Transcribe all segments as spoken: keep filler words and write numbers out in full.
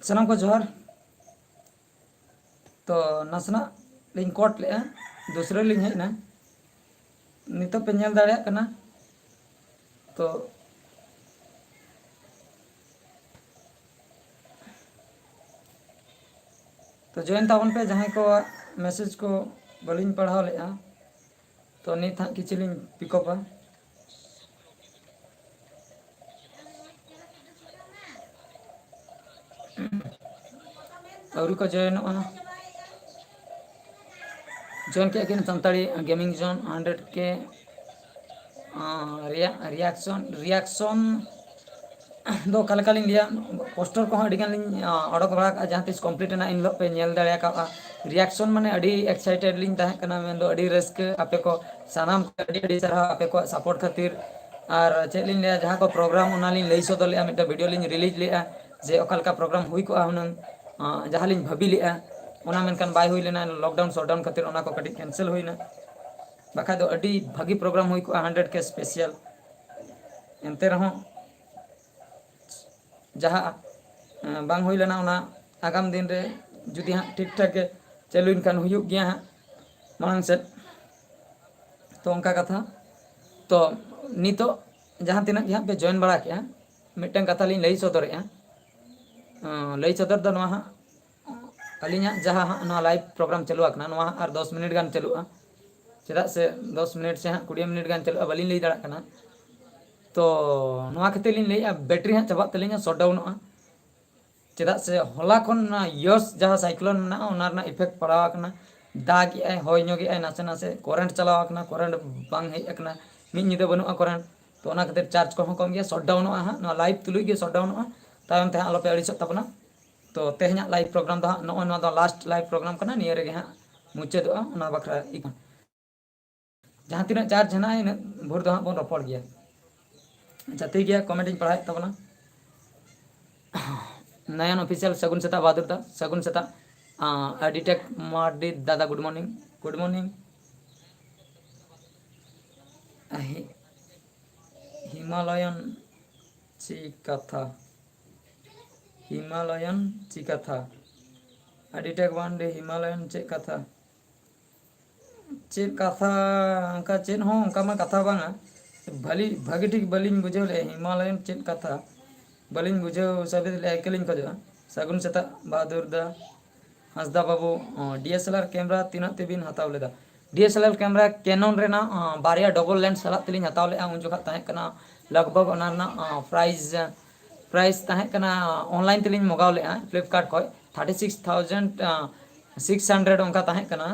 ᱥᱟᱱᱟᱢ ᱠᱚ ᱡᱚᱦᱟᱨ᱾ ᱛᱚ ᱱᱟᱥᱮᱱᱟᱜ ᱞᱤᱧ ᱠᱚᱴ ᱞᱮᱜᱼᱟ, ᱫᱩᱥᱨᱟᱹ ᱞᱤᱧ ᱦᱮᱡ ᱮᱱᱟ᱾ ᱱᱤᱛᱚᱜ ᱯᱮ ᱧᱮᱞ ᱫᱟᱲᱮᱭᱟᱜ ᱠᱟᱱᱟ᱾ ᱛᱚ ᱛᱚ ᱡᱚᱭᱮᱱ ᱛᱟᱵᱚᱱ ᱯᱮ, ᱡᱟᱦᱟᱸᱭ ᱠᱚᱣᱟᱜ ᱢᱮᱥᱮᱡᱽ ᱠᱚ ᱵᱟᱹᱞᱤᱧ ᱯᱟᱲᱦᱟᱣ ᱞᱮᱜᱼᱟ᱾ ᱛᱚ ᱱᱤᱛ ᱦᱟᱸᱜ ᱠᱤᱪᱷᱩ ᱞᱤᱧ ᱯᱤᱠᱚᱯᱟ᱾ ᱟᱹᱣᱨᱤ ᱠᱚ ᱡᱚᱭᱮᱱᱚᱜᱼᱟ᱾ ᱡᱚᱭᱮᱱ ᱠᱮᱫ ᱠᱤᱱ ᱥᱟᱱᱛᱟᱲᱤ ᱜᱮᱢᱤᱝ ᱡᱳᱱ ᱦᱟᱱᱰᱨᱮᱰ ᱠᱮ ᱨᱮᱭᱟᱜ ᱨᱤᱭᱟᱠᱥᱚᱱ ᱨᱤᱭᱟᱠᱥᱚᱱ ᱫᱚ ᱚᱠᱟ ᱞᱮᱠᱟᱞᱤᱧ ᱞᱟᱹᱭᱟ, ᱯᱳᱥᱴᱟᱨ ᱠᱚᱦᱚᱸ ᱟᱹᱰᱤ ᱜᱟᱱ ᱞᱤᱧ ᱚᱰᱚᱠ ᱵᱟᱲᱟ ᱠᱟᱜᱼᱟ, ᱡᱟᱦᱟᱸ ᱛᱤᱥ ᱠᱚᱢᱯᱞᱤᱴ ᱮᱱᱟ ᱮᱱ ᱦᱤᱞᱳᱜ ᱯᱮ ᱧᱮᱞ ᱫᱟᱲᱮ ᱟᱠᱟᱫᱼᱟ᱾ ᱨᱤᱭᱟᱠᱥᱚᱱ ᱢᱟᱱᱮ ᱟᱹᱰᱤ ᱮᱠᱥᱟᱭᱴᱮᱰ ᱞᱤᱧ ᱛᱟᱦᱮᱸ ᱠᱟᱱᱟ, ᱢᱮᱱᱫᱚ ᱟᱹᱰᱤ ᱨᱟᱹᱥᱠᱟᱹ᱾ ᱟᱯᱮ ᱠᱚ ᱥᱟᱱᱟᱢ ᱠᱚ ᱟᱹᱰᱤ ᱟᱹᱰᱤ ᱥᱟᱨᱦᱟᱣ ᱟᱯᱮ ᱠᱚᱣᱟᱜ ᱥᱟᱯᱳᱨᱴ ᱠᱷᱟᱹᱛᱤᱨ᱾ ᱟᱨ ᱪᱮᱫ ᱞᱤᱧ ᱞᱟᱹᱭᱟ, ᱡᱟᱦᱟᱸ ᱠᱚ ᱯᱨᱳᱜᱨᱟᱢ ᱚᱱᱟ ᱞᱤᱧ ᱞᱟᱹᱭ ᱥᱚᱫᱚᱨ ᱞᱮᱫᱼᱟ, ᱢᱤᱫᱴᱮᱱ ᱵᱷᱤᱰᱤᱭᱳ ᱞᱤᱧ ᱨᱤᱞᱤᱡᱽ ᱞᱮᱫᱼᱟ ᱡᱮ ᱚᱠᱟ ᱞᱮᱠᱟ ᱯᱨᱳᱜᱨᱟᱢ ᱦᱩᱭ ᱠᱚᱜᱼᱟ ᱦᱩᱱᱟᱹᱝ, ᱡᱟᱦᱟᱸ ᱞᱤᱧ ᱵᱷᱟᱹᱵᱤ ᱞᱮᱫᱼᱟ ᱚᱱᱟ ᱢᱮᱱᱠᱷᱟᱱ ᱵᱟᱭ ᱦᱩᱭ ᱞᱮᱱᱟ, ᱞᱚᱠᱰᱟᱣᱩᱱ ᱥᱚᱴᱰᱟᱣᱩᱱ ᱠᱷᱟᱹᱛᱤᱨ ᱚᱱᱟ ᱠᱚ ᱠᱟᱹᱴᱤᱡ ᱠᱮᱱᱥᱮᱞ ᱦᱩᱭᱱᱟ᱾ ᱵᱟᱠᱷᱟᱡ ᱫᱚ ᱟᱹᱰᱤ ᱵᱷᱟᱹᱜᱤ ᱯᱨᱳᱜᱨᱟᱢ ᱦᱩᱭ ᱠᱚᱜᱼᱟ, ᱦᱟᱱᱰᱨᱮᱰ ᱠᱮ ᱥᱯᱮᱥᱟᱞ᱾ ᱮᱱᱛᱮ ᱨᱮᱦᱚᱸ ᱡᱟᱦᱟᱸ ᱵᱟᱝ ᱦᱩᱭ ᱞᱮᱱᱟ, ᱚᱱᱟ ᱟᱜᱟᱢ ᱫᱤᱱ ᱨᱮ ᱡᱩᱫᱤ ᱦᱟᱸᱜ ᱴᱷᱤᱠ ᱴᱷᱟᱠ ᱜᱮ ᱪᱟᱹᱞᱩᱭᱮᱱ ᱠᱷᱟᱱ ᱦᱩᱭᱩᱜ ᱜᱮᱭᱟ ᱦᱟᱸᱜ ᱢᱟᱲᱟᱝ ᱥᱮᱫ᱾ ᱛᱚ ᱚᱱᱠᱟ ᱠᱟᱛᱷᱟ᱾ ᱛᱚ ᱱᱤᱛᱚᱜ ᱡᱟᱦᱟᱸ ᱛᱤᱱᱟᱹᱜ ᱜᱮ ᱦᱟᱸᱜ ᱯᱮ ᱡᱚᱭᱮᱱ ᱵᱟᱲᱟ ᱠᱮᱜᱼᱟ, ᱢᱤᱫᱴᱟᱝ ᱠᱟᱛᱷᱟ ᱞᱤᱧ ᱞᱟᱹᱭ ᱥᱚᱫᱚᱨᱮᱜᱼᱟ᱾ ᱞᱟᱹᱭ ᱥᱚᱫᱚᱨ ᱫᱚ ᱱᱚᱣᱟ ᱦᱟᱸᱜ, ᱟᱹᱞᱤᱧᱟᱜ ᱡᱟᱦᱟᱸ ᱦᱟᱸᱜ ᱱᱚᱣᱟ ᱞᱟᱭᱤᱵᱷ ᱯᱨᱳᱜᱨᱟᱢ ᱪᱟᱹᱞᱩ ᱟᱠᱟᱱᱟ, ᱱᱚᱣᱟ ᱦᱟᱸᱜ ᱟᱨ ᱫᱚᱥ ᱢᱤᱱᱤᱴ ᱜᱟᱱ ᱪᱟᱹᱞᱩᱜᱼᱟ᱾ ᱪᱮᱫᱟᱜ ᱥᱮ ᱫᱚᱥ ᱢᱤᱱᱤᱴ ᱥᱮ ᱦᱟᱸᱜ ᱠᱩᱲᱤ ᱢᱤᱱᱤᱴ ᱜᱟᱱ ᱪᱟᱹᱞᱩᱜᱼᱟ, ᱵᱟᱹᱞᱤᱧ ᱞᱟᱹᱭ ᱫᱟᱲᱮᱭᱟᱜ ᱠᱟᱱᱟ᱾ ᱛᱚ ᱱᱚᱣᱟ ᱠᱷᱟᱹᱛᱤᱨ ᱞᱤᱧ ᱞᱟᱹᱭᱮᱫᱼᱟ, ᱵᱮᱴᱨᱤ ᱦᱟᱸᱜ ᱪᱟᱵᱟᱜ ᱛᱟᱹᱞᱤᱧᱟ, ᱥᱚᱴᱰᱟᱣᱩᱱᱚᱜᱼᱟ᱾ ᱪᱮᱫᱟᱜ ᱥᱮ ᱦᱚᱞᱟ ᱠᱷᱚᱱ ᱚᱱᱟ ᱭᱚᱥ ᱡᱟᱦᱟᱸ ᱥᱟᱭᱠᱞᱳᱱ ᱢᱮᱱᱟᱜᱼᱟ, ᱚᱱᱟ ᱨᱮᱱᱟᱜ ᱤᱯᱷᱮᱠᱴ ᱯᱟᱲᱟᱣ ᱟᱠᱟᱱᱟ᱾ ᱫᱟᱜ ᱮᱜᱼᱟᱭ, ᱦᱚᱭ ᱧᱚᱜ ᱮᱜᱼᱟᱭ ᱱᱟᱥᱮ ᱱᱟᱥᱮ, ᱠᱚᱨᱮᱱᱴ ᱪᱟᱞᱟᱣ ᱟᱠᱟᱱᱟ, ᱠᱚᱨᱮᱱᱴ ᱵᱟᱝ ᱦᱮᱡ ᱟᱠᱟᱱᱟ, ᱢᱤᱫ ᱧᱤᱫᱟᱹ ᱵᱟᱹᱱᱩᱜᱼᱟ ᱠᱚᱨᱮᱱᱴ᱾ ᱛᱚ ᱚᱱᱟ ᱠᱷᱟᱹᱛᱤᱨ ᱪᱟᱨᱡᱽ ᱠᱚᱦᱚᱸ ᱠᱚᱢ ᱜᱮᱭᱟ, ᱥᱚᱴᱰᱟᱣᱩᱱᱚᱜᱼᱟ ᱦᱟᱸᱜ, ᱱᱚᱣᱟ ᱞᱟᱭᱤᱵᱷ ᱛᱩᱞᱩᱡ ᱜᱮ ᱥᱚᱴᱰᱟᱣᱩᱱᱚᱜᱼᱟ᱾ ᱛᱟᱭᱚᱢ ᱛᱮ ᱦᱟᱸᱜ ᱟᱞᱚᱯᱮ ᱟᱹᱲᱤᱥᱚᱜ ᱛᱟᱵᱚᱱᱟ᱾ ᱛᱚ ᱛᱮᱦᱮᱧᱟᱜ ᱞᱟᱭᱤᱵᱷ ᱯᱨᱳᱜᱨᱟᱢ ᱫᱚ ᱦᱟᱸᱜ ᱱᱚᱜᱼᱚᱭ ᱱᱚᱣᱟ ᱫᱚ ᱞᱟᱥᱴ ᱞᱟᱭᱤᱵᱷ ᱯᱨᱳᱜᱨᱟᱢ ᱠᱟᱱᱟ, ᱱᱤᱭᱟᱹ ᱨᱮᱜᱮ ᱦᱟᱸᱜ ᱢᱩᱪᱟᱹᱫᱚᱜᱼᱟ᱾ ᱚᱱᱟ ᱵᱟᱠᱷᱨᱟ ᱤᱠᱟᱹ ᱡᱟᱦᱟᱸ ᱛᱤᱱᱟᱹᱜ ᱪᱟᱨᱡᱽ ᱦᱮᱱᱟᱜᱼᱟ, ᱤᱱᱟᱹᱜ ᱵᱷᱳᱨ ᱫᱚ ᱦᱟᱸᱜ ᱵᱚᱱ ᱨᱚᱯᱚᱲ ᱜᱮᱭᱟ᱾ ᱟᱪᱪᱷᱟ, ᱴᱷᱤᱠ ᱜᱮᱭᱟ, ᱠᱚᱢᱮᱱᱴ ᱤᱧ ᱯᱟᱲᱦᱟᱣᱮᱫ ᱛᱟᱵᱚᱱᱟ᱾ ᱱᱟᱭᱟᱱ ᱚᱯᱷᱤᱥᱤᱭᱟᱞ, ᱥᱟᱹᱜᱩᱱ ᱥᱮᱛᱟᱜ ᱵᱟᱦᱟᱫᱩᱨ ᱫᱟ, ᱥᱟᱹᱜᱩᱱ ᱥᱮᱛᱟᱜ᱾ ᱟᱸ, ᱟᱹᱰᱤ ᱴᱮᱠ ᱢᱟᱨᱰᱤ ᱫᱟᱫᱟ, ᱜᱩᱰ ᱢᱚᱨᱱᱤᱝ, ᱜᱩᱰ ᱢᱚᱨᱱᱤᱝ᱾ ᱦᱤ-, ᱦᱤᱢᱟᱞᱚᱭᱟᱱ ᱪᱮᱫ ᱠᱟᱛᱷᱟ? ᱦᱤᱢᱟᱞᱚᱭᱚᱱ ᱪᱮᱫ ᱠᱟᱛᱷᱟ? ᱟᱹᱰᱤ ᱴᱟᱠ ᱵᱟᱝ ᱰᱮ ᱦᱤᱢᱟᱞᱚᱭᱚᱱ ᱪᱮᱫ ᱠᱟᱛᱷᱟ? ᱪᱮᱫ ᱠᱟᱛᱷᱟ? ᱚᱱᱠᱟ ᱪᱮᱫ ᱦᱚᱸ ᱚᱱᱠᱟ ᱢᱟ ᱠᱟᱛᱷᱟ ᱵᱟᱝᱟ᱾ ᱵᱷᱟᱞᱤ, ᱵᱷᱟᱜᱤ ᱴᱷᱤᱠ ᱵᱟᱹᱞᱤᱧ ᱵᱩᱡᱷᱟᱹᱣ ᱞᱮᱫᱼᱟ ᱦᱤᱢᱟᱞᱚᱭᱚᱱ ᱪᱮᱫ ᱠᱟᱛᱷᱟ᱾ ᱵᱟᱹᱞᱤᱧ ᱵᱩᱡᱷᱟᱹᱣ ᱥᱟᱹᱵᱤᱛ ᱞᱮᱫᱼᱟ, ᱤᱠᱟᱹᱞᱤᱧ ᱠᱷᱚᱡᱚᱜᱼᱟ᱾ ᱥᱟᱹᱜᱩᱱ ᱥᱮᱛᱟᱜ ᱵᱟᱦᱟᱫᱩᱨ ᱫᱟ ᱦᱟᱸᱥᱫᱟ ᱵᱟᱹᱵᱩ᱾ ᱚ, ᱰᱤ ᱮᱥ ᱮᱞ ᱟᱨ ᱠᱮᱢᱮᱨᱟ ᱛᱤᱱᱟᱹᱜ ᱛᱮᱵᱤᱱ ᱦᱟᱛᱟᱣ ᱞᱮᱫᱟ? ᱰᱤ ᱮᱥ ᱮᱞ ᱟᱨ ᱠᱮᱢᱮᱨᱟ ᱠᱮᱱᱚᱱ ᱨᱮᱱᱟᱜ, ᱚ, ᱵᱟᱨᱭᱟ ᱰᱚᱵᱚᱞ ᱞᱮᱱᱥ ᱥᱟᱞᱟᱜ ᱛᱮᱞᱤᱧ ᱦᱟᱛᱟᱣ ᱞᱮᱫᱼᱟ᱾ ᱩᱱ ᱡᱚᱠᱷᱟᱜ ᱛᱟᱦᱮᱸ ᱠᱟᱱᱟ ᱞᱟᱜᱽ ᱵᱷᱟᱜᱽ ᱚᱱᱟ ᱨᱮᱱᱟᱜ, ᱚ, ᱯᱨᱟᱭᱤᱥ, ᱯᱨᱟᱭᱤᱥ ᱛᱟᱦᱮᱸ ᱠᱟᱱᱟ, ᱚᱱᱞᱟᱭᱤᱱ ᱛᱮᱞᱤᱧ ᱢᱚᱜᱟᱣ ᱞᱮᱫᱼᱟ ᱯᱷᱞᱤᱯᱠᱟᱨᱴ ᱠᱷᱚᱡ, thirty six thousand six hundred ᱚᱱᱠᱟ ᱛᱟᱦᱮᱸ ᱠᱟᱱᱟ᱾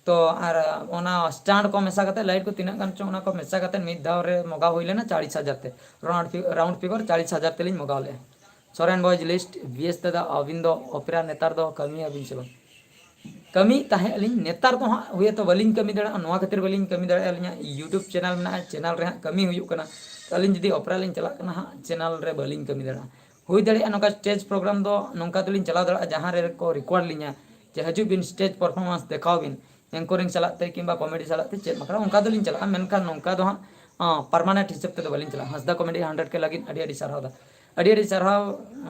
ᱛᱚ ᱟᱨ ᱚᱱᱟ ᱥᱴᱟᱱᱰ ᱠᱚ ᱢᱮᱥᱟ ᱠᱟᱛᱮ, ᱞᱟᱭᱤᱴ ᱠᱚ ᱛᱤᱱᱟᱹᱜ ᱜᱟᱱ ᱪᱚᱝ, ᱚᱱᱟ ᱠᱚ ᱢᱮᱥᱟ ᱠᱟᱛᱮ ᱢᱤᱫ ᱫᱷᱟᱣ ᱨᱮ ᱢᱚᱜᱟᱣ ᱦᱩᱭ ᱞᱮᱱᱟ ᱪᱟᱲᱤᱥ ᱦᱟᱡᱟᱨ ᱛᱮ᱾ ᱨᱟᱣᱩᱱᱰ ᱯᱷᱤ-, ᱨᱟᱣᱩᱱᱰ ᱯᱷᱤᱜᱟᱨ ᱪᱟᱲᱤᱥ ᱦᱟᱡᱟᱨ ᱛᱮᱞᱤᱧ ᱢᱚᱜᱟᱣ ᱞᱮᱫᱼᱟ᱾ Soren boys list, B S ᱫᱟᱫᱟ, ᱟᱹᱵᱤᱱ ᱫᱚ ᱚᱯᱮᱨᱟ ᱱᱮᱛᱟᱨ ᱫᱚ ᱠᱟᱹᱢᱤᱭᱟᱵᱤᱱ ᱥᱮ ᱵᱟᱝ? ᱠᱟᱹᱢᱤ ᱛᱟᱦᱮᱸ ᱟᱹᱞᱤᱧ, ᱱᱮᱛᱟᱨ ᱫᱚ ᱦᱟᱸᱜ ᱦᱩᱭᱛᱚ ᱵᱟᱹᱞᱤᱧ ᱠᱟᱹᱢᱤ ᱫᱟᱲᱮᱭᱟᱜᱼᱟ, ᱱᱚᱣᱟ ᱠᱷᱟᱹᱛᱤᱨ ᱵᱟᱹᱞᱤᱧ ᱠᱟᱹᱢᱤ ᱫᱟᱲᱮᱭᱟᱜᱼᱟ᱾ ᱟᱹᱞᱤᱧᱟᱜ YouTube ᱪᱮᱱᱮᱞ ᱢᱮᱱᱟᱜᱼᱟ, ᱪᱮᱱᱮᱞ ᱨᱮ ᱦᱟᱸᱜ ᱠᱟᱹᱢᱤ ᱦᱩᱭᱩᱜ ᱠᱟᱱᱟ᱾ ᱛᱚ ᱟᱹᱞᱤᱧ ᱡᱩᱫᱤ ᱚᱯᱮᱨᱟ ᱞᱤᱧ ᱪᱟᱞᱟᱜ ᱠᱟᱱᱟ ᱦᱟᱸᱜ, ᱪᱮᱱᱮᱞ ᱨᱮ ᱵᱟᱹᱞᱤᱧ ᱠᱟᱹᱢᱤ ᱫᱟᱲᱮᱭᱟᱜᱼᱟ᱾ ᱦᱩᱭ ᱫᱟᱲᱮᱭᱟᱜᱼᱟ ᱱᱚᱝᱠᱟ ᱥᱴᱮᱡᱽ ᱯᱨᱳᱜᱨᱟᱢ ᱫᱚ ᱱᱚᱝᱠᱟ ᱫᱚᱞᱤᱧ ᱪᱟᱞᱟᱣ ᱫᱟᱲᱮᱭᱟᱜᱼᱟ, ᱡᱟᱦᱟᱸ ᱨᱮᱠᱚ ᱨᱮᱠᱚᱨᱰ ᱞᱤᱧᱟ ᱡᱮ ᱦᱤᱡᱩᱜ ᱵᱤᱱ, ᱥᱴᱮᱡᱽ ᱯᱟᱨᱯᱷᱚᱨᱢᱮᱱᱥ ᱫᱮᱠᱷᱟᱣ ᱵᱤᱱ, ᱮᱝᱠᱚᱨᱤᱝ ᱥᱟᱞᱟᱜ ᱛᱮ ᱠᱤᱝᱵᱟ ᱠᱚᱢᱮᱰᱤ ᱥᱟᱞᱟᱜ ᱛᱮ ᱪᱮᱫ ᱵᱟᱠᱷᱨᱟ, ᱚᱱᱠᱟ ᱫᱚᱞᱤᱧ ᱪᱟᱞᱟᱜᱼᱟ᱾ ᱢᱮᱱᱠᱷᱟᱱ ᱱᱚᱝᱠᱟ ᱫᱚ ᱦᱟᱸᱜ, ᱟᱸ, ᱯᱟᱨᱢᱟᱱᱮᱱᱴ ᱦᱤᱥᱟᱹᱵ ᱛᱮᱫᱚ ᱵᱟᱹᱞᱤᱧ ᱪᱟᱞᱟᱜᱼᱟ᱾ ᱦᱟᱸᱥᱫᱟ ᱠᱚᱢᱮᱰᱤ ᱦᱟᱱᱰᱨᱮᱰ ᱠᱮ ᱞᱟᱹᱜᱤᱫ ᱟᱹᱰᱤ ᱟᱹᱰᱤ ᱥᱟᱨᱦᱟᱣ ᱫᱟ, ᱟᱹᱰᱤ ᱟᱹᱰᱤ ᱥᱟᱨᱦᱟᱣ,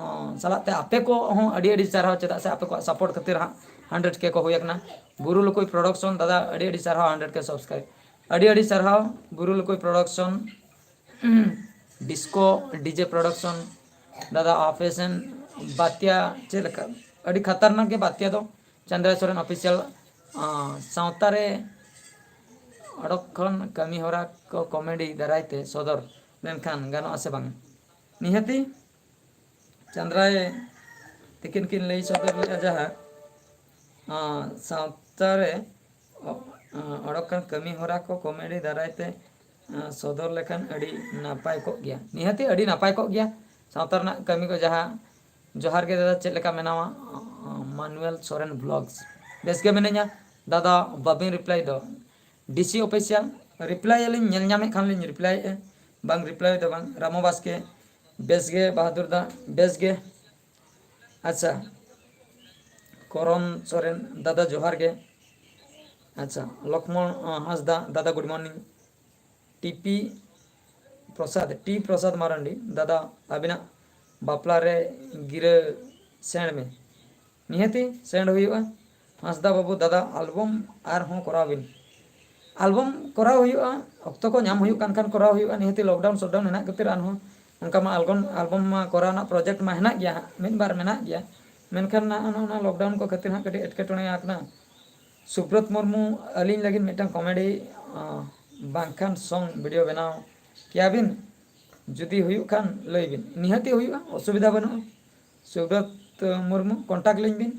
ᱟᱸ, ᱥᱟᱞᱟᱜ ᱛᱮ ᱟᱯᱮ ᱠᱚ ᱦᱚᱸ ᱟᱹᱰᱤ ᱟᱹᱰᱤ ᱥᱟᱨᱦᱟᱣ, ᱪᱮᱫᱟᱜ ᱥᱮ ᱟᱯᱮ ᱠᱚᱣᱟᱜ ᱥᱟᱯᱳᱨᱴ ᱠᱷᱟᱹᱛᱤᱨ ᱦᱟᱸᱜ ᱦᱟᱱᱰᱨᱮᱰ ᱠᱮ ᱠᱚ ᱦᱩᱭ ᱟᱠᱟᱱᱟ᱾ ᱵᱩᱨᱩ ᱞᱩᱠᱩᱭ ᱯᱨᱚᱰᱟᱠᱥᱚᱱ ᱫᱟᱫᱟ, ᱟᱹᱰᱤ ᱟᱹᱰᱤ ᱥᱟᱨᱦᱟᱣ ᱦᱟᱱᱰᱨᱮᱰ ᱠᱮ ᱥᱟᱵᱥᱠᱨᱟᱭᱤᱵ, ᱟᱹᱰᱤ ᱟᱹᱰᱤ ᱥᱟᱨᱦᱟᱣ ᱵᱩᱨᱩ ᱞᱩᱠᱩᱭ ᱯᱨᱚᱰᱟᱠᱥᱚᱱ᱾ ᱰᱤᱥᱠᱳ ᱰᱤᱡᱮ ᱯᱨᱚᱰᱟᱠᱥᱚᱱ ᱫᱟᱫᱟ, ᱟᱯᱮ ᱥᱮᱱ ᱵᱟᱛᱭᱟ ᱪᱮᱫ ᱞᱮᱠᱟ? ᱟᱹᱰᱤ ᱠᱷᱟᱛᱟᱨᱱᱟᱠ ᱜᱮ ᱵᱟᱛᱭᱟ ᱫᱚ᱾ ᱪᱟᱸᱫᱽᱨᱟ ᱥᱚᱨᱮᱱ ᱚᱯᱷᱤᱥᱤᱭᱟᱞ, ᱟᱸ, ᱥᱟᱶᱛᱟ ᱨᱮ ᱚᱰᱚᱠ ᱠᱷᱚᱱ ᱠᱟᱹᱢᱤ ᱦᱚᱨᱟ ᱠᱚ ᱠᱚᱢᱮᱰᱤ ᱫᱟᱨᱟᱭ ᱛᱮ ᱥᱚᱫᱚᱨ ᱞᱮᱱᱠᱷᱟᱱ ᱜᱟᱱᱚᱜᱼᱟ ᱥᱮ ᱵᱟᱝ? ᱱᱤᱦᱟᱹᱛᱤ ᱪᱟᱸᱫᱽᱨᱟᱭ ᱛᱤᱠᱤᱱ ᱠᱤᱱ ᱞᱟᱹᱭ ᱥᱚᱫᱚᱨ ᱞᱮᱫᱼᱟ ᱡᱟᱦᱟᱸ, ᱟᱸ, ᱥᱟᱶᱛᱟ ᱨᱮ ᱚ-, ᱟᱸ, ᱚᱰᱚᱠ ᱠᱟᱱ ᱠᱟᱹᱢᱤ ᱦᱚᱨᱟ ᱠᱚ ᱠᱚᱢᱮᱰᱤ ᱫᱟᱨᱟᱭ ᱛᱮ, ᱟᱸ, ᱥᱚᱫᱚᱨ ᱞᱮᱠᱷᱟᱱ ᱟᱹᱰᱤ ᱱᱟᱯᱟᱭ ᱠᱚᱜ ᱜᱮᱭᱟ᱾ ᱱᱤᱦᱟᱹᱛᱤ ᱟᱹᱰᱤ ᱱᱟᱯᱟᱭ ᱠᱚᱜ ᱜᱮᱭᱟ᱾ ᱥᱟᱶᱛᱟ ᱨᱮᱱᱟᱜ ᱠᱟᱹᱢᱤ ᱠᱚ ᱡᱟᱦᱟᱸ, ᱡᱚᱦᱟᱨ ᱜᱮ ᱫᱟᱫᱟ, ᱪᱮᱫ ᱞᱮᱠᱟ ᱢᱮᱱᱟᱢᱟ? ᱟᱸ, ᱢᱟᱱᱩᱭᱮᱞ ᱥᱚᱨᱮᱱ ᱵᱷᱞᱚᱜᱥ᱾ ᱵᱮᱥ ᱜᱮ ᱢᱤᱱᱟᱹᱧᱟ ᱫᱟᱫᱟ, ᱵᱟᱵᱤᱱ ᱨᱤᱯᱞᱟᱭ ᱫᱚ᱾ ᱰᱤ ᱥᱤ ᱚᱯᱷᱤᱥᱤᱭᱟᱞ, ᱨᱤᱯᱞᱟᱭ ᱟᱹᱞᱤᱧ, ᱧᱮᱞ ᱧᱟᱢᱮᱫ ᱠᱷᱟᱱ ᱞᱤᱧ ᱨᱤᱯᱞᱟᱭᱮᱫᱼᱟ, ᱵᱟᱝ ᱨᱤᱯᱞᱟᱭ ᱫᱚ ᱵᱟᱝ᱾ ᱨᱟᱢᱚ ᱵᱟᱥᱠᱮ, ᱵᱮᱥ ᱜᱮ ᱵᱟᱦᱟᱫᱩᱨ ᱫᱟ, ᱵᱮᱥ ᱜᱮ᱾ ᱟᱪᱪᱷᱟ, ᱠᱚᱨᱚᱱ ᱥᱚᱨᱮᱱ ᱫᱟᱫᱟ ᱡᱚᱦᱟᱨ ᱜᱮ᱾ ᱟᱪᱪᱷᱟ, ᱞᱚᱠᱷᱢᱚᱬ, ᱟᱸ, ᱦᱟᱸᱥᱫᱟ ᱫᱟᱫᱟ, good morning. T P Prasad, T Prasad Marandi ᱫᱟᱫᱟ, ᱟᱹᱵᱤᱱᱟᱜ ᱵᱟᱯᱞᱟ ᱨᱮ ᱜᱤᱨᱟᱹ ᱥᱮᱬ ᱢᱮ᱾ ᱱᱤᱦᱟᱹᱛᱤ ᱥᱮᱬ ᱦᱩᱭᱩᱜᱼᱟ᱾ ᱦᱟᱸᱥᱫᱟ ᱵᱟᱹᱵᱩ, ᱫᱟᱫᱟ, ᱟᱞᱵᱚᱢ ᱟᱨᱦᱚᱸ ᱠᱚᱨᱟᱣ ᱵᱤᱱ᱾ ᱟᱞᱵᱚᱢ ᱠᱚᱨᱟᱣ ᱦᱩᱭᱩᱜᱼᱟ, ᱚᱠᱛᱚ ᱠᱚ ᱧᱟᱢ ᱦᱩᱭᱩᱜ ᱠᱟᱱ ᱠᱷᱟᱱ ᱠᱚᱨᱟᱣ ᱦᱩᱭᱩᱜᱼᱟ᱾ ᱱᱤᱦᱟᱹᱛᱤ ᱞᱚᱠᱰᱟᱣᱩᱱ ᱥᱚᱴᱰᱟᱣᱩᱱ ᱦᱮᱱᱟᱜ ᱠᱷᱟᱹᱛᱤᱨ ᱟᱨᱦᱚᱸ ᱚᱱᱠᱟ ᱢᱟ ᱟᱞᱵᱚᱢ, ᱟᱞᱵᱚᱢ ᱢᱟ ᱠᱚᱨᱟᱣ ᱨᱮᱱᱟᱜ ᱯᱨᱚᱡᱮᱠᱴ ᱢᱟ ᱦᱮᱱᱟᱜ ᱜᱮᱭᱟ ᱦᱟᱸᱜ, ᱢᱤᱫ ᱵᱟᱨ ᱢᱮᱱᱟᱜ ᱜᱮᱭᱟ, ᱢᱮᱱᱠᱷᱟᱱ ᱱᱚᱜᱼᱚ ᱱᱚᱣᱟ ᱞᱚᱠᱰᱟᱣᱩᱱ ᱠᱚ ᱠᱷᱟᱹᱛᱤᱨ ᱦᱟᱸᱜ ᱠᱟᱹᱴᱤᱡ ᱮᱴᱠᱮᱴᱚᱬᱮ ᱟᱠᱟᱱᱟ᱾ ᱥᱩᱵᱨᱚᱛ ᱢᱩᱨᱢᱩ, ᱟᱹᱞᱤᱧ ᱞᱟᱹᱜᱤᱫ ᱢᱤᱫᱴᱟᱝ ᱠᱚᱢᱮᱰᱤ, ᱟᱸ, ᱵᱟᱝᱠᱷᱟᱱ ᱥᱚᱝ ᱵᱷᱤᱰᱤᱭᱳ ᱵᱮᱱᱟᱣ ᱠᱮᱭᱟ ᱵᱤᱱ? ᱡᱩᱫᱤ ᱦᱩᱭᱩᱜ ᱠᱷᱟᱱ ᱞᱟᱹᱭ ᱵᱤᱱ᱾ ᱱᱤᱦᱟᱹᱛᱤ ᱦᱩᱭᱩᱜᱼᱟ, ᱚᱥᱩᱵᱤᱫᱷᱟ ᱵᱟᱹᱱᱩᱜᱼᱟ᱾ ᱥᱩᱵᱨᱚᱛ ᱢᱩᱨᱢᱩ, ᱠᱚᱱᱴᱟᱠᱴ ᱞᱤᱧ ᱵᱤᱱ,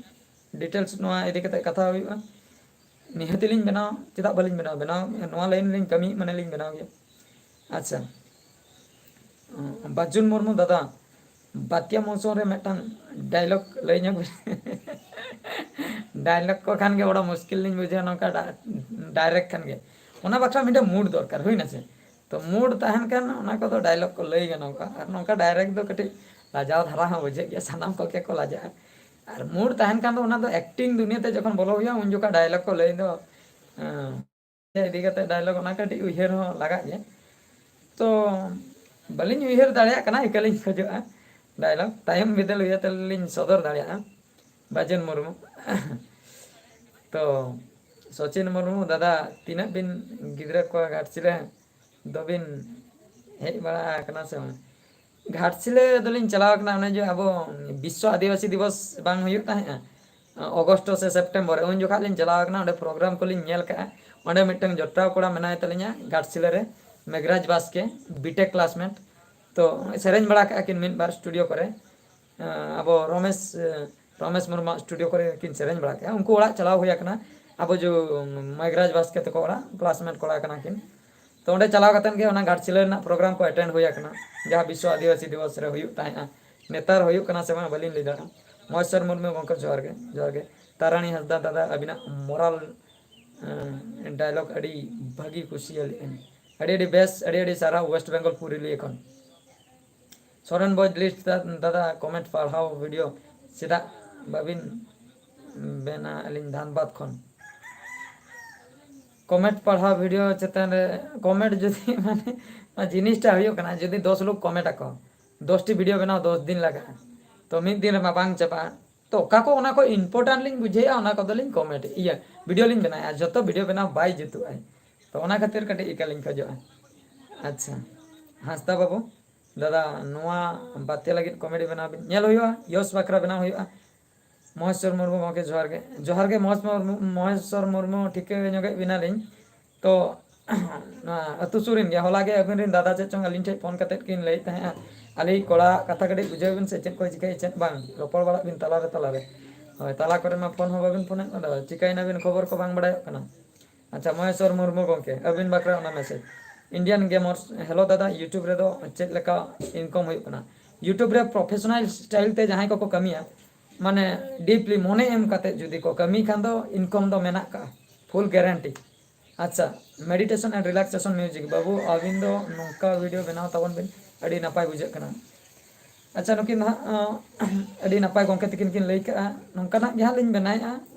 ᱰᱤᱴᱮᱞᱥ ᱱᱚᱣᱟ ᱤᱫᱤ ᱠᱟᱛᱮ ᱠᱟᱛᱷᱟ ᱦᱩᱭᱩᱜᱼᱟ᱾ ᱱᱤᱦᱟᱹᱛᱤ ᱞᱤᱧ ᱵᱮᱱᱟᱣᱟ, ᱪᱮᱫᱟᱜ ᱵᱟᱹᱞᱤᱧ ᱵᱮᱱᱟᱣᱟ? ᱵᱮᱱᱟᱣ, ᱱᱚᱣᱟ ᱞᱟᱭᱤᱱ ᱞᱤᱧ ᱠᱟᱹᱢᱤ ᱢᱟᱱᱮ ᱞᱤᱧ ᱵᱮᱱᱟᱣ ᱜᱮᱭᱟ᱾ ᱟᱪᱪᱷᱟ, ᱵᱟᱡᱩᱱ ᱢᱩᱨᱢᱩ, ᱫᱟᱫᱟ, ᱵᱟᱛᱤᱭᱟ ᱢᱚᱣᱥᱚᱢ ᱨᱮ ᱢᱤᱫᱴᱟᱝ ᱰᱟᱭᱞᱚᱜ ᱞᱟᱹᱭ ᱧᱚᱜ ᱵᱤᱱ᱾ ᱰᱟᱭᱞᱚᱜ ᱠᱚ ᱠᱷᱟᱱ ᱜᱮ ᱵᱚᱲᱚ ᱢᱩᱥᱠᱤᱞ ᱞᱤᱧ ᱵᱩᱡᱷᱟᱹᱣᱟ ᱱᱚᱝᱠᱟ ᱰᱟ-, ᱰᱟᱭᱨᱮᱠᱴ ᱠᱷᱟᱱ ᱜᱮ᱾ ᱚᱱᱟ ᱵᱟᱠᱷᱨᱟ ᱢᱤᱫᱴᱟᱝ ᱢᱩᱰ ᱫᱚᱨᱠᱟᱨ, ᱦᱩᱭ ᱱᱟ ᱥᱮ? ᱛᱚ ᱢᱩᱰ ᱛᱟᱦᱮᱱ ᱠᱷᱟᱱ ᱚᱱᱟ ᱠᱚᱫᱚ ᱰᱟᱭᱞᱚᱜ ᱠᱚ ᱞᱟᱹᱭ ᱜᱟᱱᱚᱜᱼᱟ᱾ ᱟᱨ ᱱᱚᱝᱠᱟ ᱰᱟᱭᱨᱮᱠᱴ ᱫᱚ ᱠᱟᱹᱴᱤᱡ ᱞᱟᱡᱟᱣ ᱫᱷᱟᱨᱟ ᱦᱚᱸ ᱵᱩᱡᱷᱟᱹᱜ ᱜᱮᱭᱟ, ᱥᱟᱱᱟᱢ ᱠᱚᱜᱮ ᱠᱚ ᱞᱟᱡᱟᱜᱼᱟ᱾ ᱟᱨ ᱢᱩᱰ ᱛᱟᱦᱮᱱ ᱠᱷᱟᱱ ᱫᱚ ᱚᱱᱟ ᱫᱚ ᱮᱠᱴᱤᱝ ᱫᱩᱱᱤᱭᱟᱹ ᱛᱮ ᱡᱚᱠᱷᱚᱱ ᱵᱚᱞᱚ ᱦᱩᱭᱩᱜᱼᱟ, ᱩᱱ ᱡᱚᱠᱷᱚᱱ ᱰᱟᱭᱞᱚᱜ ᱠᱚ ᱞᱟᱹᱭ ᱫᱚ, ᱦᱮᱸ, ᱤᱫᱤ ᱠᱟᱛᱮ ᱰᱟᱭᱞᱚᱜ ᱚᱱᱟ ᱠᱟᱹᱴᱤᱡ ᱩᱭᱦᱟᱹᱨ ᱦᱚᱸ ᱞᱟᱜᱟᱜ ᱜᱮᱭᱟ᱾ ᱛᱚ ᱵᱟᱹᱞᱤᱧ ᱩᱭᱦᱟᱹᱨ ᱫᱟᱲᱮᱭᱟᱜ ᱠᱟᱱᱟ, ᱤᱠᱟᱹᱞᱤᱧ ᱠᱷᱚᱡᱚᱜᱼᱟ᱾ ᱰᱟᱭᱞᱚᱜ ᱛᱟᱭᱚᱢ ᱵᱤᱫᱟᱹᱞ ᱩᱭᱦᱟᱹᱨ ᱛᱮᱞᱤᱧ ᱥᱚᱫᱚᱨ ᱫᱟᱲᱮᱭᱟᱜᱼᱟ᱾ ᱵᱟᱡᱮᱱ ᱢᱩᱨᱢᱩ᱾ ᱛᱚ ᱥᱚᱪᱤᱱ ᱢᱩᱨᱢᱩ, ᱫᱟᱫᱟ, ᱛᱤᱱᱟᱹᱜ ᱵᱤᱱ ᱜᱤᱫᱽᱨᱟᱹ ᱠᱚᱣᱟ ᱜᱷᱟᱴᱥᱤᱞᱟᱹ ᱫᱚᱵᱤᱱ ᱦᱮᱡ ᱵᱟᱲᱟ ᱟᱠᱟᱱᱟ ᱥᱮ ᱵᱟᱝ? ᱜᱷᱟᱴᱥᱤᱞᱟᱹ ᱫᱚᱞᱤᱧ ᱪᱟᱞᱟᱣ ᱟᱠᱟᱱᱟ, ᱚᱱᱮ ᱡᱮ ᱟᱵᱚ ᱵᱤᱥᱥᱚ ᱟᱹᱫᱤᱵᱟᱹᱥᱤ ᱫᱤᱵᱚᱥ ᱵᱟᱝ ᱦᱩᱭᱩᱜ ᱛᱟᱦᱮᱸᱫᱼᱟ, ᱚᱜᱚᱥᱴ ᱥᱮ ᱥᱮᱯᱴᱮᱢᱵᱚᱨ ᱨᱮ, ᱩᱱ ᱡᱚᱠᱷᱟᱜ ᱞᱤᱧ ᱪᱟᱞᱟᱣ ᱟᱠᱟᱱᱟ᱾ ᱚᱸᱰᱮ ᱯᱨᱳᱜᱨᱟᱢ ᱠᱚᱞᱤᱧ ᱧᱮᱞ ᱠᱟᱜᱼᱟ᱾ ᱚᱸᱰᱮ ᱢᱤᱫᱴᱟᱝ ᱡᱚᱴᱟᱣ ᱠᱚᱲᱟ ᱢᱮᱱᱟᱭ ᱛᱟᱹᱞᱤᱧᱟ ᱜᱷᱟᱴᱥᱤᱞᱟᱹ ᱨᱮ, ᱢᱮᱜᱷᱨᱟᱡᱽ ᱵᱟᱥᱠᱮ, ᱵᱤᱴᱮᱠ ᱠᱞᱟᱥᱢᱮᱴ᱾ ᱛᱚ ᱥᱮᱨᱮᱧ ᱵᱟᱲᱟ ᱠᱟᱜᱼᱟ ᱠᱤᱱ ᱢᱤᱫ ᱵᱟᱨ ᱥᱴᱩᱰᱤᱭᱳ ᱠᱚᱨᱮ᱾ ᱟᱵᱚ ᱨᱚᱢᱮᱥ, ᱨᱚᱢᱮᱥ ᱢᱩᱨᱢᱩᱣᱟᱜ ᱥᱴᱩᱰᱤᱭᱳ ᱠᱚᱨᱮ ᱠᱤᱱ ᱥᱮᱨᱮᱧ ᱵᱟᱲᱟ ᱠᱮᱜᱼᱟ᱾ ᱩᱱᱠᱩ ᱚᱲᱟᱜ ᱪᱟᱞᱟᱣ ᱦᱩᱭ ᱟᱠᱟᱱᱟ, ᱟᱵᱚ ᱡᱚ ᱢᱮᱜᱷᱨᱟᱡᱽ ᱵᱟᱥᱠᱮ ᱛᱟᱠᱚ ᱚᱲᱟᱜ, ᱠᱞᱟᱥᱢᱮᱴ ᱠᱚᱲᱟ ᱠᱟᱱᱟ ᱠᱤᱱ᱾ ᱛᱚ ᱚᱸᱰᱮ ᱪᱟᱞᱟᱣ ᱠᱟᱛᱮᱫ ᱜᱮ ᱚᱱᱟ ᱜᱷᱟᱴᱥᱤᱞᱟᱹ ᱨᱮᱱᱟᱜ ᱯᱨᱳᱜᱨᱟᱢ ᱠᱚ ᱮᱴᱮᱱᱰ ᱦᱩᱭ ᱟᱠᱟᱱᱟ, ᱡᱟᱦᱟᱸ ᱵᱤᱥᱥᱚ ᱟᱹᱫᱤᱵᱟᱹᱥᱤ ᱫᱤᱵᱚᱥ ᱨᱮ ᱦᱩᱭᱩᱜ ᱛᱟᱦᱮᱸᱫᱼᱟ᱾ ᱱᱮᱛᱟᱨ ᱦᱩᱭᱩᱜ ᱠᱟᱱᱟ ᱥᱮ ᱵᱟᱝ ᱵᱟᱹᱞᱤᱧ ᱞᱟᱹᱭ ᱫᱟᱲᱮᱭᱟᱜᱼᱟ᱾ ᱢᱚᱦᱮᱥᱚᱨ ᱢᱩᱨᱢᱩ ᱜᱚᱢᱠᱮ ᱡᱚᱦᱟᱨ ᱜᱮ, ᱡᱚᱦᱟᱨ ᱜᱮ᱾ ᱛᱟᱨᱟᱬᱤ ᱦᱟᱸᱥᱫᱟ ᱫᱟᱫᱟ, ᱟᱹᱵᱤᱱᱟᱜ ᱢᱚᱨᱟᱞ ᱰᱟᱭᱞᱚᱜ ᱟᱹᱰᱤ ᱵᱷᱟᱹᱜᱤ ᱠᱩᱥᱤᱭᱟᱞᱤᱧ᱾ ᱟᱹᱰᱤ ᱟᱹᱰᱤ ᱵᱮᱥ, ᱟᱹᱰᱤ ᱟᱹᱰᱤ ᱥᱟᱨᱦᱟᱣ ᱳᱭᱮᱥᱴ ᱵᱮᱝᱜᱚᱞ ᱯᱩᱨᱩᱞᱤᱭᱟᱹ ᱠᱷᱚᱱ᱾ ᱥᱚᱨᱮᱱ ᱵᱚᱭ ᱞᱤᱥᱴ ᱫᱟ-, ᱫᱟᱫᱟ, ᱠᱚᱢᱮᱱᱴ ᱯᱟᱲᱦᱟᱣ ᱵᱷᱤᱰᱤᱭᱳ ᱪᱮᱫᱟᱜ ᱵᱟᱵᱤᱱ ᱵᱮᱱᱟ? ᱟᱹᱞᱤᱧ ᱫᱷᱟᱱᱵᱟᱫᱽ ᱠᱷᱚᱱ᱾ ᱠᱚᱢᱮᱱᱴ ᱯᱟᱲᱦᱟᱣ ᱵᱷᱤᱰᱤᱭᱳ ᱪᱮᱛᱟᱱ ᱨᱮ ᱠᱚᱢᱮᱱᱴ ᱡᱩᱫᱤ ᱢᱟᱱᱮ ᱚᱱᱟ ᱡᱤᱱᱤᱥᱴᱟ ᱦᱩᱭᱩᱜ ᱠᱟᱱᱟ, ᱡᱩᱫᱤ ᱫᱚᱥ ᱞᱳᱠ ᱠᱚᱢᱮᱱᱴ ᱟᱠᱚ, ᱫᱚᱥᱴᱤ ᱵᱷᱤᱰᱤᱭᱳ ᱵᱮᱱᱟᱣ ᱫᱚᱥ ᱫᱤᱱ ᱞᱟᱜᱟᱜᱼᱟ᱾ ᱛᱚ ᱢᱤᱫ ᱫᱤᱱ ᱨᱮᱢᱟ ᱵᱟᱝ ᱪᱟᱵᱟᱜᱼᱟ᱾ ᱛᱚ ᱚᱠᱟ ᱠᱚ ᱚᱱᱟ ᱠᱚ ᱤᱢᱯᱚᱨᱴᱮᱱᱴ ᱞᱤᱧ ᱵᱩᱡᱷᱟᱹᱣᱟ, ᱚᱱᱟ ᱠᱚᱫᱚ ᱞᱤᱧ ᱠᱚᱢᱮᱱᱴ, ᱤᱭᱟᱹ, ᱵᱷᱤᱰᱤᱭᱳ ᱞᱤᱧ ᱵᱮᱱᱟᱣᱟ᱾ ᱡᱚᱛᱚ ᱵᱷᱤᱰᱤᱭᱳ ᱵᱮᱱᱟᱣ ᱵᱟᱭ ᱡᱩᱛᱩᱜᱼᱟ᱾ ᱛᱚ ᱚᱱᱟ ᱠᱷᱟᱹᱛᱤᱨ ᱠᱟᱹᱴᱤᱡ ᱤᱠᱟᱹ ᱞᱤᱧ ᱠᱷᱚᱡᱚᱜᱼᱟ᱾ ᱟᱪᱪᱷᱟ, ᱦᱟᱸᱥᱫᱟ ᱵᱟᱹᱵᱩ, ᱫᱟᱫᱟ, ᱱᱚᱣᱟ ᱵᱟᱛᱮ ᱞᱟᱹᱜᱤᱫ ᱠᱚᱢᱮᱰᱤ ᱵᱮᱱᱟᱣ ᱵᱤᱱ᱾ ᱧᱮᱞ ᱦᱩᱭᱩᱜᱼᱟ, ᱭᱚᱥ ᱵᱟᱠᱷᱨᱟ ᱵᱮᱱᱟᱣ ᱦᱩᱭᱩᱜᱼᱟ᱾ ᱢᱚᱦᱮᱥᱚᱨ ᱢᱩᱨᱢᱩ ᱜᱚᱢᱠᱮ, ᱡᱚᱦᱟᱨ ᱜᱮ᱾ ᱡᱚᱦᱟᱨ ᱜᱮ, ᱢᱚᱦᱮᱥ ᱢᱩᱨᱢᱩ, ᱢᱚᱦᱮᱥᱚᱨ ᱢᱩᱨᱢᱩ, ᱴᱷᱤᱠᱟᱹ ᱧᱚᱜᱮᱫ ᱵᱮᱱᱟᱞᱤᱧ᱾ ᱛᱚ, ᱱᱚᱣᱟ ᱟᱹᱛᱩ ᱥᱩᱨ ᱨᱮᱱ ᱜᱮ, ᱦᱚᱞᱟ ᱜᱮ ᱟᱹᱵᱤᱱ ᱨᱮᱱ ᱫᱟᱫᱟ ᱪᱮᱫ ᱪᱚᱝ ᱟᱹᱞᱤᱧ ᱴᱷᱮᱱ ᱯᱷᱳᱱ ᱠᱟᱛᱮᱫ ᱠᱤᱱ ᱞᱟᱹᱭᱮᱫ ᱛᱟᱦᱮᱸᱜᱼᱟ, "ᱟᱞᱮ ᱠᱚᱲᱟ ᱠᱟᱛᱷᱟ ᱠᱟᱹᱴᱤᱡ ᱵᱩᱡᱷᱟᱹᱣ ᱵᱤᱱ ᱥᱮ, ᱪᱮᱫ ᱠᱚᱭ ᱪᱤᱠᱟᱹᱭᱟ ᱪᱮᱫ ᱵᱟᱝ, ᱨᱚᱯᱚᱲ ᱵᱟᱲᱟᱜ ᱵᱤᱱ ᱛᱟᱞᱟᱨᱮ ᱛᱟᱞᱟᱨᱮ᱾ ᱦᱳᱭ, ᱛᱟᱞᱟ ᱠᱚᱨᱮ ᱢᱟ ᱯᱷᱳᱱ ᱦᱚᱸ ᱵᱟᱵᱤᱱ ᱯᱷᱳᱱᱮᱫ ᱠᱟᱱᱟ, ᱪᱤᱠᱟᱹᱭᱮᱱᱟᱵᱤᱱ, ᱠᱷᱚᱵᱚᱨ ᱠᱚ ᱵᱟᱝ ᱵᱟᱲᱟᱭᱚᱜ ᱠᱟᱱᱟ?" ᱟᱪᱪᱷᱟ, ᱢᱚᱦᱮᱥᱚᱨ ᱢᱩᱨᱢᱩ ᱜᱚᱢᱠᱮ, ᱟᱹᱵᱤᱱ ᱵᱟᱠᱷᱨᱟ ᱚᱱᱟ ᱢᱮᱥᱮᱡᱽ᱾ Indian Gamers, hello ᱫᱟᱫᱟ, YouTube ᱨᱮᱫᱚ ᱪᱮᱫ ᱞᱮᱠᱟ ᱤᱱᱠᱟᱢ ᱦᱩᱭᱩᱜ ᱠᱟᱱᱟ? YouTube ᱨᱮ ᱯᱨᱚᱯᱷᱮᱥᱚᱱᱟᱞ ᱥᱴᱟᱭᱤᱞ ᱛᱮ ᱡᱟᱦᱟᱸᱭ ᱠᱚᱠᱚ ᱠᱟᱹᱢᱤᱭᱟ, ᱢᱟᱱᱮ ᱰᱤᱯᱞᱤ ᱢᱚᱱᱮ ᱮᱢ ᱠᱟᱛᱮ ᱡᱩᱫᱤ ᱠᱚ ᱠᱟᱹᱢᱤ ᱠᱷᱟᱱ ᱫᱚ ᱤᱱᱠᱟᱢ ᱫᱚ ᱢᱮᱱᱟᱜ ᱠᱟᱜᱼᱟ, ᱯᱷᱩᱞ ᱜᱮᱨᱮᱱᱴᱤ᱾ ᱟᱪᱪᱷᱟ, meditation and relaxation music, ᱵᱟᱹᱵᱩ ᱟᱹᱵᱤᱱ ᱫᱚ ᱱᱚᱝᱠᱟ ᱵᱷᱤᱰᱤᱭᱳ ᱵᱮᱱᱟᱣ ᱛᱟᱵᱚᱱ ᱵᱤᱱ, ᱟᱹᱰᱤ ᱱᱟᱯᱟᱭ ᱵᱩᱡᱷᱟᱹᱜ ᱠᱟᱱᱟ᱾ ᱟᱪᱪᱷᱟ, ᱱᱩᱠᱤᱱ ᱫᱚ ᱦᱟᱸᱜ, ᱟᱸ, ᱟᱹᱰᱤ ᱱᱟᱯᱟᱭ ᱜᱚᱢᱠᱮ ᱛᱟᱹᱠᱤᱱ ᱠᱤᱱ ᱞᱟᱹᱭ ᱠᱟᱜᱼᱟ᱾ ᱱᱚᱝᱠᱟᱱᱟᱜ ᱜᱮ ᱦᱟᱸᱜ ᱞᱤᱧ ᱵᱮᱱᱟᱣᱮᱫᱼᱟ,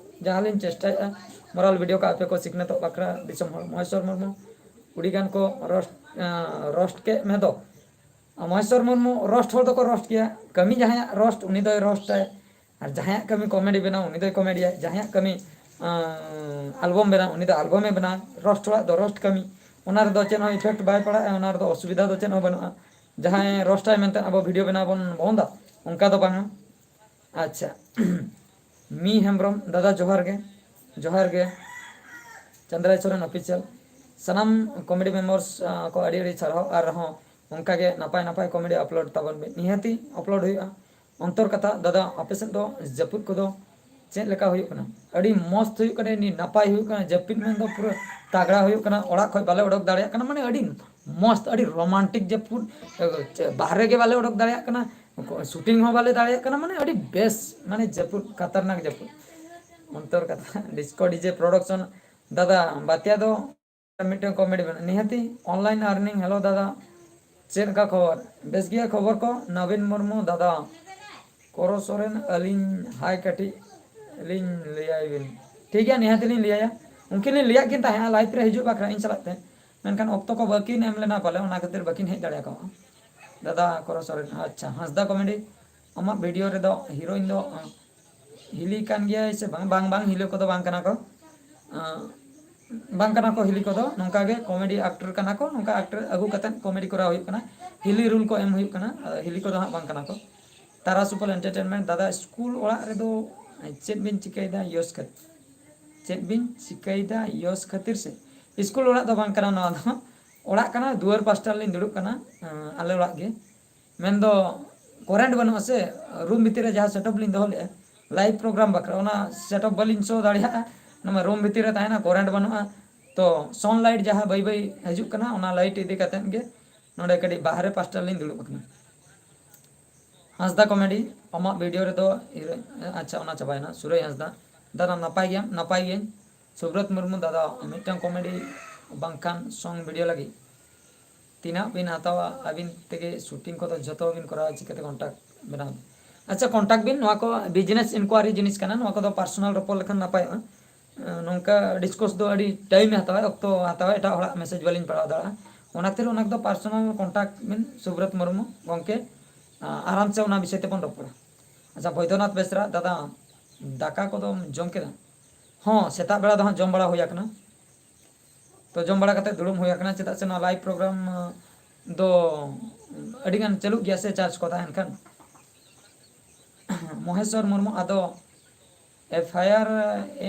ᱡᱟᱦᱟᱸ ᱞᱤᱧ ᱪᱮᱥᱴᱟᱭᱮᱫᱼᱟ, ᱢᱚᱨᱟᱞ ᱵᱷᱤᱰᱤᱭᱳ ᱠᱚ ᱟᱯᱮ ᱠᱚ ᱥᱤᱠᱷᱱᱟᱹᱛᱚᱜ ᱵᱟᱠᱷᱨᱟ᱾ ᱫᱤᱥᱚᱢ ᱦᱚᱲ ᱢᱚᱦᱮᱥᱚᱨ ᱢᱩᱨᱢᱩ ᱩᱰᱤᱜᱟᱱ ᱠᱚ ᱨᱳᱥᱴ, ᱟᱸ, ᱨᱳᱥᱴ ᱠᱮᱫ ᱢᱮ ᱫᱚ᱾ ᱢᱚᱦᱮᱥᱚᱨ ᱢᱩᱨᱢᱩ ᱨᱳᱥᱴ ᱦᱚᱲ ᱫᱚᱠᱚ ᱨᱳᱥᱴ ᱜᱮᱭᱟ, ᱠᱟᱹᱢᱤ ᱡᱟᱦᱟᱸᱭᱟᱜ ᱨᱳᱥᱴ ᱩᱱᱤ ᱫᱚᱭ ᱨᱳᱥᱴᱟᱭ, ᱟᱨ ᱡᱟᱦᱟᱸᱭᱟᱜ ᱠᱟᱹᱢᱤ ᱠᱚᱢᱮᱰᱤ ᱵᱮᱱᱟᱣ ᱩᱱᱤ ᱫᱚᱭ ᱠᱚᱢᱮᱰᱤᱭᱟᱭ, ᱡᱟᱦᱟᱸᱭᱟᱜ ᱠᱟᱹᱢᱤ, ᱟᱸ, ᱟᱞᱵᱚᱢ ᱵᱮᱱᱟᱣ ᱩᱱᱤ ᱫᱚ ᱟᱞᱵᱚᱢᱮ ᱵᱮᱱᱟᱣᱟ᱾ ᱨᱳᱥᱴ ᱦᱚᱲᱟᱜ ᱫᱚ ᱨᱳᱥᱴ ᱠᱟᱹᱢᱤ, ᱚᱱᱟ ᱨᱮᱫᱚ ᱪᱮᱫ ᱦᱚᱸ ᱤᱯᱷᱮᱠᱴ ᱵᱟᱭ ᱯᱟᱲᱟᱜᱼᱟ, ᱚᱱᱟ ᱨᱮᱫᱚ ᱚᱥᱩᱵᱤᱫᱷᱟ ᱫᱚ ᱪᱮᱫ ᱦᱚᱸ ᱵᱟᱹᱱᱩᱜᱼᱟ᱾ ᱡᱟᱦᱟᱸᱭ ᱨᱳᱥᱴᱟᱭ ᱢᱮᱱᱛᱮ ᱟᱵᱚ ᱵᱷᱤᱰᱤᱭᱳ ᱵᱮᱱᱟᱣ ᱵᱚᱱ ᱵᱚᱱᱫᱟ, ᱚᱱᱠᱟ ᱫᱚ ᱵᱟᱝᱟ᱾ ᱟᱪᱪᱷᱟ, ᱢᱤ ᱦᱮᱢᱵᱨᱚᱢ, ᱫᱟᱫᱟ ᱡᱚᱦᱟᱨ ᱜᱮ, ᱡᱚᱦᱟᱨ ᱜᱮ᱾ ᱪᱟᱸᱫᱽᱨᱟᱭ ᱥᱚᱨᱮᱱ ᱚᱯᱷᱤᱥᱤᱭᱟᱞ, ᱥᱟᱱᱟᱢ ᱠᱚᱢᱮᱰᱤ ᱢᱮᱢᱵᱟᱨᱥ, ᱟᱸ, ᱠᱚ ᱟᱹᱰᱤ ᱟᱹᱰᱤ ᱥᱟᱨᱦᱟᱣ᱾ ᱟᱨᱦᱚᱸ ᱚᱱᱠᱟᱜᱮ ᱱᱟᱯᱟᱭ ᱱᱟᱯᱟᱭ ᱠᱚᱢᱮᱰᱤ ᱟᱯᱞᱳᱰ ᱛᱟᱵᱚᱱ ᱵᱤᱱ, ᱱᱤᱦᱟᱹᱛᱤ ᱟᱯᱞᱳᱰ ᱦᱩᱭᱩᱜᱼᱟ᱾ ᱚᱱᱛᱚᱨ ᱠᱟᱛᱷᱟ, ᱫᱟᱫᱟ, ᱟᱯᱮ ᱥᱮᱫ ᱫᱚ ᱡᱟᱹᱯᱩᱫ ᱠᱚᱫᱚ ᱪᱮᱫ ᱞᱮᱠᱟ ᱦᱩᱭᱩᱜ ᱠᱟᱱᱟ? ᱟᱹᱰᱤ ᱢᱚᱥᱛ ᱦᱩᱭᱩᱜ ᱠᱟᱱᱟ, ᱟᱹᱰᱤ ᱱᱟᱯᱟᱭ ᱦᱩᱭᱩᱜ ᱠᱟᱱᱟ᱾ ᱡᱟᱹᱯᱤᱫ ᱢᱮᱱᱫᱚ ᱯᱩᱨᱟᱹ ᱛᱟᱜᱲᱟ ᱦᱩᱭᱩᱜ ᱠᱟᱱᱟ, ᱚᱲᱟᱜ ᱠᱷᱚᱱ ᱵᱟᱞᱮ ᱚᱰᱚᱠ ᱫᱟᱲᱮᱭᱟᱜ ᱠᱟᱱᱟ, ᱢᱟᱱᱮ ᱟᱹᱰᱤ ᱢᱚᱥᱛ, ᱟᱹᱰᱤ ᱨᱳᱢᱟᱱᱴᱤᱠ ᱡᱟᱹᱯᱩᱫ᱾ ᱮ, ᱪᱮ-, ᱵᱟᱦᱨᱮ ᱜᱮ ᱵᱟᱞᱮ ᱚᱰᱚᱠ ᱫᱟᱲᱮᱭᱟᱜ ᱠᱟᱱᱟ, ᱥᱩᱴᱤᱝ ᱦᱚᱸ ᱵᱟᱞᱮ ᱫᱟᱲᱮᱭᱟᱜ ᱠᱟᱱᱟ, ᱢᱟᱱᱮ ᱟᱹᱰᱤ ᱵᱮᱥ, ᱢᱟᱱᱮ ᱡᱟᱹᱯᱩᱫ, ᱠᱷᱟᱛᱟᱨᱱᱟᱠ ᱡᱟᱹᱯᱩᱫ᱾ ᱚᱱᱛᱚᱨ ᱠᱟᱛᱷᱟ, ᱰᱤᱥᱠᱳ ᱰᱤᱡᱮ ᱯᱨᱚᱰᱟᱠᱥᱚᱱ, ᱫᱟᱫᱟ, ᱵᱟᱛᱤᱭᱟ ᱫᱚ ᱢᱤᱫᱴᱮᱱ ᱠᱚᱢᱮᱰᱤ ᱵᱮᱱᱟᱣ, ᱱᱤᱦᱟᱹᱛᱤ ᱚᱱᱞᱟᱭᱤᱱ ᱟᱨᱱᱤᱝ᱾ ᱦᱮᱞᱳ ᱫᱟᱫᱟ, ᱪᱮᱫ ᱞᱮᱠᱟ ᱠᱷᱚᱵᱚᱨ? ᱵᱮᱥ ᱜᱮᱭᱟ ᱠᱷᱚᱵᱚᱨ ᱠᱚ᱾ ᱱᱚᱵᱤᱱ ᱢᱩᱨᱢᱩ, ᱫᱟᱫᱟ, ᱠᱚᱨᱚ ᱥᱚᱨᱮᱱ, ᱟᱹᱞᱤᱧ ᱦᱟᱭ ᱠᱟᱹᱴᱤᱡ ᱞᱤᱧ ᱞᱟᱹᱭᱟᱭ ᱵᱤᱱ᱾ ᱴᱷᱤᱠ ᱜᱮᱭᱟ, ᱱᱤᱦᱟᱹᱛᱤ ᱞᱤᱧ ᱞᱟᱹᱭᱟᱭᱟ᱾ ᱩᱱᱠᱤᱱ ᱞᱤᱧ ᱞᱟᱹᱭᱟᱫ ᱠᱤᱱ ᱛᱟᱦᱮᱸᱫ ᱞᱟᱭᱤᱵᱷ ᱨᱮ ᱦᱤᱡᱩᱜ ᱵᱟᱠᱷᱨᱟ ᱤᱧ ᱥᱟᱞᱟᱜ ᱛᱮ, ᱢᱮᱱᱠᱷᱟᱱ ᱚᱠᱛᱚ ᱠᱚ ᱵᱟᱹᱠᱤᱱ ᱮᱢ ᱞᱮᱱᱟ ᱯᱟᱞᱮ, ᱚᱱᱟ ᱠᱷᱟᱹᱛᱤᱨ ᱵᱟᱹᱠᱤᱱ ᱦᱮᱡ ᱫᱟᱲᱮ ᱠᱟᱣᱟ᱾ ᱫᱟᱫᱟ ᱠᱚᱨᱚ ᱥᱚᱨᱮᱱ, ᱟᱪᱪᱷᱟ, ᱦᱟᱸᱥᱫᱟ ᱠᱚᱢᱮᱰᱤ, ᱟᱢᱟᱜ ᱵᱷᱤᱰᱤᱭᱳ ᱨᱮᱫᱚ ᱦᱤᱨᱳᱭᱤᱱ ᱫᱚ ᱟᱸ, ᱦᱤᱞᱤ ᱠᱟᱱ ᱜᱮᱭᱟᱭ ᱥᱮ ᱵᱟᱝ? ᱵᱟᱝ, ᱵᱟᱝ, ᱦᱤᱞᱤ ᱠᱚᱫᱚ ᱵᱟᱝ ᱠᱟᱱᱟ ᱠᱚ᱾ ᱟᱸ, ᱵᱟᱝ ᱠᱟᱱᱟ ᱠᱚ ᱦᱤᱞᱤ ᱠᱚᱫᱚ, ᱱᱚᱝᱠᱟ ᱜᱮ ᱠᱚᱢᱮᱰᱤ ᱟᱠᱴᱚᱨ ᱠᱟᱱᱟ ᱠᱚ, ᱱᱚᱝᱠᱟ ᱟᱠᱴᱚᱨ ᱟᱹᱜᱩ ᱠᱟᱛᱮᱫ ᱠᱚᱢᱮᱰᱤ ᱠᱚᱨᱟᱣ ᱦᱩᱭᱩᱜ ᱠᱟᱱᱟ, ᱦᱤᱞᱤ ᱨᱳᱞ ᱠᱚ ᱮᱢ ᱦᱩᱭᱩᱜ ᱠᱟᱱᱟ᱾ ᱟᱸ, ᱦᱤᱞᱤ ᱠᱚᱫᱚ ᱦᱟᱸᱜ ᱵᱟᱝ ᱠᱟᱱᱟ ᱠᱚ᱾ ᱛᱟᱨᱟ ᱥᱩᱯᱚᱞ ᱮᱱᱴᱟᱨᱴᱮᱱᱢᱮᱱᱴ, ᱫᱟᱫᱟ, ᱥᱠᱩᱞ ᱚᱲᱟᱜ ᱨᱮᱫᱚ ᱪᱮᱫ ᱵᱤᱱ ᱪᱤᱠᱟᱹᱭᱮᱫᱟ ᱭᱚᱥ ᱠᱷᱟᱹᱛᱤᱨ? ᱪᱮᱫ ᱵᱤᱱ ᱪᱤᱠᱟᱹᱭᱮᱫᱟ ᱭᱚᱥ ᱠᱷᱟᱹᱛᱤᱨ ᱥᱮ? ᱥᱠᱩᱞ ᱚᱲᱟᱜ ᱫᱚ ᱵᱟᱝ ᱠᱟᱱᱟ ᱱᱚᱣᱟ ᱫᱚ, ᱚᱲᱟᱜ ᱠᱟᱱᱟ, ᱫᱩᱣᱟᱹᱨ ᱯᱟᱥᱴᱟ ᱨᱮᱞᱤᱧ ᱫᱩᱲᱩᱵ ᱠᱟᱱᱟ, ᱟᱸ, ᱟᱞᱮ ᱚᱲᱟᱜ ᱜᱮ᱾ ᱢᱮᱱᱫᱚ ᱠᱚᱨᱮᱱᱴ ᱵᱟᱹᱱᱩᱜᱼᱟ ᱥᱮ, ᱨᱩᱢ ᱵᱷᱤᱛᱤᱨ ᱨᱮ ᱡᱟᱦᱟᱸ ᱥᱮᱴᱟᱯ ᱞᱤᱧ ᱫᱚᱦᱚ ᱞᱮᱫᱼᱟ ᱞᱟᱭᱤᱵᱷ ᱯᱨᱳᱜᱨᱟᱢ ᱵᱟᱠᱷᱨᱟ, ᱚᱱᱟ ᱥᱮᱴᱟᱯ ᱵᱟᱹᱞᱤᱧ ᱥᱳ ᱫᱟᱲᱮᱭᱟᱜᱼᱟ᱾ ᱚᱱᱟ ᱨᱩᱢ ᱵᱷᱤᱛᱤᱨ ᱨᱮ ᱛᱟᱦᱮᱱᱟ, ᱠᱚᱨᱮᱱᱴ ᱵᱟᱹᱱᱩᱜᱼᱟ, ᱛᱚ ᱥᱚᱱ ᱞᱟᱭᱤᱴ ᱡᱟᱦᱟᱸ ᱵᱟᱹᱭ ᱵᱟᱹᱭ ᱦᱤᱡᱩᱜ ᱠᱟᱱᱟ, ᱚᱱᱟ ᱞᱟᱭᱤᱴ ᱤᱫᱤ ᱠᱟᱛᱮᱫ ᱜᱮ ᱱᱚᱰᱮ ᱠᱟᱹᱴᱤᱡ ᱵᱟᱦᱨᱮ ᱯᱟᱥᱴᱟ ᱨᱮᱞᱤᱧ ᱫᱩᱲᱩᱵ ᱟᱠᱟᱱᱟ᱾ ᱦᱟᱸᱥᱫᱟ ᱠᱚᱢᱮᱰᱤ, ᱟᱢᱟᱜ ᱵᱷᱤᱰᱤᱭᱳ ᱨᱮᱫᱚ ᱦᱤᱨᱳ-, ᱟᱪᱪᱷᱟ, ᱚᱱᱟ ᱪᱟᱵᱟᱭᱮᱱᱟ᱾ ᱥᱩᱨᱟᱹᱭ ᱦᱟᱸᱥᱫᱟ, ᱫᱟᱫᱟ ᱱᱟᱯᱟᱭ ᱜᱮᱭᱟᱢ? ᱱᱟᱯᱟᱭ ᱜᱤᱭᱟᱹᱧ᱾ ᱥᱩᱵᱨᱚᱛ ᱢᱩᱨᱢᱩ, ᱫᱟᱫᱟ ᱢᱤᱫᱴᱟᱝ ᱠᱚᱢᱮᱰᱤ ᱵᱟᱝᱠᱷᱟᱱ ᱥᱚᱝ ᱵᱷᱤᱰᱤᱭᱳ ᱞᱟᱹᱜᱤᱫ ᱛᱤᱱᱟᱹᱜ ᱵᱤᱱ ᱦᱟᱛᱟᱣᱟ? ᱟᱹᱵᱤᱱ ᱛᱮᱜᱮ ᱥᱩᱴᱤᱝ ᱠᱚᱫᱚ ᱡᱷᱚᱛᱚ ᱵᱤᱱ ᱠᱚᱨᱟᱣᱟ, ᱪᱤᱠᱟᱹᱛᱮ ᱠᱚᱱᱴᱟᱠᱴ ᱵᱮᱱᱟᱣ? ᱟᱪᱪᱷᱟ, ᱠᱚᱱᱴᱟᱠᱴ ᱵᱤᱱ, ᱱᱚᱣᱟ ᱠᱚ ᱵᱤᱡᱽᱱᱮᱥ ᱤᱱᱠᱩᱣᱟᱨᱤ ᱡᱤᱱᱤᱥ ᱠᱟᱱᱟ, ᱱᱚᱣᱟ ᱠᱚᱫᱚ ᱯᱟᱨᱥᱚᱱᱟᱞ ᱨᱚᱯᱚᱲ ᱞᱮᱠᱷᱟᱱ ᱱᱟᱯᱟᱭᱚᱜᱼᱟ᱾ ᱱᱚᱝᱠᱟ ᱰᱤᱥᱠᱚᱥ ᱫᱚ ᱟᱹᱰᱤ ᱴᱟᱭᱤᱢᱮ ᱦᱟᱛᱟᱣᱟ, ᱚᱠᱛᱚ ᱦᱟᱛᱟᱣᱟ, ᱮᱴᱟᱜ ᱦᱚᱲᱟᱜ ᱢᱮᱥᱮᱡᱽ ᱵᱟᱹᱞᱤᱧ ᱯᱟᱲᱦᱟᱣ ᱫᱟᱲᱮᱭᱟᱜᱼᱟ᱾ ᱚᱱᱟ ᱠᱷᱟᱹᱛᱤᱨ ᱚᱱᱟ ᱠᱚᱫᱚ ᱯᱟᱨᱥᱚᱱᱟᱞ ᱠᱚᱱᱴᱟᱠᱴ ᱵᱤᱱ ᱥᱩᱵᱨᱚᱛ ᱢᱩᱨᱢᱩ ᱜᱚᱢᱠᱮ, ᱟᱨᱟᱢ ᱥᱮ ᱚᱱᱟ ᱵᱤᱥᱚᱭ ᱛᱮᱵᱚᱱ ᱨᱚᱯᱚᱲᱟ᱾ ᱟᱪᱪᱷᱟ, ᱵᱚᱭᱫᱚᱱᱟᱛᱷ ᱵᱮᱥᱨᱟ, ᱫᱟᱫᱟ ᱫᱟᱠᱟ ᱠᱚᱫᱚᱢ ᱡᱚᱢ ᱠᱮᱫᱟ? ᱦᱚᱸ, ᱥᱮᱛᱟᱜ ᱵᱮᱲᱟ ᱫᱚ ᱦᱟᱸᱜ ᱡᱚᱢ ᱵᱟᱲᱟ ᱦᱩᱭ ᱟᱠᱟᱱᱟ᱾ ᱛᱚ ᱡᱚᱢ ᱵᱟᱲᱟ ᱠᱟᱛᱮ ᱫᱩᱲᱩᱵ ᱦᱩᱭ ᱟᱠᱟᱱᱟ, ᱪᱮᱫᱟᱜ ᱥᱮ ᱱᱚᱣᱟ ᱞᱟᱭᱤᱵᱷ ᱯᱨᱳᱜᱨᱟᱢ ᱫᱚ ᱟᱹᱰᱤᱜᱟᱱ ᱪᱟᱹᱞᱩᱜ ᱜᱮᱭᱟ ᱥᱮ, ᱪᱟᱨᱡᱽ ᱠᱚ ᱛᱟᱦᱮᱱ ᱠᱷᱟᱱ᱾ ᱢᱚᱦᱮᱥᱚᱨ ᱢᱩᱨᱢᱩ, ᱟᱫᱚ ᱮᱯᱷ ᱟᱭ ᱟᱨ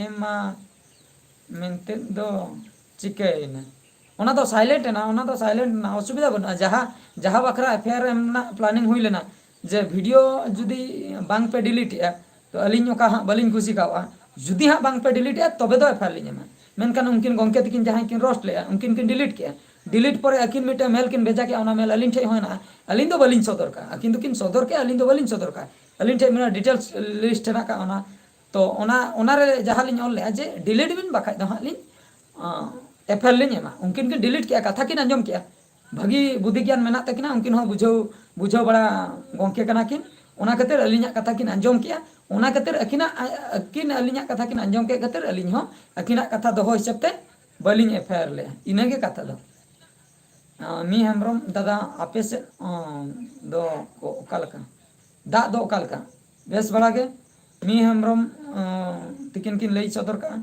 ᱮᱢᱟ ᱢᱮᱱᱛᱮ ᱫᱚ ᱪᱤᱠᱟᱹᱭᱮᱱᱟ? ᱚᱱᱟ ᱫᱚ ᱥᱟᱭᱞᱮᱱᱴ ᱮᱱᱟ, ᱚᱱᱟ ᱫᱚ ᱥᱟᱭᱞᱮᱱᱴ ᱮᱱᱟ, ᱚᱥᱩᱵᱤᱫᱷᱟ ᱵᱟᱹᱱᱩᱜᱼᱟ᱾ ᱡᱟᱦᱟᱸ, ᱡᱟᱦᱟᱸ ᱵᱟᱠᱷᱨᱟ ᱮᱯᱷ ᱟᱭ ᱟᱨ ᱮᱢ ᱨᱮᱱᱟᱜ ᱯᱞᱟᱱᱤᱝ ᱦᱩᱭ ᱞᱮᱱᱟ, ᱡᱮ ᱵᱷᱤᱰᱤᱭᱳ ᱡᱩᱫᱤ ᱵᱟᱝ ᱯᱮ ᱰᱤᱞᱤᱴ ᱮᱜᱼᱟ, ᱛᱚ ᱟᱹᱞᱤᱧ ᱚᱠᱟ ᱦᱟᱸᱜ ᱵᱟᱹᱞᱤᱧ ᱠᱩᱥᱤ ᱠᱟᱣᱟ᱾ ᱡᱩᱫᱤ ᱦᱟᱸᱜ ᱵᱟᱝ ᱯᱮ ᱰᱤᱞᱤᱴ ᱮᱜᱼᱟ, ᱛᱚᱵᱮ ᱫᱚ ᱮᱯᱷ ᱟᱭ ᱟᱨ ᱞᱤᱧ ᱮᱢᱟ᱾ ᱢᱮᱱᱠᱷᱟᱱ ᱩᱱᱠᱤᱱ ᱜᱚᱢᱠᱮ ᱛᱟᱹᱠᱤᱱ ᱡᱟᱦᱟᱸᱭ ᱠᱤᱱ ᱨᱳᱥᱴ ᱞᱮᱜᱼᱟ, ᱩᱱᱠᱤᱱ ᱠᱤᱱ ᱰᱤᱞᱤᱴ ᱠᱮᱜᱼᱟ᱾ ᱰᱤᱞᱤᱴ ᱯᱚᱨᱮ ᱟᱹᱠᱤᱱ ᱢᱤᱫᱴᱮᱱ ᱢᱮᱞ ᱠᱤᱱ ᱵᱷᱮᱡᱟ ᱠᱮᱜᱼᱟ, ᱚᱱᱟ ᱢᱮᱞ ᱟᱹᱞᱤᱧ ᱴᱷᱮᱡ ᱦᱚᱸ ᱦᱮᱱᱟᱜᱼᱟ᱾ ᱟᱹᱞᱤᱧ ᱫᱚ ᱵᱟᱹᱞᱤᱧ ᱥᱚᱫᱚᱨ ᱠᱟᱜᱼᱟ, ᱟᱹᱠᱤᱱ ᱫᱚᱠᱤᱱ ᱥᱚᱫᱚᱨ ᱠᱮᱜᱼᱟ, ᱟᱹᱞᱤᱧ ᱫᱚ ᱵᱟᱹᱞᱤᱧ ᱥᱚᱫᱚᱨ ᱠᱟᱜᱼᱟ᱾ ᱟᱹᱞᱤᱧ ᱴᱷᱮᱡ ᱢᱮᱱᱟᱜᱼᱟ, ᱰᱤᱴᱮᱞᱥ ᱞᱤᱥᱴ ᱦᱮᱱᱟᱜ ᱠᱟᱜᱼᱟ᱾ ᱚᱱᱟ ᱛᱚ ᱚᱱᱟ, ᱚᱱᱟᱨᱮ ᱡᱟᱦᱟᱸ ᱞᱤᱧ ᱚᱞ ᱞᱮᱜᱼᱟ ᱡᱮ ᱰᱤᱞᱤᱴ ᱵᱤᱱ, ᱵᱟᱠᱷᱟᱡ ᱫᱚ ᱦᱟᱸᱜ ᱞᱤᱧ, ᱟᱸ, ᱮᱯᱷ ᱟᱭ ᱟᱨ ᱞᱤᱧ ᱮᱢᱟ᱾ ᱩᱱᱠᱤᱱ ᱠᱤᱱ ᱰᱤᱞᱤᱴ ᱠᱮᱜᱼᱟ, ᱠᱟᱛᱷᱟ ᱠᱤᱱ ᱟᱸᱡᱚᱢ ᱠᱮᱜᱼᱟ᱾ ᱵᱷᱟᱹᱜᱤ ᱵᱩᱫᱷᱤ ᱜᱮᱭᱟᱱ ᱢᱮᱱᱟᱜ ᱛᱟᱹᱠᱤᱱᱟ, ᱩᱱᱠᱤᱱ ᱦᱚᱸ ᱵᱩᱡᱷᱟᱹᱣ, ᱵᱩᱡᱷᱟᱹᱣ ᱵᱟᱲᱟ ᱜᱚᱢᱠᱮ ᱠᱟᱱᱟ ᱠᱤᱱ᱾ ᱚᱱᱟ ᱠᱷᱟᱹᱛᱤᱨ ᱟᱹᱞᱤᱧᱟᱜ ᱠᱟᱛᱷᱟ ᱠᱤᱱ ᱟᱸᱡᱚᱢ ᱠᱮᱜᱼᱟ, ᱚᱱᱟ ᱠᱷᱟᱹᱛᱤᱨ ᱟᱹᱠᱤᱱᱟᱜ, ᱟᱹᱠᱤᱱ ᱟᱹᱞᱤᱧᱟᱜ ᱠᱟᱛᱷᱟ ᱠᱤᱱ ᱟᱸᱡᱚᱢ ᱠᱮᱫ ᱠᱷᱟᱹᱛᱤᱨ ᱟᱹᱞᱤᱧ ᱦᱚᱸ ᱟᱹᱠᱤᱱᱟᱜ ᱠᱟᱛᱷᱟ ᱫᱚᱦᱚ ᱦᱤᱥᱟᱹᱵ ᱛᱮ ᱵᱟᱹᱞᱤᱧ ᱮᱯᱷ ᱟᱭ ᱟᱨ ᱞᱮᱜᱼᱟ᱾ ᱤᱱᱟᱹᱜᱮ ᱠᱟᱛᱷᱟ ᱫᱚ᱾ ᱟᱸ, ᱢᱤ ᱦᱮᱢᱵᱨᱚᱢ, ᱫᱟᱫᱟ, ᱟᱯᱮ ᱥᱮᱫ, ᱟᱸ, ᱫᱚ ᱚ-, ᱚᱠᱟ ᱞᱮᱠᱟ? ᱫᱟᱜ ᱫᱚ ᱚᱠᱟ ᱞᱮᱠᱟ? ᱵᱮᱥ ᱵᱟᱲᱟ ᱜᱮ? ᱢᱤ ᱦᱮᱢᱵᱨᱚᱢ, ᱟᱸ, ᱛᱤᱠᱤᱱ ᱠᱤᱱ ᱞᱟᱹᱭ ᱥᱚᱫᱚᱨ ᱠᱟᱜᱼᱟ,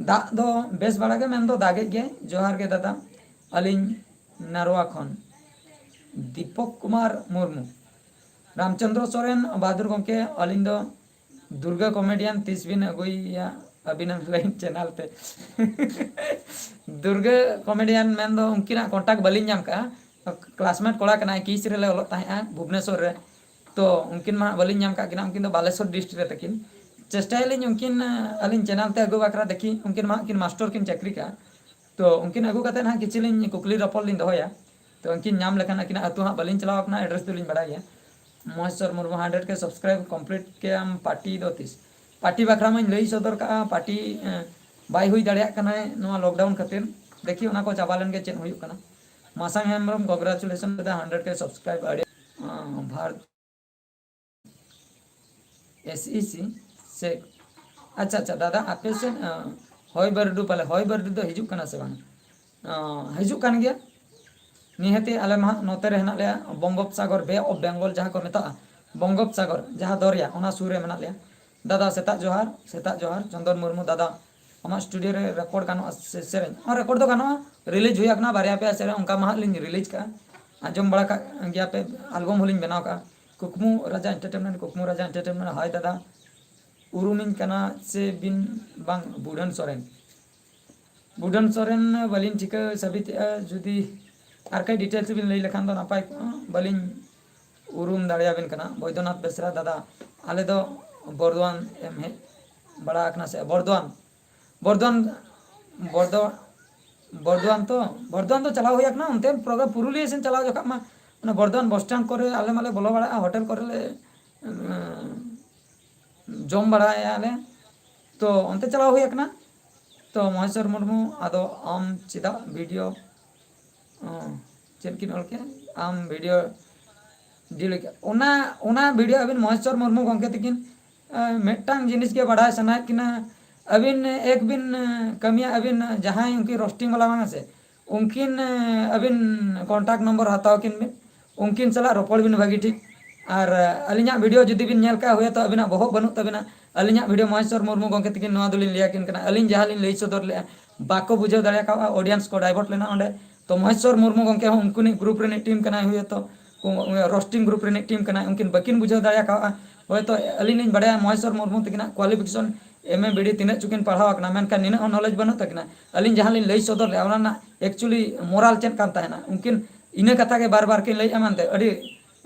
ᱫᱟᱜ ᱫᱚ ᱵᱮᱥ ᱵᱟᱲᱟ ᱜᱮ ᱢᱮᱱᱫᱚ ᱫᱟᱜᱮᱫ ᱜᱮᱭᱟᱭ᱾ ᱡᱚᱦᱟᱨ ᱜᱮ ᱫᱟᱫᱟ, ᱟᱹᱞᱤᱧ ᱱᱟᱨᱣᱟ ᱠᱷᱚᱱ᱾ ᱫᱤᱯᱚᱠ ᱠᱩᱢᱟᱨ ᱢᱩᱨᱢᱩ, ᱨᱟᱢᱪᱚᱸᱫᱽᱨᱚ ᱥᱚᱨᱮᱱ, ᱵᱟᱦᱟᱫᱩᱨ ᱜᱚᱢᱠᱮ, ᱟᱹᱞᱤᱧ ᱫᱚ ᱫᱩᱨᱜᱟᱹ comedian ᱛᱤᱥ ᱵᱤᱱ ᱟᱹᱜᱩᱭᱮᱭᱟ ᱟᱹᱵᱤᱱᱟᱜ line channel ᱛᱮ? ᱫᱩᱨᱜᱟᱹ comedian ᱢᱮᱱᱫᱚ ᱩᱱᱠᱤᱱᱟᱜ contact ᱵᱟᱹᱞᱤᱧ ᱧᱟᱢ ᱠᱟᱜᱼᱟ᱾ Classmate ᱠᱚᱲᱟ ᱠᱟᱱᱟᱭ, ᱠᱤᱥ ᱨᱮᱞᱮ ᱚᱞᱚᱜ ᱛᱟᱦᱮᱸᱜᱼᱟ ᱵᱷᱩᱵᱽᱱᱮᱥᱚᱨ ᱨᱮ᱾ ᱛᱚ ᱩᱱᱠᱤᱱ ᱢᱟ ᱦᱟᱸᱜ ᱵᱟᱹᱞᱤᱧ ᱧᱟᱢ ᱠᱟᱜ ᱠᱤᱱᱟ, ᱩᱱᱠᱤᱱ ᱫᱚ ᱵᱟᱞᱮᱥᱚᱨ district ᱨᱮ ᱛᱟᱹᱠᱤᱱ᱾ ᱪᱮᱥᱴᱟᱭᱟᱞᱤᱧ ᱩᱱᱠᱤᱱ, ᱟᱹᱞᱤᱧ channel ᱛᱮ ᱟᱹᱜᱩ ᱵᱟᱠᱷᱨᱟ, ᱫᱮᱠᱷᱤ ᱩᱱᱠᱤᱱ ᱢᱟ ᱦᱟᱸᱜ ᱠᱤᱱ ᱢᱟᱥᱴᱚᱨ ᱠᱤᱱ ᱪᱟᱹᱠᱨᱤ ᱠᱟᱜᱼᱟ᱾ ᱛᱚ ᱩᱱᱠᱤᱱ ᱟᱹᱜᱩ ᱠᱟᱛᱮᱫ ᱦᱟᱸᱜ ᱠᱤᱪᱷᱩ ᱞᱤᱧ ᱠᱩᱠᱞᱤ ᱨᱚᱯᱚᱲ ᱞᱤᱧ ᱫᱚᱦᱚᱭᱟ᱾ ᱛᱚ ᱩᱱᱠᱤᱱ ᱧᱟᱢ ᱞᱮᱠᱷᱟᱱ, ᱟᱹᱠᱤᱱᱟᱜ ᱟᱹᱛᱩ ᱦᱟᱸᱜ ᱵᱟᱹᱞᱤᱧ ᱪᱟᱞᱟᱣ ᱠᱟᱱᱟ, address ᱫᱚᱞᱤᱧ ᱵᱟᱲᱟᱭ ᱜᱮᱭᱟ᱾ Maheshwar Murmu, hundred K subscribe complete ᱠᱮᱜ ᱟᱢ, party ᱫᱚ ᱛᱤᱥ? Party ᱵᱟᱠᱷᱨᱟ ᱢᱟᱧ ᱞᱟᱹᱭ ᱥᱚᱫᱚᱨ ᱠᱟᱜᱼᱟ, party, ᱮᱸ, ᱵᱟᱭ ᱦᱩᱭ ᱫᱟᱲᱮᱭᱟᱜ ᱠᱟᱱᱟᱭ ᱱᱚᱣᱟ lockdown ᱠᱷᱟᱹᱛᱤᱨ᱾ ᱫᱮᱠᱷᱤ ᱚᱱᱟ ᱠᱚ ᱪᱟᱵᱟ ᱞᱮᱱ ᱜᱮ ᱪᱮᱫ ᱦᱩᱭᱩᱜ ᱠᱟᱱᱟ᱾ ᱢᱟᱥᱟᱝ ᱦᱮᱢᱵᱨᱚᱢ, congratulation ᱫᱟᱫᱟ, hundred K subscribe ᱟᱹᱰᱤ, ᱟᱸ, ᱵᱷᱟᱨ-, S E C ᱥᱮ, ᱟᱪᱪᱷᱟ, ᱟᱪᱪᱷᱟ, ᱫᱟᱫᱟ, ᱟᱯᱮ ᱥᱮᱫ, ᱟᱸ, ᱦᱚᱭ ᱵᱟᱹᱨᱰᱩ ᱯᱟᱞᱮ, ᱦᱚᱭ ᱵᱟᱹᱨᱰᱩ ᱫᱚ ᱦᱤᱡᱩᱜ ᱠᱟᱱᱟ ᱥᱮ ᱵᱟᱝ? ᱟᱸ, ᱦᱤᱡᱩᱜ ᱠᱟᱱ ᱜᱮᱭᱟ᱾ ᱱᱤᱦᱟᱹᱛᱤ ᱟᱞᱮ ᱢᱟ ᱦᱟᱸᱜ ᱱᱚᱛᱮ ᱨᱮ ᱦᱮᱱᱟᱜ ᱞᱮᱭᱟ, ᱵᱚᱝᱜᱳᱯᱥᱟᱜᱚᱨ, Bay of Bengal ᱡᱟᱦᱟᱸ ᱠᱚ ᱢᱮᱛᱟᱜᱼᱟ, ᱵᱚᱝᱜᱳᱯᱥᱟᱜᱚᱨ, ᱡᱟᱦᱟᱸ ᱫᱚᱨᱭᱟ, ᱚᱱᱟ ᱥᱩᱨ ᱨᱮ ᱢᱮᱱᱟᱜ ᱞᱮᱭᱟ᱾ ᱫᱟᱫᱟ, ᱥᱮᱛᱟᱜ ᱡᱚᱦᱟᱨ, ᱥᱮᱛᱟᱜ ᱡᱚᱦᱟᱨ᱾ ᱪᱚᱱᱫᱚᱱ ᱢᱩᱨᱢᱩ, ᱫᱟᱫᱟ, ᱟᱢᱟᱜ studio ᱨᱮ record ᱜᱟᱱᱚᱜᱼᱟ ᱥᱮ ᱥᱮᱨᱮᱧ? ᱦᱚᱸ, record ᱫᱚ ᱜᱟᱱᱚᱜᱼᱟ, release ᱦᱩᱭ ᱟᱠᱟᱱᱟ ᱵᱟᱨᱭᱟ ᱯᱮᱭᱟ ᱥᱮᱨᱮᱧ, ᱚᱱᱠᱟ ᱢᱟ ᱦᱟᱸᱜ ᱞᱤᱧ release ᱠᱟᱜᱼᱟ, ᱟᱸᱡᱚᱢ ᱵᱟᱲᱟ ᱠᱟᱜ ᱜᱮᱭᱟ ᱯᱮ, album ᱦᱚᱸᱞᱤᱧ ᱵᱮᱱᱟᱣ ᱠᱟᱜᱼᱟ᱾ ᱠᱩᱠᱢᱩ ᱨᱟᱡᱟ Entertainment, ᱠᱩᱠᱢᱩ ᱨᱟᱡᱟ Entertainment, ᱦᱳᱭ ᱫᱟᱫᱟ, ᱩᱨᱩᱢᱤᱧ ᱠᱟᱱᱟ ᱥᱮ ᱵᱤᱱ ᱵᱟᱝ ᱵᱩᱰᱷᱟᱹᱱ ᱥᱚᱨᱮᱱ? ᱵᱩᱰᱷᱟᱹᱱ ᱥᱚᱨᱮᱱ ᱵᱟᱹᱞᱤᱧ ᱴᱷᱤᱠᱟᱹ ᱥᱟᱹᱵᱤᱛᱮᱜᱼᱟ, ᱡᱩᱫᱤ ᱟᱨ ᱠᱟᱹᱡ details ᱵᱤᱱ ᱞᱟᱹᱭ ᱞᱮᱠᱷᱟᱱ ᱫᱚ ᱱᱟᱯᱟᱭ ᱠᱚᱜᱼᱟ, ᱵᱟᱹᱞᱤᱧ ᱩᱨᱩᱢ ᱫᱟᱲᱮᱭᱟᱵᱤᱱ ᱠᱟᱱᱟ᱾ ᱵᱳᱭᱫᱚᱱᱟᱛᱷ ᱵᱮᱥᱨᱟ ᱫᱟᱫᱟ, ᱟᱞᱮ ᱫᱚ ᱵᱚᱨᱫᱷᱚᱣᱟᱱ ᱮᱢ ᱦᱮᱡ ᱵᱟᱲᱟ ᱟᱠᱟᱱᱟ ᱥᱮ? ᱵᱚᱨᱫᱷᱚᱣᱟᱱ, ᱵᱚᱨᱫᱷᱚᱣᱟᱱ, ᱵᱚᱨᱫᱷᱚ-, ᱵᱚᱨᱫᱷᱚᱣᱟᱱ ᱛᱚ, ᱵᱚᱨᱫᱷᱚᱣᱟᱱ ᱫᱚ ᱪᱟᱞᱟᱣ ᱦᱩᱭ ᱟᱠᱟᱱᱟ, ᱚᱱᱛᱮ program ᱯᱩᱨᱩᱞᱤᱭᱟᱹ ᱥᱮᱱ ᱪᱟᱞᱟᱣ ᱡᱚᱠᱷᱟᱜ ᱢᱟ, ᱚᱱᱟ ᱵᱚᱨᱫᱷᱚᱣᱟᱱ bus stand ᱠᱚᱨᱮ ᱟᱞᱮ ᱢᱟᱞᱮ ᱵᱚᱞᱚ ᱵᱟᱲᱟᱜᱼᱟ, hotel ᱠᱚᱨᱮ ᱞᱮ, ᱮᱸ, ᱡᱚᱢ ᱵᱟᱲᱟᱭᱟ ᱞᱮ᱾ ᱛᱚ ᱚᱱᱛᱮ ᱪᱟᱞᱟᱣ ᱦᱩᱭ ᱟᱠᱟᱱᱟ᱾ ᱛᱚ ᱢᱚᱦᱮᱥᱚᱨ ᱢᱩᱨᱢᱩ, ᱟᱫᱚ ᱟᱢ ᱪᱮᱫᱟᱜ video, ᱚ, ᱪᱮᱫ ᱠᱤᱱ ᱚᱞ ᱠᱮᱫ? ᱟᱢ video delete ᱠᱮᱫ᱾ ᱚᱱᱟ, ᱚᱱᱟ video ᱟᱹᱵᱤᱱ ᱢᱚᱦᱮᱥᱚᱨ ᱢᱩᱨᱢᱩ ᱜᱚᱢᱠᱮ ᱛᱟᱹᱠᱤᱱ, ᱮ, ᱢᱤᱫᱴᱟᱝ ᱡᱤᱱᱤᱥ ᱜᱮ ᱵᱟᱲᱟᱭ ᱥᱟᱱᱟᱭᱮᱫ ᱠᱤᱱᱟ, ᱟᱹᱵᱤᱱ ᱮᱠ ᱵᱤᱱ, ᱮ, ᱠᱟᱹᱢᱤᱭᱟ, ᱟᱹᱵᱤᱱ ᱡᱟᱦᱟᱸᱭ ᱩᱱᱠᱤᱱ roasting ᱵᱟᱞᱟ ᱵᱟᱝᱟ ᱥᱮ, ᱩᱱᱠᱤᱱ ᱟᱹᱵᱤᱱ ᱠᱚᱱᱴᱟᱠᱴ ᱱᱚᱢᱵᱚᱨ ᱦᱟᱛᱟᱣ ᱠᱤᱱ ᱵᱤᱱ, ᱩᱱᱠᱤᱱ ᱥᱟᱞᱟᱜ ᱨᱚᱯᱚᱲ ᱵᱤᱱ ᱵᱷᱟᱹᱜᱤ ᱴᱷᱤᱠ᱾ ᱟᱨ ᱟᱹᱞᱤᱧᱟᱜ ᱵᱷᱤᱰᱤᱭᱳ ᱡᱩᱫᱤ ᱵᱤᱱ ᱧᱮᱞ ᱠᱟᱜᱼᱟ, ᱦᱳᱭᱛᱳ ᱟᱹᱵᱤᱱᱟᱜ ᱵᱚᱦᱚᱜ ᱵᱟᱹᱱᱩᱜ ᱛᱟᱹᱵᱤᱱᱟ᱾ ᱟᱹᱞᱤᱧᱟᱜ ᱵᱷᱤᱰᱤᱭᱳ ᱢᱚᱦᱮᱥᱚᱨ ᱢᱩᱨᱢᱩ ᱜᱚᱢᱠᱮ ᱛᱟᱹᱠᱤᱱ ᱱᱚᱣᱟ ᱫᱚᱞᱤᱧ ᱞᱟᱹᱭ ᱟᱹᱠᱤᱱ ᱠᱟᱱᱟ, ᱟᱹᱞᱤᱧ ᱡᱟᱦᱟᱸ ᱞᱤᱧ ᱞᱟᱹᱭ ᱥᱚᱫᱚᱨ ᱞᱮᱜᱼᱟ, ᱵᱟᱠᱚ ᱵᱩᱡᱷᱟᱹᱣ ᱫᱟᱲᱮ ᱠᱟᱣᱟ, ᱚᱰᱤᱭᱮᱱᱥ ᱠᱚ ᱰᱟᱭᱵᱷᱟᱨᱴ ᱞᱮᱱᱟ ᱚᱸᱰᱮ᱾ ᱛᱚ ᱢᱚᱦᱮᱥᱚᱨ ᱢᱩᱨᱢᱩ ᱜᱚᱢᱠᱮ ᱦᱚᱸ ᱩᱱᱠᱩᱱᱤᱡ ᱜᱨᱩᱯ ᱨᱤᱱᱤᱡ ᱴᱤᱢ ᱠᱟᱱᱟᱭ, ᱦᱳᱭᱛᱳ ᱨᱚᱥᱴᱤᱝ ᱜᱨᱩᱯ ᱨᱤᱱᱤᱡ ᱴᱤᱢ ᱠᱟᱱᱟᱭ, ᱩᱱᱠᱤᱱ ᱵᱟᱹᱠᱤᱱ ᱵᱩᱡᱷᱟᱹᱣ ᱫᱟᱲᱮ ᱠᱟᱣᱟ᱾ ᱦᱳᱭᱛᱳ ᱟᱹᱞᱤᱧ ᱞᱤᱧ ᱵᱟᱲᱟᱭᱟ ᱢᱚᱦᱮᱥᱚᱨ ᱢᱩᱨᱢᱩ ᱛᱟᱹᱠᱤᱱᱟᱜ qualification M A B D ᱛᱤᱱᱟᱹᱜ ᱪᱚᱠᱤᱱ ᱯᱟᱲᱦᱟᱣ ᱟᱠᱟᱱᱟ, ᱢᱮᱱᱠᱷᱟᱱ ᱱᱤᱱᱟᱹᱜ ᱦᱚᱸ ᱱᱚᱞᱮᱡᱽ ᱵᱟᱹᱱᱩᱜ ᱛᱟᱹᱠᱤᱱᱟ᱾ ᱟᱹᱞᱤᱧ ᱡᱟᱦᱟᱸ ᱞᱤᱧ ᱞᱟᱹᱭ ᱥᱚᱫᱚᱨ ᱞᱮᱜᱼᱟ, ᱚᱱᱟ ᱨᱮᱱᱟᱜ ᱮᱠᱪᱩᱭᱮᱞᱤ ᱢᱚᱨᱟᱞ ᱪᱮᱫ ᱠᱟᱱ ᱛᱟᱦᱮᱱᱟ? ᱩᱱᱠᱤᱱ ᱤᱱᱟᱹ ᱠᱟᱛᱷᱟ ᱜᱮ ᱵᱟᱨ ᱵᱟᱨ ᱠᱤᱱ ᱞᱟᱹᱭᱮᱫᱼᱟ ᱢᱮᱱᱛᱮ, ᱟᱹᱰᱤ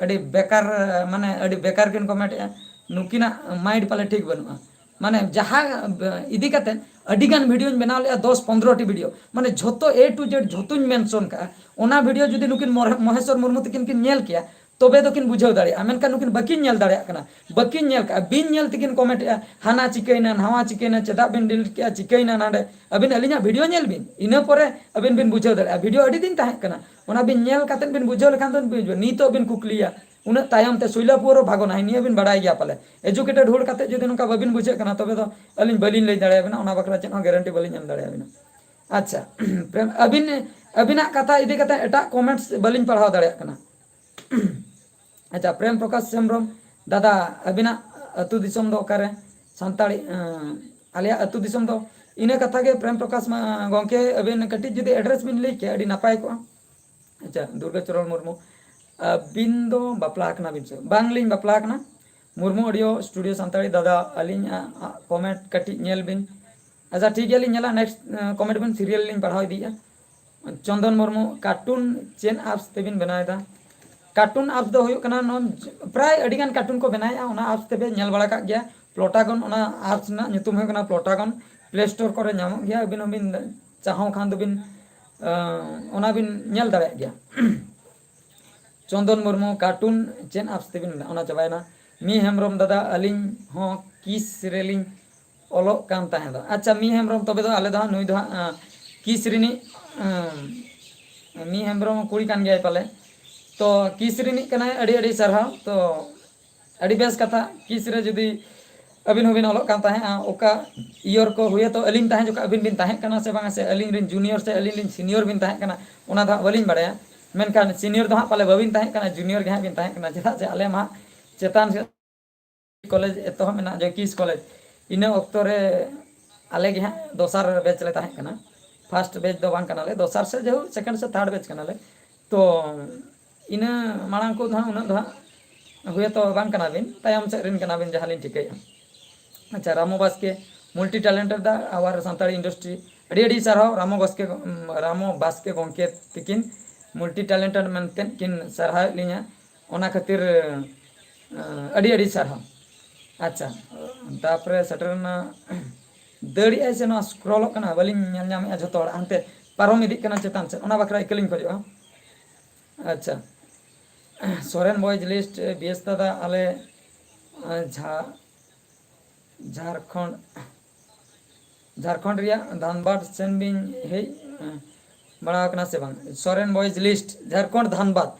ᱟᱹᱰᱤ ᱵᱮᱠᱟᱨ, ᱢᱟᱱᱮ ᱟᱹᱰᱤ ᱵᱮᱠᱟᱨ ᱠᱤᱱ ᱠᱚᱢᱮᱱᱴ ᱮᱫᱼᱟ᱾ ᱱᱩᱠᱤᱱᱟᱜ ᱢᱟᱭᱤᱱᱰ ᱯᱟᱞᱮ ᱴᱷᱤᱠ ᱵᱟᱹᱱᱩᱜᱼᱟ᱾ ᱢᱟᱱᱮ ᱡᱟᱦᱟᱸ ᱤᱫᱤ ᱠᱟᱛᱮ ᱟᱹᱰᱤ ᱜᱟᱱ ᱵᱷᱤᱰᱤᱭᱳᱧ ᱵᱮᱱᱟᱣ ᱞᱮᱜᱼᱟ, ᱫᱚᱥ ᱯᱚᱱᱨᱚ ᱴᱤ ᱵᱷᱤᱰᱤᱭᱳ, ᱢᱟᱱᱮ ᱡᱷᱚᱛᱚ ᱮ ᱴᱩ ᱡᱮᱰ ᱡᱷᱚᱛᱚᱧ ᱢᱮᱱᱥᱚᱱ ᱠᱟᱜᱼᱟ᱾ ᱚᱱᱟ ᱵᱷᱤᱰᱤᱭᱳ ᱡᱩᱫᱤ ᱱᱩᱠᱤᱱ ᱢᱚᱨ-, ᱢᱚᱦᱮᱥᱚᱨ ᱢᱩᱨᱢᱩ ᱛᱟᱹᱠᱤᱱ ᱠᱤᱱ ᱧᱮᱞ ᱠᱮᱭᱟ, ᱛᱚᱵᱮ ᱫᱚᱠᱤᱱ ᱵᱩᱡᱷᱟᱹᱣ ᱫᱟᱲᱮᱭᱟᱜᱼᱟ, ᱢᱮᱱᱠᱷᱟᱱ ᱱᱩᱠᱤᱱ ᱵᱟᱹᱠᱤᱱ ᱧᱮᱞ ᱫᱟᱲᱮᱭᱟᱜ ᱠᱟᱱᱟ, ᱵᱟᱹᱠᱤᱱ ᱧᱮᱞ ᱠᱟᱜᱼᱟ᱾ ᱵᱤᱱ ᱧᱮᱞ ᱛᱮᱠᱤᱱ ᱠᱚᱢᱮᱱᱴ ᱮᱜᱼᱟ, "ᱦᱟᱱᱟ ᱪᱤᱠᱟᱹᱭᱮᱱᱟ, ᱱᱟᱣᱟ ᱪᱤᱠᱟᱹᱭᱮᱱᱟ, ᱪᱮᱫᱟᱜ ᱵᱤᱱ ᱰᱤᱞᱤᱴ ᱠᱮᱜᱼᱟ, ᱪᱤᱠᱟᱹᱭᱮᱱᱟ ᱱᱟᱰᱮ?" ᱟᱹᱵᱤᱱ ᱟᱹᱞᱤᱧᱟᱜ ᱵᱷᱤᱰᱤᱭᱳ ᱧᱮᱞ ᱵᱤᱱ, ᱤᱱᱟᱹ ᱯᱚᱨᱮ ᱟᱹᱵᱤᱱ ᱵᱤᱱ ᱵᱩᱡᱷᱟᱹᱣ ᱫᱟᱲᱮᱭᱟᱜᱼᱟ᱾ ᱵᱷᱤᱰᱤᱭᱳ ᱟᱹᱰᱤ ᱫᱤᱱ ᱛᱟᱦᱮᱸ ᱠᱟᱱᱟ, ᱚᱱᱟ ᱵᱤᱱ ᱧᱮᱞ ᱠᱟᱛᱮᱫ ᱵᱤᱱ ᱵᱩᱡᱷᱟᱹᱣ ᱞᱮᱠᱷᱟᱱ ᱫᱚ ᱵᱤᱱ ᱵᱩᱡᱷᱟᱹᱣᱟ᱾ ᱱᱤᱛᱚᱜ ᱵᱤᱱ ᱠᱩᱠᱞᱤᱭᱟ, ᱩᱱᱟᱹᱜ ᱛᱟᱭᱚᱢ ᱛᱮ ᱥᱩᱭᱞᱟᱹᱯᱩᱨ ᱦᱚᱸ ᱵᱷᱟᱜᱚ ᱱᱟᱦᱤ, ᱱᱤᱭᱟᱹ ᱵᱤᱱ ᱵᱟᱲᱟᱭ ᱜᱮᱭᱟ ᱯᱟᱞᱮ᱾ ᱮᱡᱩᱠᱮᱴᱮᱰ ᱦᱚᱲ ᱠᱟᱛᱮᱫ ᱡᱩᱫᱤ ᱱᱚᱝᱠᱟ ᱵᱟᱹᱵᱤᱱ ᱵᱩᱡᱷᱟᱹᱜ ᱠᱟᱱᱟ, ᱛᱚᱵᱮ ᱫᱚ ᱟᱹᱞᱤᱧ ᱵᱟᱹᱞᱤᱧ ᱞᱟᱹᱭ ᱫᱟᱲᱮᱭᱟᱵᱤᱱᱟ, ᱚᱱᱟ ᱵᱟᱠᱷᱨᱟ ᱪᱮᱫ ᱦᱚᱸ ᱜᱮᱨᱮᱱᱴᱤ ᱵᱟᱹᱞᱤᱧ ᱮᱢ ᱫᱟᱲᱮᱭᱟᱵᱤᱱᱟ᱾ ᱟᱪᱪᱷᱟ, ᱯᱨᱮᱢ, ᱟᱹᱵᱤᱱ, ᱟᱹᱵᱤᱱᱟᱜ ᱠᱟᱛᱷᱟ ᱤᱫᱤ ᱠᱟᱛᱮ ᱮᱴᱟᱜ ᱠᱚᱢᱮᱱᱴᱥ ᱵᱟᱹᱞᱤᱧ ᱯᱟᱲᱦᱟᱣ ᱫᱟᱲᱮᱭᱟᱜ ᱠᱟᱱᱟ᱾ ᱟᱪᱪᱷᱟ, ᱯᱨᱮᱢ ᱯᱨᱚᱠᱟᱥ ᱦᱮᱢᱵᱨᱚᱢ, ᱫᱟᱫᱟ, ᱟᱹᱵᱤᱱᱟᱜ ᱟᱹᱛᱩ ᱫᱤᱥᱚᱢ ᱫᱚ ᱚᱠᱟᱨᱮ? ᱥᱟᱱᱛᱟᱲᱤ, ᱮᱸ, ᱟᱞᱮᱭᱟᱜ ᱟᱹᱛᱩ ᱫᱤᱥᱚᱢ ᱫᱚ ᱤᱱᱟᱹ ᱠᱟᱛᱷᱟ ᱜᱮ᱾ ᱯᱨᱮᱢ ᱯᱨᱚᱠᱟᱥ ᱢᱟ, ᱜᱚᱢᱠᱮ, ᱟᱹᱵᱤᱱ ᱠᱟᱹᱴᱤᱡ ᱡᱩᱫᱤ ᱮᱰᱨᱮᱥ ᱵᱤᱱ ᱞᱟᱹᱭ ᱠᱮᱭᱟ, ᱟᱹᱰᱤ ᱱᱟᱯᱟᱭ ᱠᱚᱜᱼᱟ᱾ ᱟᱪᱪᱷᱟ, ᱫᱩᱨᱜᱟᱪᱚᱨᱚᱬ ᱢᱩᱨᱢᱩ, ᱟᱹᱵᱤᱱ ᱫᱚ ᱵᱟᱯᱞᱟ ᱟᱠᱟᱱᱟ ᱵᱤᱱ ᱥᱮ? ᱵᱟᱝᱞᱤᱧ ᱵᱟᱯᱞᱟ ᱟᱠᱟᱱᱟ᱾ ᱢᱩᱨᱢᱩ ᱚᱰᱤᱭᱳ ᱥᱴᱩᱰᱤᱭᱳ ᱥᱟᱱᱛᱟᱲᱤ, ᱫᱟᱫᱟ, ᱟᱹᱞᱤᱧᱟᱜ ᱠᱚᱢᱮᱱᱴ ᱠᱟᱹᱴᱤᱡ ᱧᱮᱞ ᱵᱤᱱ᱾ ᱟᱪᱪᱷᱟ, ᱴᱷᱤᱠ ᱜᱮᱭᱟ, ᱞᱤᱧ ᱧᱮᱞᱟ, ᱱᱮᱠᱥᱴ ᱠᱚᱢᱮᱱᱴ ᱵᱤᱱ, ᱥᱤᱨᱤᱭᱟᱞ ᱞᱤᱧ ᱯᱟᱲᱦᱟᱣ ᱤᱫᱤᱭᱮᱫᱼᱟ᱾ ᱪᱚᱱᱫᱚᱱ ᱢᱩᱨᱢᱩ, ᱠᱟᱨᱴᱩᱱ ᱪᱮᱫ ᱟᱯᱥ ᱛᱮᱵᱤᱱ ᱵᱮᱱᱟᱣ ᱮᱫᱟ? ᱠᱟᱨᱴᱩᱱ ᱟᱯᱥ ᱫᱚ ᱦᱩᱭᱩᱜ ᱠᱟᱱᱟ, ᱱᱚᱣᱟ ᱯᱨᱟᱭ ᱟᱹᱰᱤ ᱜᱟᱱ ᱠᱟᱨᱴᱩᱱ ᱠᱚ ᱵᱮᱱᱟᱣᱮᱫᱼᱟ, ᱚᱱᱟ ᱟᱯᱥ ᱛᱮᱯᱮ ᱧᱮᱞ ᱵᱟᱲᱟ ᱠᱟᱜ ᱜᱮᱭᱟ᱾ ᱯᱞᱚᱴᱟᱜᱚᱱ, ᱚᱱᱟ ᱟᱯᱥ ᱨᱮᱱᱟᱜ ᱧᱩᱛᱩᱢ ᱦᱩᱭᱩᱜ ᱠᱟᱱᱟ ᱯᱞᱚᱴᱟᱜᱚᱱ, ᱯᱞᱮ ᱥᱴᱳᱨ ᱠᱚᱨᱮ ᱧᱟᱢᱚᱜ ᱜᱮᱭᱟ, ᱟᱹᱵᱤᱱ ᱦᱚᱸᱵᱤᱱ ᱪᱟᱦᱚ ᱠᱷᱟᱱ ᱫᱚᱵᱤᱱ, ᱟᱸ, ᱚᱱᱟ ᱵᱤᱱ ᱧᱮᱞ ᱫᱟᱲᱮᱭᱟᱜ ᱜᱮᱭᱟ᱾ ᱪᱚᱱᱫᱚᱱ ᱢᱩᱨᱢᱩ, ᱠᱟᱨᱴᱩᱱ ᱪᱮᱫ ᱟᱯᱥ ᱛᱮᱵᱤᱱ ᱵᱮᱱᱟᱣ? ᱚᱱᱟ ᱪᱟᱵᱟᱭᱮᱱᱟ᱾ ᱢᱤ ᱦᱮᱢᱵᱨᱚᱢ, ᱫᱟᱫᱟ, ᱟᱹᱞᱤᱧ ᱦᱚᱸ ᱠᱤᱥ ᱨᱮᱞᱤᱧ ᱚᱞᱚᱜ ᱠᱟᱱ ᱛᱟᱦᱮᱸ ᱫᱚ᱾ ᱟᱪᱪᱷᱟ, ᱢᱤ ᱦᱮᱢᱵᱨᱚᱢ, ᱛᱚᱵᱮ ᱫᱚ ᱟᱞᱮ ᱫᱚ ᱦᱟᱸᱜ ᱱᱩᱭ ᱫᱚ ᱦᱟᱸᱜ, ᱟᱸ, ᱠᱤᱥ ᱨᱤᱱᱤᱡ, ᱟᱸ, ᱢᱤ ᱦᱮᱢᱵᱨᱚᱢ ᱠᱩᱲᱤ ᱠᱟᱱ ᱜᱮᱭᱟᱭ ᱯᱟᱞᱮ᱾ ᱛᱚ ᱠᱤᱥ ᱨᱤᱱᱤᱡ ᱠᱟᱱᱟᱭ, ᱟᱹᱰᱤ ᱟᱹᱰᱤ ᱥᱟᱨᱦᱟᱣ᱾ ᱛᱚ ᱟᱹᱰᱤ ᱵᱮᱥ ᱠᱟᱛᱷᱟ, ᱠᱤᱥ ᱨᱮ ᱡᱩᱫᱤ ᱟᱹᱵᱤᱱ ᱦᱚᱸᱵᱤᱱ ᱚᱞᱚᱜ ᱠᱟᱱ ᱛᱟᱦᱮᱸᱫᱼᱟ, ᱚᱠᱟ ᱤᱭᱚᱨ ᱠᱚ ᱦᱩᱭᱟᱛᱚ ᱟᱹᱞᱤᱧ ᱛᱟᱦᱮᱸ ᱡᱚᱠᱷᱚᱱ ᱟᱹᱵᱤᱱ ᱵᱤᱱ ᱛᱟᱦᱮᱸ ᱠᱟᱱᱟ ᱥᱮ ᱵᱟᱝᱟ, ᱥᱮ ᱟᱹᱞᱤᱧ ᱨᱮᱱ ᱡᱩᱱᱤᱭᱚᱨ ᱥᱮ ᱟᱹᱞᱤᱧ ᱨᱮᱱ ᱥᱤᱱᱤᱭᱚᱨ ᱵᱤᱱ ᱛᱟᱦᱮᱸ ᱠᱟᱱᱟ, ᱚᱱᱟ ᱫᱚ ᱦᱟᱸᱜ ᱵᱟᱹᱞᱤᱧ ᱵᱟᱲᱟᱭᱟ᱾ ᱢᱮᱱᱠᱷᱟᱱ ᱥᱤᱱᱤᱭᱚᱨ ᱫᱚ ᱦᱟᱸᱜ ᱯᱟᱞᱮ ᱵᱟᱹᱵᱤᱱ ᱛᱟᱦᱮᱸ ᱠᱟᱱᱟ, ᱡᱩᱱᱤᱭᱚᱨ ᱜᱮ ᱦᱟᱸᱜ ᱵᱤᱱ ᱛᱟᱦᱮᱸ ᱠᱟᱱᱟ, ᱪᱮᱫᱟᱜ ᱥᱮ ᱟᱞᱮ ᱢᱟ ᱪᱮᱛᱟᱱ ᱥᱮᱫ ᱠᱚᱞᱮᱡᱽ ᱮᱛᱚᱦᱚᱵ ᱢᱮᱱᱟᱜᱼᱟ, ᱡᱚᱭᱠᱤᱥ ᱠᱚᱞᱮᱡᱽ, ᱤᱱᱟᱹ ᱚᱠᱛᱚ ᱨᱮ ᱟᱞᱮ ᱜᱮ ᱦᱟᱸᱜ ᱫᱚᱥᱟᱨ ᱵᱮᱪ ᱞᱮ ᱛᱟᱦᱮᱸ ᱠᱟᱱᱟ, ᱯᱷᱟᱥᱴ ᱵᱮᱪ ᱫᱚ ᱵᱟᱝ ᱠᱟᱱᱟᱞᱮ, ᱫᱚᱥᱟᱨ ᱥᱮ ᱡᱟᱭᱦᱳᱠ ᱥᱮᱠᱮᱱᱰ ᱥᱮ ᱛᱷᱟᱨᱰ ᱵᱮᱪ ᱠᱟᱱᱟᱞᱮ᱾ ᱛᱚ ᱤᱱᱟᱹ ᱢᱟᱲᱟᱝ ᱠᱚ ᱫᱚ ᱦᱟᱸᱜ ᱩᱱᱟᱹᱜ ᱫᱚ ᱦᱟᱸᱜ ᱦᱩᱭᱛᱚ ᱵᱟᱝ ᱠᱟᱱᱟᱵᱤᱱ, ᱛᱟᱭᱚᱢ ᱥᱮᱫ ᱨᱮᱱ ᱠᱟᱱᱟᱵᱤᱱ ᱡᱟᱦᱟᱸ ᱞᱤᱧ ᱴᱷᱤᱠᱟᱹᱭᱟ᱾ ᱟᱪᱪᱷᱟ, ᱨᱟᱢᱚ ᱵᱟᱥᱠᱮ, multi talented the our Santali industry, ᱟᱹᱰᱤ ᱟᱹᱰᱤ ᱥᱟᱨᱦᱟᱣ ᱨᱟᱢᱚ ᱵᱟᱥᱠᱮ, ᱨᱟᱢᱚ ᱵᱟᱥᱠᱮ ᱜᱚᱢᱠᱮ ᱛᱤᱠᱤᱱ, multi talented ᱢᱮᱱᱛᱮ ᱠᱤᱱ ᱥᱟᱨᱦᱟᱣᱮᱫ ᱞᱤᱧᱟ, ᱚᱱᱟ ᱠᱷᱟᱹᱛᱤᱨ ᱟᱹᱰᱤ ᱟᱹᱰᱤ ᱥᱟᱨᱦᱟᱣ᱾ ᱟᱪᱪᱷᱟ, ᱛᱟᱨᱯᱚᱨᱮ ᱥᱮᱴᱮᱨᱮᱱᱟ, ᱫᱟᱹᱲᱮᱜᱼᱟᱭ ᱥᱮ ᱱᱚᱣᱟ ᱥᱠᱨᱚᱞᱚᱜ ᱠᱟᱱᱟ, ᱵᱟᱹᱞᱤᱧ ᱧᱮᱞ ᱧᱟᱢᱮᱫᱼᱟ ᱡᱷᱚᱛᱚ ᱦᱚᱲᱟᱜ, ᱦᱟᱱᱛᱮ ᱯᱟᱨᱚᱢ ᱤᱫᱤᱜ ᱠᱟᱱᱟ ᱪᱮᱛᱟᱱ ᱥᱮᱫ, ᱚᱱᱟ ᱵᱟᱠᱷᱨᱟ ᱤᱠᱟᱹᱞᱤᱧ ᱠᱷᱚᱡᱚᱜᱼᱟ᱾ ᱟᱪᱪᱷᱟ, ᱥᱚᱨᱮᱱ ᱵᱚᱭᱮᱡᱽ ᱞᱤᱥᱴ, ᱵᱤᱭᱮᱥ ᱫᱟᱫᱟ, ᱟᱞᱮ ᱡᱷᱟ ᱡᱷᱟᱲᱠᱷᱚᱸᱰ, ᱡᱷᱟᱲᱠᱷᱚᱸᱰ ᱨᱮᱭᱟᱜ ᱫᱷᱟᱱᱵᱟᱫᱽ ᱥᱮᱱ ᱵᱤᱱ ᱦᱮᱡ ᱵᱟᱲᱟ ᱟᱠᱟᱱᱟ ᱥᱮ ᱵᱟᱝ? ᱥᱚᱨᱮᱱ ᱵᱚᱭᱮᱡᱽ ᱞᱤᱥᱴ, ᱡᱷᱟᱲᱠᱷᱚᱸᱰ ᱫᱷᱟᱱᱵᱟᱫᱽ,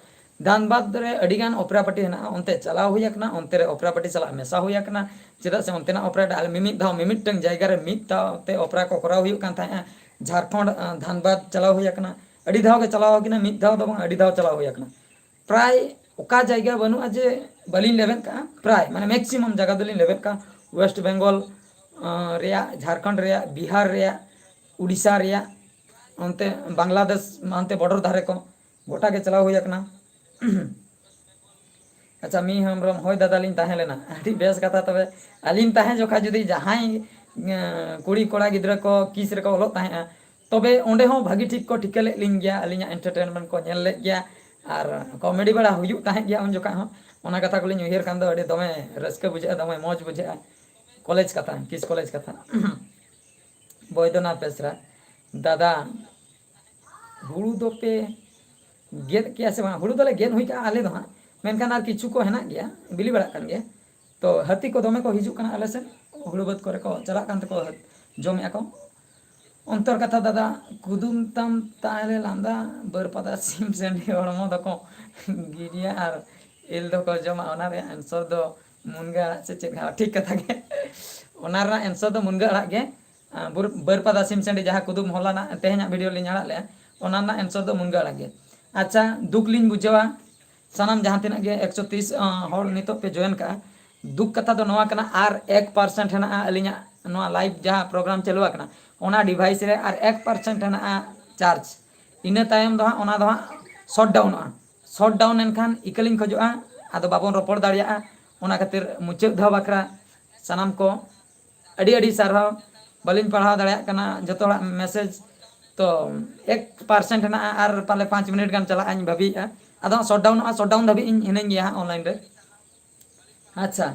ᱫᱷᱟᱱᱵᱟᱫᱽ ᱨᱮ ᱟᱹᱰᱤᱜᱟᱱ ᱚᱯᱮᱨᱟ ᱯᱟᱨᱴᱤ ᱦᱮᱱᱟᱜᱼᱟ, ᱚᱱᱛᱮ ᱪᱟᱞᱟᱣ ᱦᱩᱭ ᱟᱠᱟᱱᱟ, ᱚᱱᱛᱮ ᱨᱮ ᱚᱯᱮᱨᱟ ᱯᱟᱨᱴᱤ ᱥᱟᱞᱟᱜ ᱢᱮᱥᱟ ᱦᱩᱭ ᱟᱠᱟᱱᱟ᱾ ᱪᱮᱫᱟᱜ ᱥᱮ ᱚᱱᱛᱮᱱᱟᱜ ᱚᱯᱮᱨᱟ ᱟᱞᱮ ᱢᱤᱢᱤᱫ ᱫᱷᱟᱣ ᱢᱤᱢᱤᱫᱴᱟᱝ ᱡᱟᱭᱜᱟ ᱨᱮ ᱢᱤᱫ ᱫᱷᱟᱣ ᱛᱮ ᱚᱯᱮᱨᱟ ᱠᱚ ᱠᱚᱨᱟᱣ ᱦᱩᱭᱩᱜ ᱠᱟᱱ ᱛᱟᱦᱮᱸᱫᱼᱟ᱾ ᱡᱷᱟᱲᱠᱷᱚᱸᱰ ᱫᱷᱟᱱᱵᱟᱫᱽ ᱪᱟᱞᱟᱣ ᱦᱩᱭ ᱟᱠᱟᱱᱟ, ᱟᱹᱰᱤ ᱫᱷᱟᱣ ᱜᱮ ᱪᱟᱞᱟᱣ ᱟᱠᱟᱱᱟ, ᱢᱤᱫ ᱫᱷᱟᱣ ᱫᱚ ᱵᱟᱝ, ᱟᱹᱰᱤ ᱫᱷᱟᱣ ᱪᱟᱞᱟᱣ ᱦᱩᱭ ᱟᱠᱟᱱᱟ᱾ ᱯᱨᱟᱭ ᱚᱠᱟ ᱡᱟᱭᱜᱟ ᱵᱟᱹᱱᱩᱜᱼᱟ ᱡᱮ ᱵᱟᱹᱞᱤᱧ ᱞᱮᱵᱮᱫ ᱠᱟᱜᱼᱟ, ᱯᱨᱟᱭ ᱢᱟᱱᱮ ᱢᱮᱠᱥᱤᱢᱟᱢ ᱡᱟᱭᱜᱟ ᱫᱚᱞᱤᱧ ᱞᱮᱵᱮᱫ ᱠᱟᱜᱼᱟ᱾ ᱳᱭᱮᱥᱴ ᱵᱮᱝᱜᱚᱞ ᱨᱮᱭᱟᱜ, ᱡᱷᱟᱲᱠᱷᱚᱸᱰ ᱨᱮᱭᱟᱜ, ᱵᱤᱦᱟᱨ ᱨᱮᱭᱟᱜ, ᱩᱲᱤᱥᱥᱟ ᱨᱮᱭᱟᱜ, ᱚᱱᱛᱮ ᱵᱟᱝᱞᱟᱫᱮᱥ, ᱚᱱᱛᱮ ᱵᱚᱰᱚᱨ ᱫᱷᱟᱨᱮ ᱠᱚ ᱜᱚᱴᱟ ᱜᱮ ᱪᱟᱞᱟᱣ ᱦᱩᱭ ᱟᱠᱟᱱᱟ᱾ ᱟᱪᱪᱷᱟ, ᱢᱤ ᱦᱮᱢᱵᱨᱚᱢ, ᱦᱳᱭ ᱫᱟᱫᱟ, ᱞᱤᱧ ᱛᱟᱦᱮᱸ ᱞᱮᱱᱟ᱾ ᱟᱹᱰᱤ ᱵᱮᱥ ᱠᱟᱛᱷᱟ᱾ ᱛᱚᱵᱮ ᱟᱹᱞᱤᱧ ᱛᱟᱦᱮᱸ ᱡᱚᱠᱷᱟ ᱡᱩᱫᱤ ᱡᱟᱦᱟᱸᱭ ᱠᱩᱲᱤ ᱠᱚᱲᱟ ᱜᱤᱫᱽᱨᱟᱹ ᱠᱚ ᱠᱤᱥ ᱨᱮᱠᱚ ᱚᱞᱚᱜ ᱛᱟᱦᱮᱸᱜᱼᱟ, ᱛᱚᱵᱮ ᱚᱸᱰᱮ ᱦᱚᱸ ᱵᱷᱟᱹᱜᱤ ᱴᱷᱤᱠ ᱠᱚ ᱴᱷᱤᱠᱟᱹ ᱞᱮᱫ ᱞᱤᱧ ᱜᱮᱭᱟ, ᱟᱹᱞᱤᱧᱟᱜ ᱮᱱᱴᱟᱨᱴᱮᱱᱢᱮᱱᱴ ᱠᱚ ᱧᱮᱞ ᱞᱮᱫ ᱜᱮᱭᱟ, ᱟᱨ ᱠᱚᱢᱮᱰᱤ ᱵᱟᱲᱟ ᱦᱩᱭᱩᱜ ᱛᱟᱦᱮᱸᱫ ᱜᱮᱭᱟ ᱩᱱ ᱡᱚᱠᱷᱟ ᱦᱚᱸ᱾ ᱚᱱᱟ ᱠᱟᱛᱷᱟ ᱠᱚᱞᱤᱧ ᱩᱭᱦᱟᱹᱨ ᱠᱷᱟᱱ ᱫᱚ ᱟᱹᱰᱤ ᱫᱚᱢᱮ ᱨᱟᱹᱥᱠᱟᱹ ᱵᱩᱡᱷᱟᱹᱜᱼᱟ, ᱫᱚᱢᱮ ᱢᱚᱡᱽ ᱵᱩᱡᱷᱟᱹᱜᱼᱟ᱾ ᱠᱚᱞᱮᱡᱽ ᱠᱟᱛᱷᱟ, ᱠᱤᱥ ᱠᱚᱞᱮᱡᱽ ᱠᱟᱛᱷᱟ᱾ ᱵᱚᱭᱫᱚᱱᱟᱛᱷ ᱵᱮᱥᱨᱟ, ᱫᱟᱫᱟ, ᱦᱩᱲᱩ ᱫᱚᱯᱮ ᱜᱮᱫ ᱠᱮᱜᱼᱟ ᱥᱮ ᱵᱟᱝ? ᱦᱩᱲᱩ ᱫᱚᱞᱮ ᱜᱮᱫ ᱦᱩᱭ ᱠᱟᱜᱼᱟ ᱟᱞᱮ ᱫᱚ ᱦᱟᱸᱜ, ᱢᱮᱱᱠᱷᱟᱱ ᱟᱨ ᱠᱤᱪᱷᱩ ᱠᱚ ᱦᱮᱱᱟᱜ ᱜᱮᱭᱟ, ᱵᱤᱞᱤ ᱵᱟᱲᱟᱜ ᱠᱟᱱ ᱜᱮᱭᱟ᱾ ᱛᱚ ᱦᱟᱹᱛᱤ ᱠᱚ ᱫᱚᱢᱮ ᱠᱚ ᱦᱤᱡᱩᱜ ᱠᱟᱱᱟ ᱟᱞᱮ ᱥᱮᱫ, ᱦᱩᱲᱩ ᱵᱟᱹᱫᱽ ᱠᱚᱨᱮ ᱠᱚ ᱪᱟᱞᱟᱜ ᱠᱟᱱ ᱛᱮᱠᱚ ᱡᱚᱢᱮᱜᱼᱟ ᱠᱚ᱾ ᱚᱱᱛᱚᱨ ᱠᱟᱛᱷᱟ ᱫᱟᱫᱟ, ᱠᱩᱫᱩᱢ ᱛᱟᱢ ᱛᱟᱦᱞᱮ ᱞᱟᱸᱫᱟ, ᱵᱟᱹᱨᱯᱟᱫᱟ ᱥᱤᱢ ᱥᱟᱺᱰᱤ ᱦᱚᱲᱢᱚ ᱫᱚᱠᱚ ᱜᱤᱰᱤᱭᱟ ᱟᱨ ᱤᱞ ᱫᱚᱠᱚ ᱡᱚᱢᱟ, ᱚᱱᱟ ᱨᱮᱭᱟᱜ ᱟᱱᱥᱚᱨ ᱫᱚ ᱢᱩᱱᱜᱟᱹ ᱟᱲᱟᱜ ᱥᱮ ᱪᱮᱫ? ᱦᱮᱸ, ᱴᱷᱤᱠ ᱠᱟᱛᱷᱟ ᱜᱮ᱾ ᱚᱱᱟ ᱨᱮᱱᱟᱜ ᱮᱱᱥᱟᱨ ᱫᱚ ᱢᱩᱱᱜᱟᱹ ᱟᱲᱟᱜ ᱜᱮ᱾ ᱟᱸ, ᱵᱩᱨ-, ᱵᱟᱹᱨᱯᱟᱫᱟ ᱥᱤᱢ ᱥᱟᱺᱰᱤ, ᱡᱟᱦᱟᱸ ᱠᱩᱫᱩᱢ ᱦᱚᱞᱟᱱᱟᱜ, ᱛᱮᱦᱮᱧᱟᱜ ᱵᱷᱤᱰᱤᱭᱳ ᱞᱤᱧ ᱟᱲᱟᱜ ᱞᱮᱜᱼᱟ, ᱚᱱᱟ ᱨᱮᱱᱟᱜ ᱮᱱᱥᱟᱨ ᱫᱚ ᱢᱩᱱᱜᱟᱹ ᱟᱲᱟᱜ ᱜᱮ᱾ ᱟᱪᱪᱷᱟ, ᱫᱩᱠ ᱞᱤᱧ ᱵᱩᱡᱷᱟᱹᱣᱟ ᱥᱟᱱᱟᱢ ᱡᱟᱦᱟᱸ ᱛᱤᱱᱟᱹᱜ ᱜᱮ ᱮᱠᱥᱚ ᱛᱤᱥ, ᱟᱸ, ᱦᱚᱲ ᱱᱤᱛᱚᱜ ᱯᱮ ᱡᱚᱭᱮᱱ ᱠᱟᱜᱼᱟ᱾ ᱫᱩᱠ ᱠᱟᱛᱷᱟ ᱫᱚ ᱱᱚᱣᱟ ᱠᱟᱱᱟ, ᱟᱨ ᱮᱠ ᱯᱟᱨᱥᱮᱱᱴ ᱦᱮᱱᱟᱜᱼᱟ ᱟᱹᱞᱤᱧᱟᱜ ᱱᱚᱣᱟ ᱞᱟᱭᱤᱵᱷ ᱡᱟᱦᱟᱸ ᱯᱨᱳᱜᱨᱟᱢ ᱪᱟᱹᱞᱩ ᱟᱠᱟᱱᱟ, ᱚᱱᱟ ᱰᱤᱵᱷᱟᱭᱤᱥ ᱨᱮ ᱟᱨ ᱮᱠ ᱯᱟᱨᱥᱮᱱᱴ ᱦᱮᱱᱟᱜᱼᱟ ᱪᱟᱨᱡᱽ᱾ ᱤᱱᱟᱹ ᱛᱟᱭᱚᱢ ᱫᱚ ᱦᱟᱸᱜ ᱚᱱᱟ ᱫᱚ ᱦᱟᱸᱜ ᱥᱚᱴ ᱰᱟᱣᱩᱱᱚᱜᱼᱟ᱾ ᱥᱚᱴ ᱰᱟᱣᱩᱱ ᱮᱱᱠᱷᱟᱱ ᱤᱠᱟᱹ ᱞᱤᱧ ᱠᱷᱚᱡᱚᱜᱼᱟ, ᱟᱫᱚ ᱵᱟᱵᱚᱱ ᱨᱚᱯᱚᱲ ᱫᱟᱲᱮᱭᱟᱜᱼᱟ᱾ ᱚᱱᱟ ᱠᱷᱟᱹᱛᱤᱨ ᱢᱩᱪᱟᱹᱫ ᱫᱷᱟᱣ ᱵᱟᱠᱷᱨᱟ ᱥᱟᱱᱟᱢ ᱠᱚ ᱟᱹᱰᱤ ᱟᱹᱰᱤ ᱥᱟᱨᱦᱟᱣ᱾ ᱵᱟᱹᱞᱤᱧ ᱯᱟᱲᱦᱟᱣ ᱫᱟᱲᱮᱭᱟᱜ ᱠᱟᱱᱟ ᱡᱚᱛᱚ ᱦᱚᱲᱟᱜ ᱢᱮᱥᱮᱡᱽ, ᱛᱚ ᱮᱠ ᱯᱟᱨᱥᱮᱱᱴ ᱦᱮᱱᱟᱜᱼᱟ, ᱟᱨ ᱯᱟᱞᱮ ᱯᱟᱸᱪ ᱢᱤᱱᱤᱴ ᱜᱟᱱ ᱪᱟᱞᱟᱜᱼᱟ ᱤᱧ ᱵᱷᱟᱹᱵᱤᱭᱮᱫᱼᱟ᱾ ᱟᱫᱚ ᱦᱟᱸᱜ ᱥᱚᱴ ᱰᱟᱣᱩᱱᱚᱜᱼᱟ, ᱥᱚᱴ ᱰᱟᱣᱩᱱ ᱫᱷᱟᱹᱵᱤᱡ ᱤᱧ ᱦᱤᱱᱟᱹᱧ ᱜᱮᱭᱟ ᱦᱟᱸᱜ ᱚᱱᱞᱟᱭᱤᱱ ᱨᱮ᱾ ᱟᱪᱪᱷᱟ,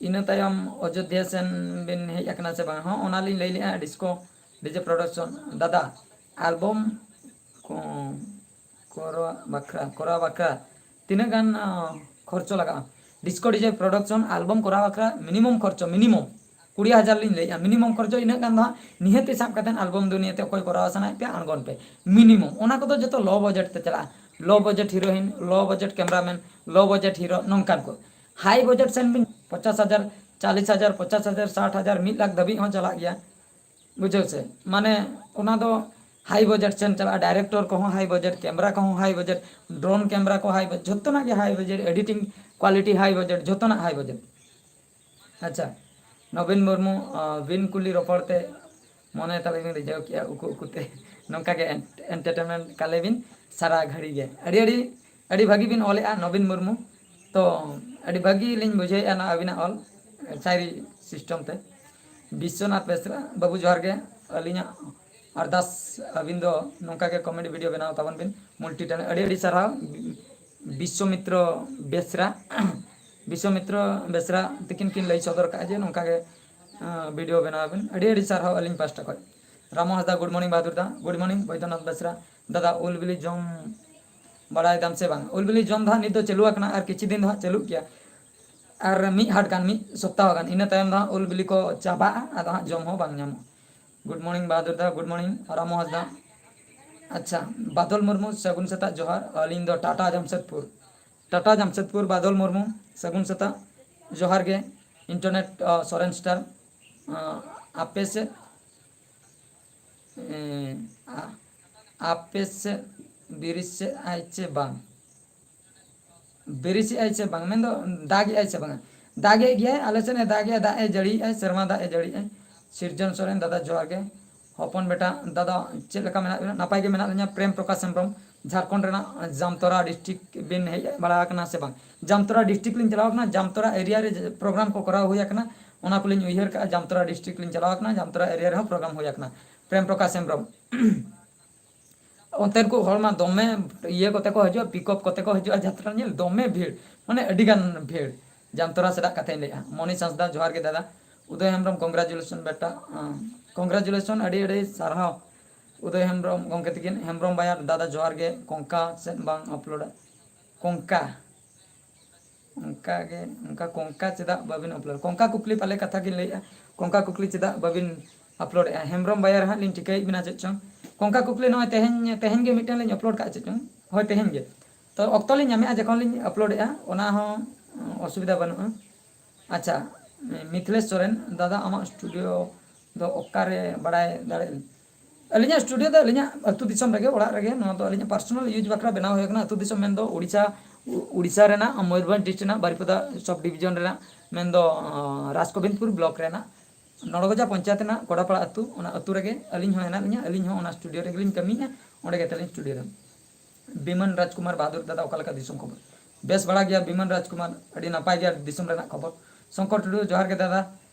ᱤᱱᱟᱹ ᱛᱟᱭᱚᱢ ᱚᱡᱳᱫᱽᱫᱷᱟ ᱥᱮᱱ ᱵᱤᱱ ᱦᱮᱡ ᱟᱠᱟᱱᱟ ᱥᱮ ᱵᱟᱝ? ᱦᱚᱸ, ᱚᱱᱟᱞᱤᱧ ᱞᱟᱹᱭ ᱞᱮᱜᱼᱟ, ᱰᱤᱥᱠᱳ ᱰᱤᱡᱮ ᱯᱨᱚᱰᱟᱠᱥᱚᱱ᱾ ᱫᱟᱫᱟ, ᱟᱞᱵᱚᱢ ᱠᱚ-, ᱠᱚᱨᱟᱣ ᱵᱟᱠᱷᱨᱟ, ᱠᱚᱨᱟᱣ ᱵᱟᱠᱷᱨᱟ ᱛᱤᱱᱟᱹᱜ ᱜᱟᱱ, ᱟᱸ, ᱠᱷᱚᱨᱪᱚ ᱞᱟᱜᱟᱜᱼᱟ? ᱰᱤᱥᱠᱳ ᱰᱤᱡᱮ ᱯᱨᱚᱰᱟᱠᱥᱚᱱ ᱟᱞᱵᱚᱢ ᱠᱚᱨᱟᱣ ᱵᱟᱠᱷᱨᱟ ᱢᱤᱱᱤᱢᱟᱢ ᱠᱷᱚᱨᱪᱚ, ᱢᱤᱱᱤᱢᱟᱢ ᱠᱩᱲᱤ ᱦᱟᱡᱟᱨ ᱞᱤᱧ ᱞᱟᱹᱭᱮᱜᱼᱟ, ᱢᱤᱱᱤᱢᱟᱢ ᱠᱷᱚᱨᱪᱚ ᱤᱱᱟᱹᱜ ᱜᱟᱱ ᱫᱚ ᱦᱟᱸᱜ ᱱᱤᱦᱟᱹᱛ ᱥᱟᱵ ᱠᱟᱛᱮᱫ ᱟᱞᱵᱚᱢ ᱫᱩᱱᱤᱭᱟᱹ ᱛᱮ ᱚᱠᱚᱭ ᱠᱚᱨᱟᱣ ᱥᱟᱱᱟᱭᱮᱫ ᱯᱮᱭᱟ ᱟᱬᱜᱚᱱ ᱯᱮ, ᱢᱤᱱᱤᱢᱟᱢ᱾ ᱚᱱᱟ ᱠᱚᱫᱚ ᱡᱚᱛᱚ ᱞᱳ ᱵᱟᱡᱮᱴ ᱛᱮ ᱪᱟᱞᱟᱜᱼᱟ, ᱞᱳ ᱵᱟᱡᱮᱴ ᱦᱤᱨᱳᱭᱤᱱ, ᱞᱳ ᱵᱟᱡᱮᱴ ᱠᱮᱢᱨᱟᱢᱮᱱ, ᱞᱳ ᱵᱟᱡᱮᱴ ᱦᱤᱨᱳ, ᱱᱚᱝᱠᱟᱱ ᱠᱚ᱾ ᱦᱟᱭ ᱵᱟᱡᱮᱴ ᱥᱮᱱ ᱵᱤᱱ ᱯᱚᱪᱟᱥ ᱦᱟᱡᱟᱨ, ᱪᱟᱞᱤᱥ ᱦᱟᱡᱟᱨ, ᱯᱚᱪᱟᱥ ᱦᱟᱡᱟᱨ, ᱥᱟᱴ ᱦᱟᱡᱟᱨ, ᱢᱤᱫ ᱞᱟᱠᱷ ᱫᱷᱟᱹᱵᱤᱡ ᱦᱚᱸ ᱪᱟᱞᱟᱜ ᱜᱮᱭᱟ᱾ ᱵᱩᱡᱷᱟᱹᱣ ᱥᱮ? ᱢᱟᱱᱮ ᱚᱱᱟ ᱫᱚ ᱦᱟᱭ ᱵᱟᱡᱮᱴ ᱥᱮᱱ ᱪᱟᱞᱟᱜᱼᱟ, ᱰᱟᱭᱨᱮᱠᱴᱚᱨ ᱠᱚᱦᱚᱸ ᱦᱟᱭ ᱵᱟᱡᱮᱴ, ᱠᱮᱢᱨᱟ ᱠᱚᱦᱚᱸ ᱦᱟᱭ ᱵᱟᱡᱮᱴ, ᱰᱨᱳᱱ ᱠᱮᱢᱨᱟ ᱠᱚ ᱦᱟᱭ ᱵᱟᱡᱮᱴ, ᱡᱷᱚᱛᱚᱱᱟᱜ ᱜᱮ ᱦᱟᱭ ᱵᱟᱡᱮᱴ, ᱮᱰᱤᱴᱤᱝ ᱠᱣᱟᱞᱤᱴᱤ ᱦᱟᱭ ᱵᱟᱡᱮᱴ, ᱡᱷᱚᱛᱚᱱᱟᱜ ᱦᱟᱭ ᱵᱟᱡᱮᱴ᱾ ᱟᱪᱪᱷᱟ, ᱱᱚᱵᱤᱱ ᱢᱩᱨᱢᱩ, ᱟᱸ, ᱵᱤᱱ ᱠᱩᱞᱤ ᱨᱚᱯᱚᱲ ᱛᱮ ᱢᱚᱱᱮ ᱛᱟᱞᱮ ᱵᱤᱱ ᱨᱤᱡᱷᱟᱹᱣ ᱠᱮᱜᱼᱟ ᱩᱠᱩ ᱩᱠᱩᱛᱮ᱾ ᱱᱚᱝᱠᱟ ᱜᱮ ᱮᱱ-, ᱮᱱᱴᱟᱨᱴᱮᱱᱢᱮᱱᱴ ᱠᱟᱞᱮ ᱵᱤᱱ ᱥᱟᱨᱟ ᱜᱷᱟᱹᱲᱤ ᱜᱮ᱾ ᱟᱹᱰᱤ, ᱟᱹᱰᱤ, ᱟᱹᱰᱤ ᱵᱷᱟᱹᱜᱤ ᱵᱤᱱ ᱚᱞᱮᱜᱼᱟ ᱱᱚᱵᱤᱱ ᱢᱩᱨᱢᱩ᱾ ᱛᱚ ᱟᱹᱰᱤ ᱵᱷᱟᱹᱜᱤ ᱞᱤᱧ ᱵᱩᱡᱷᱟᱹᱣᱮᱫᱼᱟ ᱱᱚᱣᱟ ᱟᱹᱵᱤᱱᱟᱜ ᱚᱞ ᱥᱟᱭᱨᱤ ᱥᱤᱥᱴᱮᱢ ᱛᱮ᱾ ᱵᱤᱥᱥᱚᱱᱟᱛᱷ ᱵᱮᱥᱨᱟ ᱵᱟᱹᱵᱩ, ᱡᱚᱦᱟᱨ ᱜᱮ᱾ ᱟᱹᱞᱤᱧᱟᱜ ᱟᱨᱫᱟᱥ, ᱟᱹᱵᱤᱱ ᱫᱚ ᱱᱚᱝᱠᱟ ᱜᱮ ᱠᱚᱢᱮᱰᱤ ᱵᱷᱤᱰᱤᱭᱳ ᱵᱮᱱᱟᱣ ᱛᱟᱵᱚᱱ ᱵᱤᱱ, ᱢᱩᱞᱴᱤ ᱴᱮᱞᱮᱱᱴ᱾ ᱟᱹᱰᱤ ᱟᱹᱰᱤ ᱥᱟᱨᱦᱟᱣ ᱵᱤᱥᱥᱚᱢᱤᱛᱨᱚ ᱵᱮᱥᱨᱟ᱾ ᱵᱤᱥᱥᱚᱢᱤᱛᱨᱚ ᱵᱮᱥᱨᱟ ᱛᱤᱠᱤᱱ ᱠᱤᱱ ᱞᱟᱹᱭ ᱥᱚᱫᱚᱨ ᱠᱟᱜᱼᱟ ᱡᱮ ᱱᱚᱝᱠᱟ ᱜᱮ, ᱟᱸ, ᱵᱷᱤᱰᱤᱭᱳ ᱵᱮᱱᱟᱣ ᱟᱵᱤᱱ᱾ ᱟᱹᱰᱤ ᱟᱹᱰᱤ ᱥᱟᱨᱦᱟᱣ ᱟᱹᱞᱤᱧ ᱯᱟᱥᱴᱟ ᱠᱷᱚᱱ᱾ ᱨᱟᱢᱚ ᱦᱟᱸᱥᱫᱟ, ᱜᱩᱰ ᱢᱚᱨᱱᱤᱝ ᱵᱟᱦᱟᱫᱩᱨ ᱫᱟ, ᱜᱩᱰ ᱢᱚᱨᱱᱤᱝ᱾ ᱵᱳᱭᱫᱚᱱᱟᱛᱷ ᱵᱮᱥᱨᱟ, ᱫᱟᱫᱟ ᱩᱞ ᱵᱤᱞᱤ ᱡᱚᱢ ᱵᱟᱲᱟᱭ ᱫᱟᱢ ᱥᱮ ᱵᱟᱝ? ᱩᱞ ᱵᱤᱞᱤ ᱡᱚᱢ ᱫᱚ ᱦᱟᱸᱜ ᱱᱤᱛ ᱫᱚ ᱪᱟᱹᱞᱩ ᱟᱠᱟᱱᱟ, ᱟᱨ ᱠᱤᱪᱷᱩ ᱫᱤᱱ ᱫᱚ ᱦᱟᱸᱜ ᱪᱟᱹᱞᱩᱜ ᱜᱮᱭᱟ, ᱟᱨ ᱢᱤᱫ ᱦᱟᱴ ᱜᱟᱱ, ᱢᱤᱫ ᱥᱚᱯᱛᱟᱦᱚ ᱜᱟᱱ, ᱤᱱᱟᱹ ᱛᱟᱭᱚᱢ ᱫᱚ ᱦᱟᱸᱜ ᱩᱞ ᱵᱤᱞᱤ ᱠᱚ ᱪᱟᱵᱟᱜᱼᱟ, ᱟᱫᱚ ᱦᱟᱸᱜ ᱡᱚᱢ ᱦᱚᱸ ᱵᱟᱝ ᱧᱟᱢᱚᱜᱼᱟ᱾ ᱜᱩᱰ ᱢᱚᱨᱱᱤᱝ ᱵᱟᱦᱟᱫᱩᱨ ᱫᱟ, ᱜᱩᱰ ᱢᱚᱨᱱᱤᱝ ᱨᱟᱢᱚ ᱦᱟᱸᱥᱫᱟ᱾ ᱟᱪᱪᱷᱟ, ᱵᱟᱫᱚᱞ ᱢᱩᱨᱢᱩ, ᱥᱟᱹᱜᱩᱱ ᱥᱮᱛᱟᱜ ᱡᱚᱦᱟᱨ, ᱟᱹᱞᱤᱧ ᱫᱚ ᱴᱟᱴᱟ ᱡᱟᱢᱥᱮᱫᱽᱯᱩᱨ᱾ ᱴᱟᱴᱟ ᱡᱟᱢᱥᱮᱫᱽᱯᱩᱨ, ᱵᱟᱫᱚᱞ ᱢᱩᱨᱢᱩ, ᱥᱟᱹᱜᱩᱱ ᱥᱮᱛᱟᱜ᱾ ᱡᱚᱦᱟᱨ ᱜᱮ, internet, ᱟ, ᱥᱚᱨᱮᱱ ᱥᱴᱟᱨ, ᱟ, ᱟᱯᱮ ᱥᱮᱫ, ᱮ, ᱟ-, ᱟᱯᱮ ᱥᱮᱫ ᱵᱤᱨᱤᱥᱮᱫ ᱟᱭ ᱪᱮ ᱵᱟᱝ? ᱵᱤᱨᱤᱥᱮᱫ ᱟᱭ ᱪᱮ ᱵᱟᱝ? ᱢᱮᱱᱫᱚ ᱫᱟᱜᱮᱜ ᱟᱭ ᱪᱮ ᱵᱟᱝᱟ? ᱫᱟᱜᱮᱜ ᱜᱮᱭᱟᱭ, ᱟᱞᱮ ᱥᱮᱫ ᱮ ᱫᱟᱜᱮᱜᱼᱟ, ᱫᱟᱜ ᱮ ᱡᱟᱹᱲᱤᱭᱮᱜᱼᱟᱭ, ᱥᱮᱨᱢᱟ ᱫᱟᱜ ᱮ ᱡᱟᱹᱲᱤᱭᱮᱜᱼᱟᱭ᱾ ᱥᱤᱨᱡᱚᱱ ᱥᱚᱨᱮᱱ ᱫᱟᱫᱟ ᱡᱚᱦᱟᱨ ᱜᱮ᱾ ᱦᱚᱯᱚᱱ ᱵᱮᱴᱟ ᱫᱟᱫᱟ ᱪᱮᱫ ᱞᱮᱠᱟ ᱢᱮᱱᱟᱜ ᱵᱮᱱᱟ? ᱱᱟᱯᱟᱭ ᱜᱮ ᱢᱮᱱᱟᱜ ᱞᱤᱧᱟ᱾ ᱯᱨᱮᱢ ᱯᱨᱚᱠᱟᱥ ᱦᱮᱢᱵᱨᱚᱢ, ᱡᱷᱟᱲᱠᱷᱚᱸᱰ ᱨᱮᱱᱟᱜ ᱡᱟᱢᱛᱚᱨᱟ ᱰᱤᱥᱴᱨᱤᱠᱴ ᱵᱤᱱ ᱦᱮᱡ ᱵᱟᱲᱟ ᱟᱠᱟᱱᱟ ᱥᱮ ᱵᱟᱝ? ᱡᱟᱢᱛᱚᱨᱟ ᱰᱤᱥᱴᱨᱤᱠᱴ ᱞᱤᱧ ᱪᱟᱞᱟᱣ ᱟᱠᱟᱱᱟ, ᱡᱟᱢᱛᱚᱨᱟ ᱮᱨᱤᱭᱟ ᱨᱮ ᱯᱨᱳᱜᱨᱟᱢ ᱠᱚ ᱠᱚᱨᱟᱣ ᱦᱩᱭ ᱟᱠᱟᱱᱟ, ᱚᱱᱟ ᱠᱚᱞᱤᱧ ᱩᱭᱦᱟᱹᱨ ᱠᱟᱜᱼᱟ᱾ ᱡᱟᱢᱛᱚᱨᱟ ᱰᱤᱥᱴᱨᱤᱠᱴ ᱞᱤᱧ ᱪᱟᱞᱟᱣ ᱟᱠᱟᱱᱟ, ᱡᱟᱢᱛᱚᱨᱟ ᱮᱨᱤᱭᱟ ᱨᱮᱦᱚᱸ ᱯᱨᱳᱜᱨᱟᱢ ᱦᱩᱭ ᱟᱠᱟᱱᱟ᱾ ᱯᱨᱮᱢ ᱯᱨᱚᱠᱟᱥ ᱦᱮᱢᱵᱨᱚᱢ᱾ ᱚᱱᱛᱮᱱ ᱠᱚ ᱦᱚᱲ ᱢᱟ ᱫᱚᱢᱮ ᱤᱭᱟᱹ ᱠᱚᱛᱮ ᱠᱚ ᱦᱤᱡᱩᱜᱼᱟ, ᱯᱤᱠᱚᱯ ᱠᱚᱛᱮ ᱠᱚ ᱦᱤᱡᱩᱜᱼᱟ ᱡᱟᱛᱨᱟ ᱧᱮᱞ, ᱫᱚᱢᱮ ᱵᱷᱤᱲ, ᱢᱟᱱᱮ ᱟᱹᱰᱤ ᱜᱟᱱ ᱵᱷᱤᱲ᱾ ᱡᱟᱢᱛᱚᱨᱟ ᱥᱮᱫᱟᱜ ᱠᱟᱛᱷᱟᱧ ᱞᱟᱹᱭᱮᱜᱼᱟ᱾ ᱢᱚᱱᱤ ᱦᱟᱸᱥᱫᱟ ᱡᱚᱦᱟᱨ ᱜᱮ ᱫᱟᱫᱟ᱾ ᱩᱫᱚᱭ ᱦᱮᱢᱵᱨᱚᱢ ᱠᱚᱝᱜᱨᱟᱪᱩᱞᱮᱥᱚᱱ ᱵᱮᱴᱟ, ᱠᱚᱝᱜᱨᱟᱪᱩᱞᱮᱥᱚᱱ, ᱟᱹᱰᱤ ᱟᱹᱰᱤ ᱥᱟᱨᱦᱟᱣ᱾ ᱩᱫᱚᱭ ᱦᱮᱢᱵᱨᱚᱢ ᱜᱚᱢᱠᱮ ᱛᱤᱠᱤᱱ, ᱦᱮᱢᱵᱨᱚᱢ ᱵᱟᱭᱟᱨ ᱫᱟᱫᱟ ᱡᱚᱦᱟᱨ ᱜᱮ, ᱠᱚᱝᱠᱟ ᱥᱮᱫ ᱵᱟᱝ ᱟᱯᱞᱳᱰᱟ? ᱠᱚᱝᱠᱟ, ᱚᱱᱠᱟ ᱜᱮ, ᱚᱱᱠᱟ ᱠᱚᱝᱠᱟ ᱪᱮᱫᱟᱜ ᱵᱟᱵᱤᱱ ᱟᱯᱞᱳᱰ? ᱠᱚᱝᱠᱟ ᱠᱩᱠᱞᱤ ᱯᱟᱞᱮ ᱠᱟᱛᱷᱟ ᱜᱮ ᱞᱟᱹᱭᱮᱜᱼᱟ, ᱠᱚᱝᱠᱟ ᱠᱩᱠᱞᱤ ᱪᱮᱫᱟᱜ ᱵᱟᱵᱤᱱ ᱟᱯᱞᱳᱰᱮᱜᱼᱟ? ᱦᱮᱢᱵᱨᱚᱢ ᱵᱟᱭᱟᱨ ᱦᱟᱸᱜ ᱞᱤᱧ ᱴᱷᱤᱠᱟᱹᱭᱮᱫ ᱵᱮᱱᱟ ᱪᱮᱫ ᱪᱚᱝ᱾ ᱠᱚᱝᱠᱟ ᱠᱩᱠᱞᱤ ᱱᱚᱜᱼᱚᱭ ᱛᱮᱦᱮᱧ, ᱛᱮᱦᱮᱧ ᱜᱮ ᱢᱤᱫᱴᱟᱝ ᱞᱤᱧ ᱟᱯᱞᱳᱰ ᱠᱟᱜᱼᱟ ᱪᱮᱫ ᱪᱚᱝ, ᱦᱳᱭ ᱛᱮᱦᱮᱧ ᱜᱮ᱾ ᱛᱚ ᱚᱠᱛᱚ ᱞᱤᱧ ᱧᱟᱢᱮᱜᱼᱟ ᱡᱚᱠᱷᱚᱱ ᱞᱤᱧ ᱟᱯᱞᱳᱰᱮᱜᱼᱟ, ᱚᱱᱟ ᱦᱚᱸ ᱚᱥᱩᱵᱤᱫᱷᱟ ᱵᱟᱹᱱᱩᱜᱼᱟ᱾ ᱟᱪᱪᱷᱟ, ᱢᱤᱛᱷᱤᱞᱮᱥ ᱥᱚᱨᱮᱱ ᱫᱟᱫᱟ, ᱟᱢᱟᱜ ᱥᱴᱩᱰᱤᱭᱳ ᱫᱚ ᱚᱠᱟᱨᱮ ᱵᱟᱲᱟᱭ ᱫᱟᱲᱮᱭᱟᱜᱼᱟ? ᱟᱹᱞᱤᱧᱟᱜ ᱥᱴᱩᱰᱤᱭᱳ ᱫᱚ ᱟᱹᱞᱤᱧᱟᱜ ᱟᱹᱛᱩ ᱫᱤᱥᱚᱢ ᱨᱮᱜᱮ, ᱚᱲᱟᱜ ᱨᱮᱜᱮ᱾ ᱱᱚᱣᱟ ᱫᱚ ᱟᱹᱞᱤᱧᱟᱜ ᱯᱟᱨᱥᱚᱱᱟᱞ ᱤᱭᱩᱡᱽ ᱵᱟᱠᱷᱨᱟ ᱵᱮᱱᱟᱣ ᱦᱩᱭ ᱟᱠᱟᱱᱟ᱾ ᱟᱹᱛᱩ ᱫᱤᱥᱚᱢ ᱢᱮᱱᱫᱚ ᱩᱲᱤᱥᱥᱟ, ᱩ-, ᱩᱲᱤᱥᱥᱟ ᱨᱮᱱᱟᱜ ᱢᱚᱭᱩᱨᱵᱷᱚᱸᱡᱽ ᱰᱤᱥᱴᱨᱤᱠᱴ ᱨᱮᱱᱟᱜ ᱵᱟᱨᱤᱯᱚᱫᱟ ᱥᱟᱵᱽ ᱰᱤᱵᱷᱤᱡᱚᱱ ᱨᱮᱱᱟᱜ ᱢᱮᱱᱫᱚ, ᱟᱸ, ᱨᱟᱡᱽᱜᱳᱵᱤᱱᱫᱽᱯᱩᱨ ᱵᱞᱚᱠ ᱨᱮᱱᱟᱜ ᱱᱚᱲᱜᱚᱡᱟ ᱯᱚᱧᱪᱟᱭᱮᱛ ᱨᱮᱱᱟᱜ ᱠᱚᱰᱟᱯᱟᱲᱟ ᱟᱹᱛᱩ, ᱚᱱᱟ ᱟᱹᱛᱩ ᱨᱮᱜᱮ ᱟᱹᱞᱤᱧ ᱦᱚᱸ ᱦᱮᱱᱟᱜ ᱞᱤᱧᱟ᱾ ᱟᱹᱞᱤᱧ ᱦᱚᱸ ᱚᱱᱟ ᱥᱴᱩᱰᱤᱭᱳ ᱨᱮᱜᱮ ᱞᱤᱧ ᱠᱟᱹᱢᱤᱭᱮᱫᱼᱟ, ᱚᱸᱰᱮ ᱜᱮ ᱛᱟᱹᱞᱤᱧ ᱥᱴᱩᱰᱤᱭᱳ ᱫᱚ᱾ ᱵᱤᱢᱟᱱ ᱨᱟᱡᱽᱠᱩᱢᱟᱨ ᱵᱟᱦᱟᱫᱩᱨ ᱫᱟᱫᱟ, ᱚᱠᱟ ᱞᱮᱠᱟ ᱫᱤᱥᱚᱢ ᱠᱷᱚᱵᱚᱨ? ᱵᱮᱥ ᱵᱟᱲᱟ ᱜᱮᱭᱟ ᱵᱤᱢᱟᱱ ᱨᱟᱡᱽᱠᱩᱢᱟᱨ, ᱟᱹᱰᱤ ᱱᱟᱯᱟᱭ ᱜᱮᱭᱟ ᱫᱤᱥᱚᱢ ᱨᱮᱱᱟᱜ ᱠᱷᱚᱵᱚᱨ᱾ ᱥᱚᱝᱠᱚᱨ ᱴᱩᱰᱩ, ᱡᱚᱦᱟᱨ ᱜᱮ ᱫᱟᱫᱟ᱾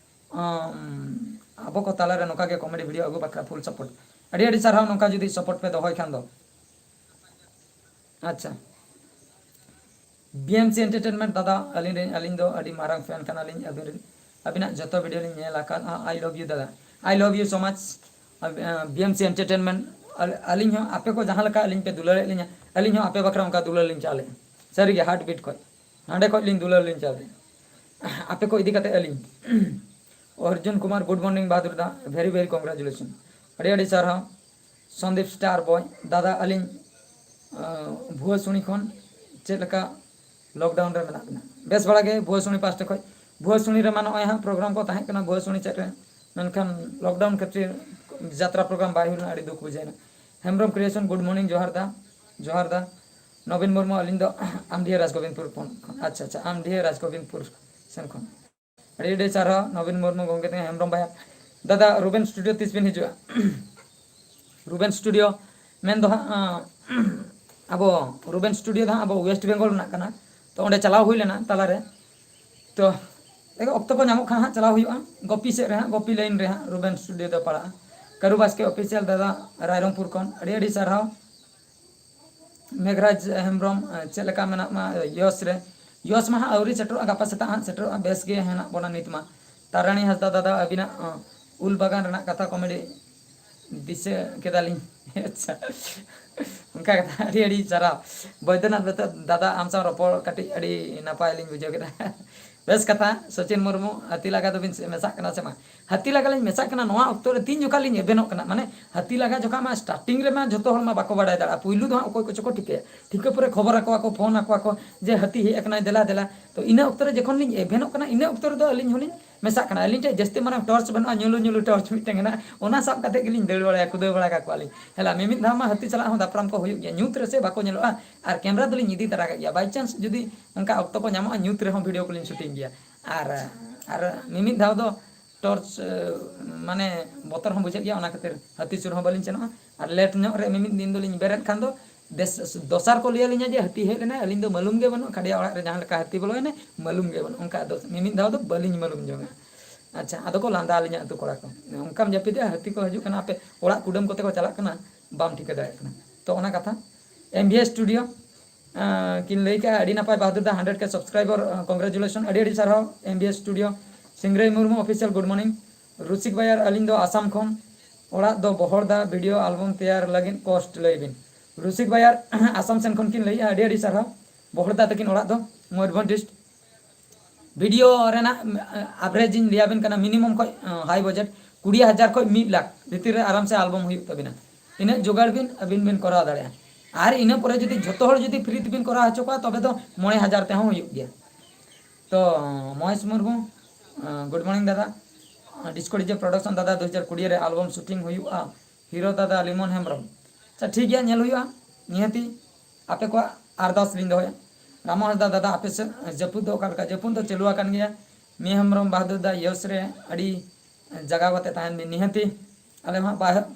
ᱟᱢ, ᱟᱵᱚ ᱠᱚ ᱛᱟᱞᱟᱨᱮ ᱱᱚᱝᱠᱟ ᱜᱮ ᱠᱚᱢᱮᱰᱤ ᱵᱷᱤᱰᱤᱭᱳ ᱟᱹᱜᱩ ᱵᱟᱠᱷᱨᱟ ᱯᱷᱩᱞ ᱥᱟᱯᱳᱨᱴ᱾ ᱟᱹᱰᱤ ᱟᱹᱰᱤ ᱥᱟᱨᱦᱟᱣ ᱱᱚᱝᱠᱟ ᱡᱩᱫᱤ ᱥᱟᱯᱳᱨᱴ ᱯᱮ ᱫᱚᱦᱚᱭ ᱠᱷᱟᱱ ᱫᱚ᱾ ᱟᱪᱪᱷᱟ, ᱵᱤ ᱮᱢ ᱥᱤ ᱮᱱᱴᱟᱨᱴᱮᱱᱢᱮᱱᱴ ᱫᱟᱫᱟ, ᱟᱹᱞᱤᱧ ᱨᱮᱱ, ᱟᱹᱞᱤᱧ ᱫᱚ ᱟᱹᱰᱤ ᱢᱟᱨᱟᱝ ᱯᱷᱮᱱ ᱠᱟᱱᱟᱞᱤᱧ ᱟᱹᱵᱤᱱ ᱨᱮᱱ, ᱟᱹᱵᱤᱱᱟᱜ ᱡᱚᱛᱚ ᱵᱷᱤᱰᱤᱭᱳ ᱞᱤᱧ ᱧᱮᱞ ᱟᱠᱟᱫᱼᱟ᱾ I love you ᱫᱟᱫᱟ, I love you so much᱾ ᱟᱵ-, ᱟᱸ, ᱵᱤ ᱮᱢ ᱥᱤ ᱮᱱᱴᱟᱨᱴᱮᱱᱢᱮᱱᱴ, ᱟᱞ-, ᱟᱹᱞᱤᱧ ᱦᱚᱸ ᱟᱯᱮ ᱠᱚ ᱡᱟᱦᱟᱸ ᱞᱮᱠᱟ ᱟᱹᱞᱤᱧ ᱯᱮ ᱫᱩᱞᱟᱹᱲᱮᱫ ᱞᱤᱧᱟ, ᱟᱹᱞᱤᱧ ᱦᱚᱸ ᱟᱯᱮ ᱵᱟᱠᱷᱨᱟ ᱚᱱᱠᱟ ᱫᱩᱞᱟᱹᱲ ᱞᱤᱧ ᱪᱟᱞᱮᱫᱼᱟ᱾ ᱥᱟᱹᱨᱤᱜᱮ ᱦᱟᱨᱴ ᱵᱤᱴ ᱠᱷᱚᱡ, ᱦᱟᱸᱰᱮ ᱠᱷᱚᱡ ᱞᱤᱧ ᱫᱩᱞᱟᱹᱲ ᱞᱤᱧ ᱪᱟᱞᱮᱫᱼᱟ ᱟᱯᱮ ᱠᱚ ᱤᱫᱤ ᱠᱟᱛᱮ ᱟᱹᱞᱤᱧ᱾ ᱚᱨᱡᱩᱱ ᱠᱩᱢᱟᱨ, good morning ᱵᱟᱦᱟᱫᱩᱨ ᱫᱟ, very very congratulation, ᱟᱹᱰᱤ ᱟᱹᱰᱤ ᱥᱟᱨᱦᱟᱣ᱾ ᱥᱚᱱᱫᱤᱯ ᱥᱴᱟᱨ ᱵᱚᱭ, ᱫᱟᱫᱟ ᱟᱹᱞᱤᱧ, ᱟᱸ, ᱵᱷᱩᱣᱟᱹᱥᱩᱱᱤ ᱠᱷᱚᱱ ᱪᱮᱫ ᱞᱮᱠᱟ ᱞᱚᱠᱰᱟᱣᱩᱱ ᱨᱮ ᱢᱮᱱᱟᱜ ᱵᱤᱱᱟ? ᱵᱮᱥ ᱵᱟᱲᱟ ᱜᱮ ᱵᱷᱩᱣᱟᱹᱥᱩᱱᱤ ᱯᱟᱥᱴᱟ ᱠᱷᱚᱱ᱾ ᱵᱷᱩᱣᱟᱹᱥᱩᱱᱤ ᱨᱮᱢᱟ ᱱᱚᱜᱼᱚᱭ ᱦᱟᱸᱜ ᱯᱨᱳᱜᱨᱟᱢ ᱠᱚ ᱛᱟᱦᱮᱸ ᱠᱟᱱᱟ ᱵᱷᱩᱣᱟᱹᱥᱩᱱᱤ ᱪᱮᱫ ᱨᱮ, ᱢᱮᱱᱠᱷᱟᱱ ᱞᱚᱠᱰᱟᱣᱩᱱ ᱠᱷᱟᱹᱛᱤᱨ ᱡᱟᱛᱨᱟ ᱯᱨᱳᱜᱨᱟᱢ ᱵᱟᱭ ᱦᱩᱭ ᱞᱮᱱᱟ, ᱟᱹᱰᱤ ᱫᱩᱠ ᱵᱩᱡᱷᱟᱹᱣ ᱮᱱᱟ᱾ ᱦᱮᱢᱵᱨᱚᱢ ᱠᱨᱤᱭᱮᱥᱚᱱ, ᱜᱩᱰ ᱢᱚᱨᱱᱤᱝ, ᱡᱚᱦᱟᱨ ᱫᱟ, ᱡᱚᱦᱟᱨ ᱫᱟ᱾ ᱱᱚᱵᱤᱱ ᱢᱩᱨᱢᱩ, ᱟᱹᱞᱤᱧ ᱫᱚ ᱟᱢᱰᱤᱦᱟᱹ ᱨᱟᱡᱽᱜᱳᱵᱤᱱᱫᱽᱯᱩᱨ ᱠᱷᱚᱱ᱾ ᱟᱪᱪᱷᱟ, ᱟᱪᱪᱷᱟ, ᱟᱢᱰᱤᱦᱟᱹ ᱨᱟᱡᱽᱜᱳᱵᱤᱱᱫᱽᱯᱩᱨ ᱥᱮᱱ ᱠᱷᱚᱱ᱾ ᱟᱹᱰᱤ ᱟᱹᱰᱤ ᱥᱟᱨᱦᱟᱣ ᱱᱚᱵᱤᱱ ᱢᱩᱨᱢᱩ ᱜᱚᱢᱠᱮ ᱛᱤᱧ, ᱦᱮᱢᱵᱨᱚᱢ ᱵᱷᱟᱭᱟ᱾ ᱫᱟᱫᱟ, ᱨᱩᱵᱮᱱ ᱥᱴᱩᱰᱤᱭᱳ ᱛᱤᱥ ᱵᱤᱱ ᱦᱤᱡᱩᱜᱼᱟ? ᱨᱩᱵᱮᱱ ᱥᱴᱩᱰᱤᱭᱳ ᱢᱮᱱ ᱫᱚ ᱦᱟᱸᱜ, ᱟᱸ, ᱟᱵᱚ ᱨᱩᱵᱮᱱ ᱥᱴᱩᱰᱤᱭᱳ ᱫᱚ ᱦᱟᱸᱜ ᱟᱵᱚ ᱳᱭᱮᱥᱴ ᱵᱮᱝᱜᱚᱞ ᱨᱮᱱᱟᱜ ᱠᱟᱱᱟ᱾ ᱛᱚ ᱚᱸᱰᱮ ᱪᱟᱞᱟᱣ ᱦᱩᱭ ᱞᱮᱱᱟ ᱛᱟᱞᱟᱨᱮ᱾ ᱛᱚ ᱚᱠᱛᱚ ᱠᱚ ᱧᱟᱢᱚᱜ ᱠᱷᱟᱱ ᱦᱟᱸᱜ ᱪᱟᱞᱟᱣ ᱦᱩᱭᱩᱜᱼᱟ᱾ ᱜᱳᱯᱤ ᱥᱮᱫ ᱨᱮ ᱦᱟᱸᱜ, ᱜᱳᱯᱤ ᱞᱟᱭᱤᱱ ᱨᱮ ᱦᱟᱸᱜ ᱨᱩᱵᱮᱱ ᱥᱴᱩᱰᱤᱭᱳ ᱫᱚ ᱯᱟᱲᱟᱜᱼᱟ᱾ ᱠᱟᱹᱨᱩ ᱵᱟᱥᱠᱮ ᱚᱯᱷᱤᱥᱤᱭᱟᱞ ᱫᱟᱫᱟ, ᱨᱟᱭᱨᱚᱝᱯᱩᱨ ᱠᱷᱚᱱ ᱟᱹᱰᱤ ᱟᱹᱰᱤ ᱥᱟᱨᱦᱟᱣ᱾ ᱢᱮᱜᱷᱨᱟᱡᱽ ᱦᱮᱢᱵᱨᱚᱢ, ᱪᱮᱫ ᱞᱮᱠᱟ ᱢᱮᱱᱟᱜ ᱢᱟ ᱭᱚᱥ ᱨᱮ? ᱭᱚᱥ ᱢᱟ ᱦᱟᱸᱜ ᱟᱹᱣᱨᱤ ᱥᱮᱴᱮᱨᱚᱜᱼᱟ, ᱜᱟᱯᱟ ᱥᱮᱛᱟᱜ ᱦᱟᱸᱜ ᱥᱮᱴᱮᱨᱚᱜᱼᱟ᱾ ᱵᱮᱥ ᱜᱮ ᱦᱮᱱᱟᱜ ᱵᱚᱱᱟ ᱱᱤᱛ ᱢᱟ᱾ ᱛᱟᱨᱟᱬᱤ ᱦᱟᱸᱥᱫᱟ ᱫᱟᱫᱟ, ᱟᱹᱵᱤᱱᱟᱜ, ᱚ, ᱩᱞ ᱵᱟᱜᱟᱱ ᱨᱮᱱᱟᱜ ᱠᱟᱛᱷᱟ ᱠᱚᱢᱮᱰᱤ ᱫᱤᱥᱟᱹ ᱠᱮᱫᱟᱞᱤᱧ᱾ ᱟᱪᱪᱷᱟ, ᱚᱱᱠᱟ ᱠᱟᱛᱷᱟ, ᱟᱹᱰᱤ ᱟᱹᱰᱤ ᱥᱟᱨᱦᱟᱣ᱾ ᱵᱚᱭᱫᱚᱱᱟᱛᱷ ᱵᱮᱛᱟ ᱫᱟᱫᱟ, ᱟᱢ ᱥᱟᱶ ᱨᱚᱯᱚᱲ ᱠᱟᱹᱴᱤᱡ ᱟᱹᱰᱤ ᱱᱟᱯᱟᱭ ᱞᱤᱧ ᱵᱩᱡᱷᱟᱹᱣ ᱠᱮᱫᱟ᱾ ᱵᱮᱥ ᱠᱟᱛᱷᱟ, ᱥᱚᱪᱤᱱ ᱢᱩᱨᱢᱩ, ᱦᱟᱹᱛᱤ ᱞᱟᱜᱟ ᱫᱚᱵᱤᱱ ᱢᱮᱥᱟᱜ ᱠᱟᱱᱟ ᱥᱮ ᱵᱟᱝ? ᱦᱟᱹᱛᱤ ᱞᱟᱜᱟ ᱞᱤᱧ ᱢᱮᱥᱟᱜ ᱠᱟᱱᱟ ᱱᱚᱣᱟ ᱚᱠᱛᱚ ᱨᱮ, ᱛᱤᱱ ᱡᱚᱠᱷᱟ ᱞᱤᱧ ᱮᱵᱷᱮᱱᱚᱜ ᱠᱟᱱᱟ? ᱢᱟᱱᱮ ᱦᱟᱹᱛᱤ ᱞᱟᱜᱟ ᱡᱚᱠᱷᱟ ᱢᱟ starting ᱨᱮᱢᱟ ᱡᱷᱚᱛᱚ ᱦᱚᱲ ᱢᱟ ᱵᱟᱠᱚ ᱵᱟᱲᱟᱭ ᱫᱟᱲᱮᱭᱟᱜᱼᱟ, ᱯᱩᱭᱞᱩ ᱫᱚ ᱦᱟᱸᱜ ᱚᱠᱚᱭ ᱠᱚᱪᱚ ᱠᱚ ᱴᱷᱤᱠᱟᱹᱭᱟ, ᱴᱷᱤᱠᱟᱹ ᱯᱚᱨᱮ ᱠᱷᱚᱵᱚᱨ ᱟᱠᱚᱣᱟ ᱠᱚ, ᱯᱷᱳᱱ ᱟᱠᱚᱣᱟ ᱠᱚ ᱡᱮ ᱦᱟᱹᱛᱤ ᱦᱮᱡ ᱟᱠᱟᱱᱟᱭ, ᱫᱮᱞᱟ ᱫᱮᱞᱟ᱾ ᱛᱚ ᱤᱱᱟᱹ ᱚᱠᱛᱚ ᱨᱮ ᱡᱚᱠᱷᱚᱱ ᱞᱤᱧ ᱮᱵᱷᱮᱱᱚᱜ ᱠᱟᱱᱟ, ᱤᱱᱟᱹ ᱚᱠᱛᱚ ᱨᱮᱫᱚ ᱟᱹᱞᱤᱧ ᱦᱚᱸᱞᱤᱧ ᱢᱮᱥᱟᱜ ᱠᱟᱱᱟ᱾ ᱟᱹᱞᱤᱧ ᱴᱷᱮᱱ ᱡᱟᱹᱥᱛᱤ ᱢᱟᱨᱟᱝ torch ᱵᱟᱹᱱᱩᱜᱼᱟ, ᱧᱩᱞᱩ ᱧᱩᱞᱩ torch ᱢᱤᱫᱴᱮᱱ ᱦᱮᱱᱟᱜᱼᱟ, ᱚᱱᱟ ᱥᱟᱵ ᱠᱟᱛᱮ ᱜᱮᱞᱤᱧ ᱫᱟᱹᱲ ᱵᱟᱲᱟᱭᱟ, ᱠᱩᱫᱟᱹᱣ ᱵᱟᱲᱟ ᱠᱟᱠᱚᱣᱟᱞᱤᱧ᱾ ᱦᱮᱞᱟ, ᱢᱤᱢᱤᱫ ᱫᱷᱟᱣ ᱢᱟ ᱦᱟᱹᱛᱤ ᱥᱟᱞᱟᱜ ᱦᱚᱸ ᱫᱟᱯᱨᱟᱢ ᱠᱚ ᱦᱩᱭᱩᱜ ᱜᱮᱭᱟ, ᱧᱩᱛ ᱨᱮᱥᱮ ᱵᱟᱠᱚ ᱧᱮᱞᱚᱜᱼᱟ᱾ ᱟᱨ ᱠᱮᱢᱨᱟ ᱫᱚᱞᱤᱧ ᱤᱫᱤ ᱛᱟᱨᱟ ᱠᱟᱜ ᱜᱮᱭᱟ, by chance ᱡᱩᱫᱤ ᱚᱱᱠᱟ ᱚᱠᱛᱚ ᱠᱚ ᱧᱟᱢᱚᱜᱼᱟ, ᱧᱩᱛ ᱨᱮᱦᱚᱸ video ᱠᱚᱞᱤᱧ shooting ᱜᱮᱭᱟ᱾ ᱟᱨ, ᱟᱨ ᱢᱤᱢᱤᱫ ᱫᱷᱟᱣ ᱫᱚ torch, ᱮ, ᱢᱟᱱᱮ ᱵᱚᱛᱚᱨ ᱦᱚᱸ ᱵᱩᱡᱷᱟᱹᱜ ᱜᱮᱭᱟ, ᱚᱱᱟ ᱠᱷᱟᱹᱛᱤᱨ ᱦᱟᱹᱛᱤ ᱥᱩᱨ ᱦᱚᱸ ᱵᱟᱹᱞᱤᱧ ᱥᱮᱱᱚᱜᱼᱟ᱾ ᱟᱨ late ᱧᱚᱜ ᱨᱮ ᱢᱤᱢᱤᱫ ᱫᱤᱱ ᱫᱚᱞᱤᱧ ᱵᱮᱨᱮᱫ ᱠᱷᱟᱱ ᱫᱚ ᱫᱮᱥ-, ᱫᱚᱥᱟᱨ ᱠᱚ ᱞᱟᱹᱭ ᱟᱹᱞᱤᱧᱟ ᱡᱮ ᱦᱟᱹᱛᱤ ᱦᱮᱡ ᱞᱮᱱᱟᱭ, ᱟᱹᱞᱤᱧ ᱫᱚ ᱢᱟᱹᱞᱩᱢ ᱜᱮ ᱵᱟᱹᱱᱩᱜ, ᱠᱷᱟᱰᱤᱭᱟ ᱚᱲᱟᱜ ᱨᱮ ᱡᱟᱦᱟᱸ ᱞᱮᱠᱟ ᱦᱟᱹᱛᱤ ᱵᱚᱞᱚᱭᱮᱱᱟᱭ, ᱢᱟᱹᱞᱩᱢ ᱜᱮ ᱵᱟᱹᱱᱩᱜ᱾ ᱚᱱᱠᱟ ᱫᱚ ᱢᱤᱢᱤᱫ ᱫᱷᱟᱣ ᱫᱚ ᱵᱟᱹᱞᱤᱧ ᱢᱟᱹᱞᱩᱢ ᱡᱚᱝᱟ᱾ ᱟᱪᱪᱷᱟ, ᱟᱫᱚ ᱠᱚ ᱞᱟᱸᱫᱟ ᱟᱹᱞᱤᱧᱟ ᱟᱹᱛᱩ ᱠᱚᱲᱟ ᱠᱚ, "ᱚᱱᱠᱟᱢ ᱡᱟᱹᱯᱤᱫᱮᱜᱼᱟ, ᱦᱟᱹᱛᱤ ᱠᱚ ᱦᱤᱡᱩᱜ ᱠᱟᱱᱟ, ᱟᱯᱮ ᱚᱲᱟᱜ ᱠᱩᱰᱟᱹᱢ ᱠᱚᱛᱮ ᱠᱚ ᱪᱟᱞᱟᱜ ᱠᱟᱱᱟ, ᱵᱟᱢ ᱴᱷᱤᱠᱟᱹ ᱫᱟᱲᱮᱭᱟᱜ ᱠᱟᱱᱟ?" ᱛᱚ ᱚᱱᱟ ᱠᱟᱛᱷᱟ᱾ M B S Studio, ᱟᱸ, ᱠᱤᱱ ᱞᱟᱹᱭ ᱠᱟᱜᱼᱟ, ᱟᱹᱰᱤ ᱱᱟᱯᱟᱭ ᱵᱟᱦᱟᱫᱩᱨ ᱫᱟ, hundred K subscriber, ᱟᱸ, congratulation, ᱟᱹᱰᱤ ᱟᱹᱰᱤ ᱥᱟᱨᱦᱟᱣ M B S Studio᱾ ᱥᱤᱝᱨᱟᱹᱭ ᱢᱩᱨᱢᱩ official, good morning᱾ ᱨᱩᱥᱤᱠ ᱵᱟᱭᱟᱨ, ᱟᱹᱞᱤᱧ ᱫᱚ ᱟᱥᱟᱢ ᱠᱷᱚᱱ, ᱚᱲᱟᱜ ᱫᱚ ᱵᱚᱦᱚᱲᱫᱟ, video album ᱛᱮᱭᱟᱨ ᱞᱟᱹᱜᱤᱫ cost ᱞᱟᱹᱭ ᱵᱤᱱ᱾ ᱨᱩᱥᱤᱠ ᱵᱟᱭᱟᱨ ᱟᱥᱟᱢ ᱥᱮᱱ ᱠᱷᱚᱱ ᱠᱤᱱ ᱞᱟᱹᱭᱮᱜᱼᱟ, ᱟᱹᱰᱤ ᱟᱹᱰᱤ ᱥᱟᱨᱦᱟᱣ᱾ ᱵᱚᱦᱚᱲᱫᱟ ᱛᱟᱹᱠᱤᱱ ᱚᱲᱟᱜ ᱫᱚ ᱢᱚᱭᱩᱨᱵᱷᱚᱸᱡᱽ district᱾ Video ᱨᱮᱱᱟᱜ, ᱟᱸ, average ᱤᱧ ᱞᱟᱹᱭᱟᱵᱤᱱ ᱠᱟᱱᱟ, minimum ᱠᱷᱚᱡ, ᱟᱸ, high budget ᱠᱩᱲᱤ ᱦᱟᱡᱟᱨ ᱠᱷᱚᱡ ᱢᱤᱫ ᱞᱟᱠᱷ ᱵᱷᱤᱛᱤᱨ ᱨᱮ ᱟᱨᱟᱢ ᱥᱮ album ᱦᱩᱭᱩᱜ ᱛᱟᱵᱤᱱᱟ᱾ ᱤᱱᱟᱹᱜ ᱡᱚᱜᱟᱲ ᱵᱤᱱ, ᱟᱹᱵᱤᱱ ᱵᱤᱱ ᱠᱚᱨᱟᱣ ᱫᱟᱲᱮᱭᱟᱜᱼᱟ᱾ ᱟᱨ ᱤᱱᱟᱹ ᱯᱚᱨᱮ ᱡᱩᱫᱤ ᱡᱷᱚᱛᱚ ᱦᱚᱲ ᱡᱩᱫᱤ free ᱛᱮᱵᱤᱱ ᱠᱚᱨᱟᱣ ᱦᱚᱪᱚ ᱠᱚᱣᱟ, ᱛᱚᱵᱮ ᱫᱚ ᱢᱚᱬᱮ ᱦᱟᱡᱟᱨ ᱛᱮᱦᱚᱸ ᱦᱩᱭᱩᱜ ᱜᱮᱭᱟ᱾ ᱛᱚ ᱢᱚᱦᱮᱥ ᱢᱩᱨᱢᱩ, ᱜᱩᱰ ᱢᱚᱨᱱᱤᱝ ᱫᱟᱫᱟ᱾ ᱰᱤᱥᱠᱳ ᱰᱤᱡᱮ ᱯᱨᱚᱰᱟᱠᱥᱚᱱ ᱫᱟᱫᱟ, ᱫᱩ ᱦᱟᱡᱟᱨ ᱠᱩᱲᱤ ᱨᱮ ᱟᱞᱵᱚᱢ ᱥᱩᱴᱤᱝ ᱦᱩᱭᱩᱜᱼᱟ, ᱦᱤᱨᱳ ᱫᱟᱫᱟ ᱞᱤᱢᱚᱱ ᱦᱮᱢᱵᱨᱚᱢ᱾ ᱟᱪᱪᱷᱟ, ᱴᱷᱤᱠ ᱜᱮᱭᱟ, ᱧᱮᱞ ᱦᱩᱭᱩᱜᱼᱟ ᱱᱤᱦᱟᱹᱛᱤ᱾ ᱟᱯᱮ ᱠᱚᱣᱟᱜ ᱟᱨᱫᱟᱥ ᱞᱤᱧ ᱫᱚᱦᱚᱭᱟ᱾ ᱨᱟᱢᱚ ᱦᱟᱸᱥᱫᱟ ᱫᱟᱫᱟ, ᱟᱯᱮ ᱥᱮᱫ ᱡᱟᱹᱯᱩᱫ ᱫᱚ ᱚᱠᱟ ᱞᱮᱠᱟ? ᱡᱟᱹᱯᱩᱫ ᱫᱚ ᱪᱟᱹᱞᱩ ᱟᱠᱟᱱ ᱜᱮᱭᱟ᱾ ᱢᱤᱭᱟ ᱦᱮᱢᱵᱨᱚᱢ ᱵᱟᱦᱟᱫᱩᱨ ᱫᱟ, ᱭᱚᱥ ᱨᱮ ᱟᱹᱰᱤ ᱡᱟᱜᱟᱣ ᱠᱟᱛᱮ ᱛᱟᱦᱮᱱ ᱵᱤᱱ ᱱᱤᱦᱟᱹᱛᱤ᱾ ᱟᱞᱮ ᱢᱟ ᱵᱟ-,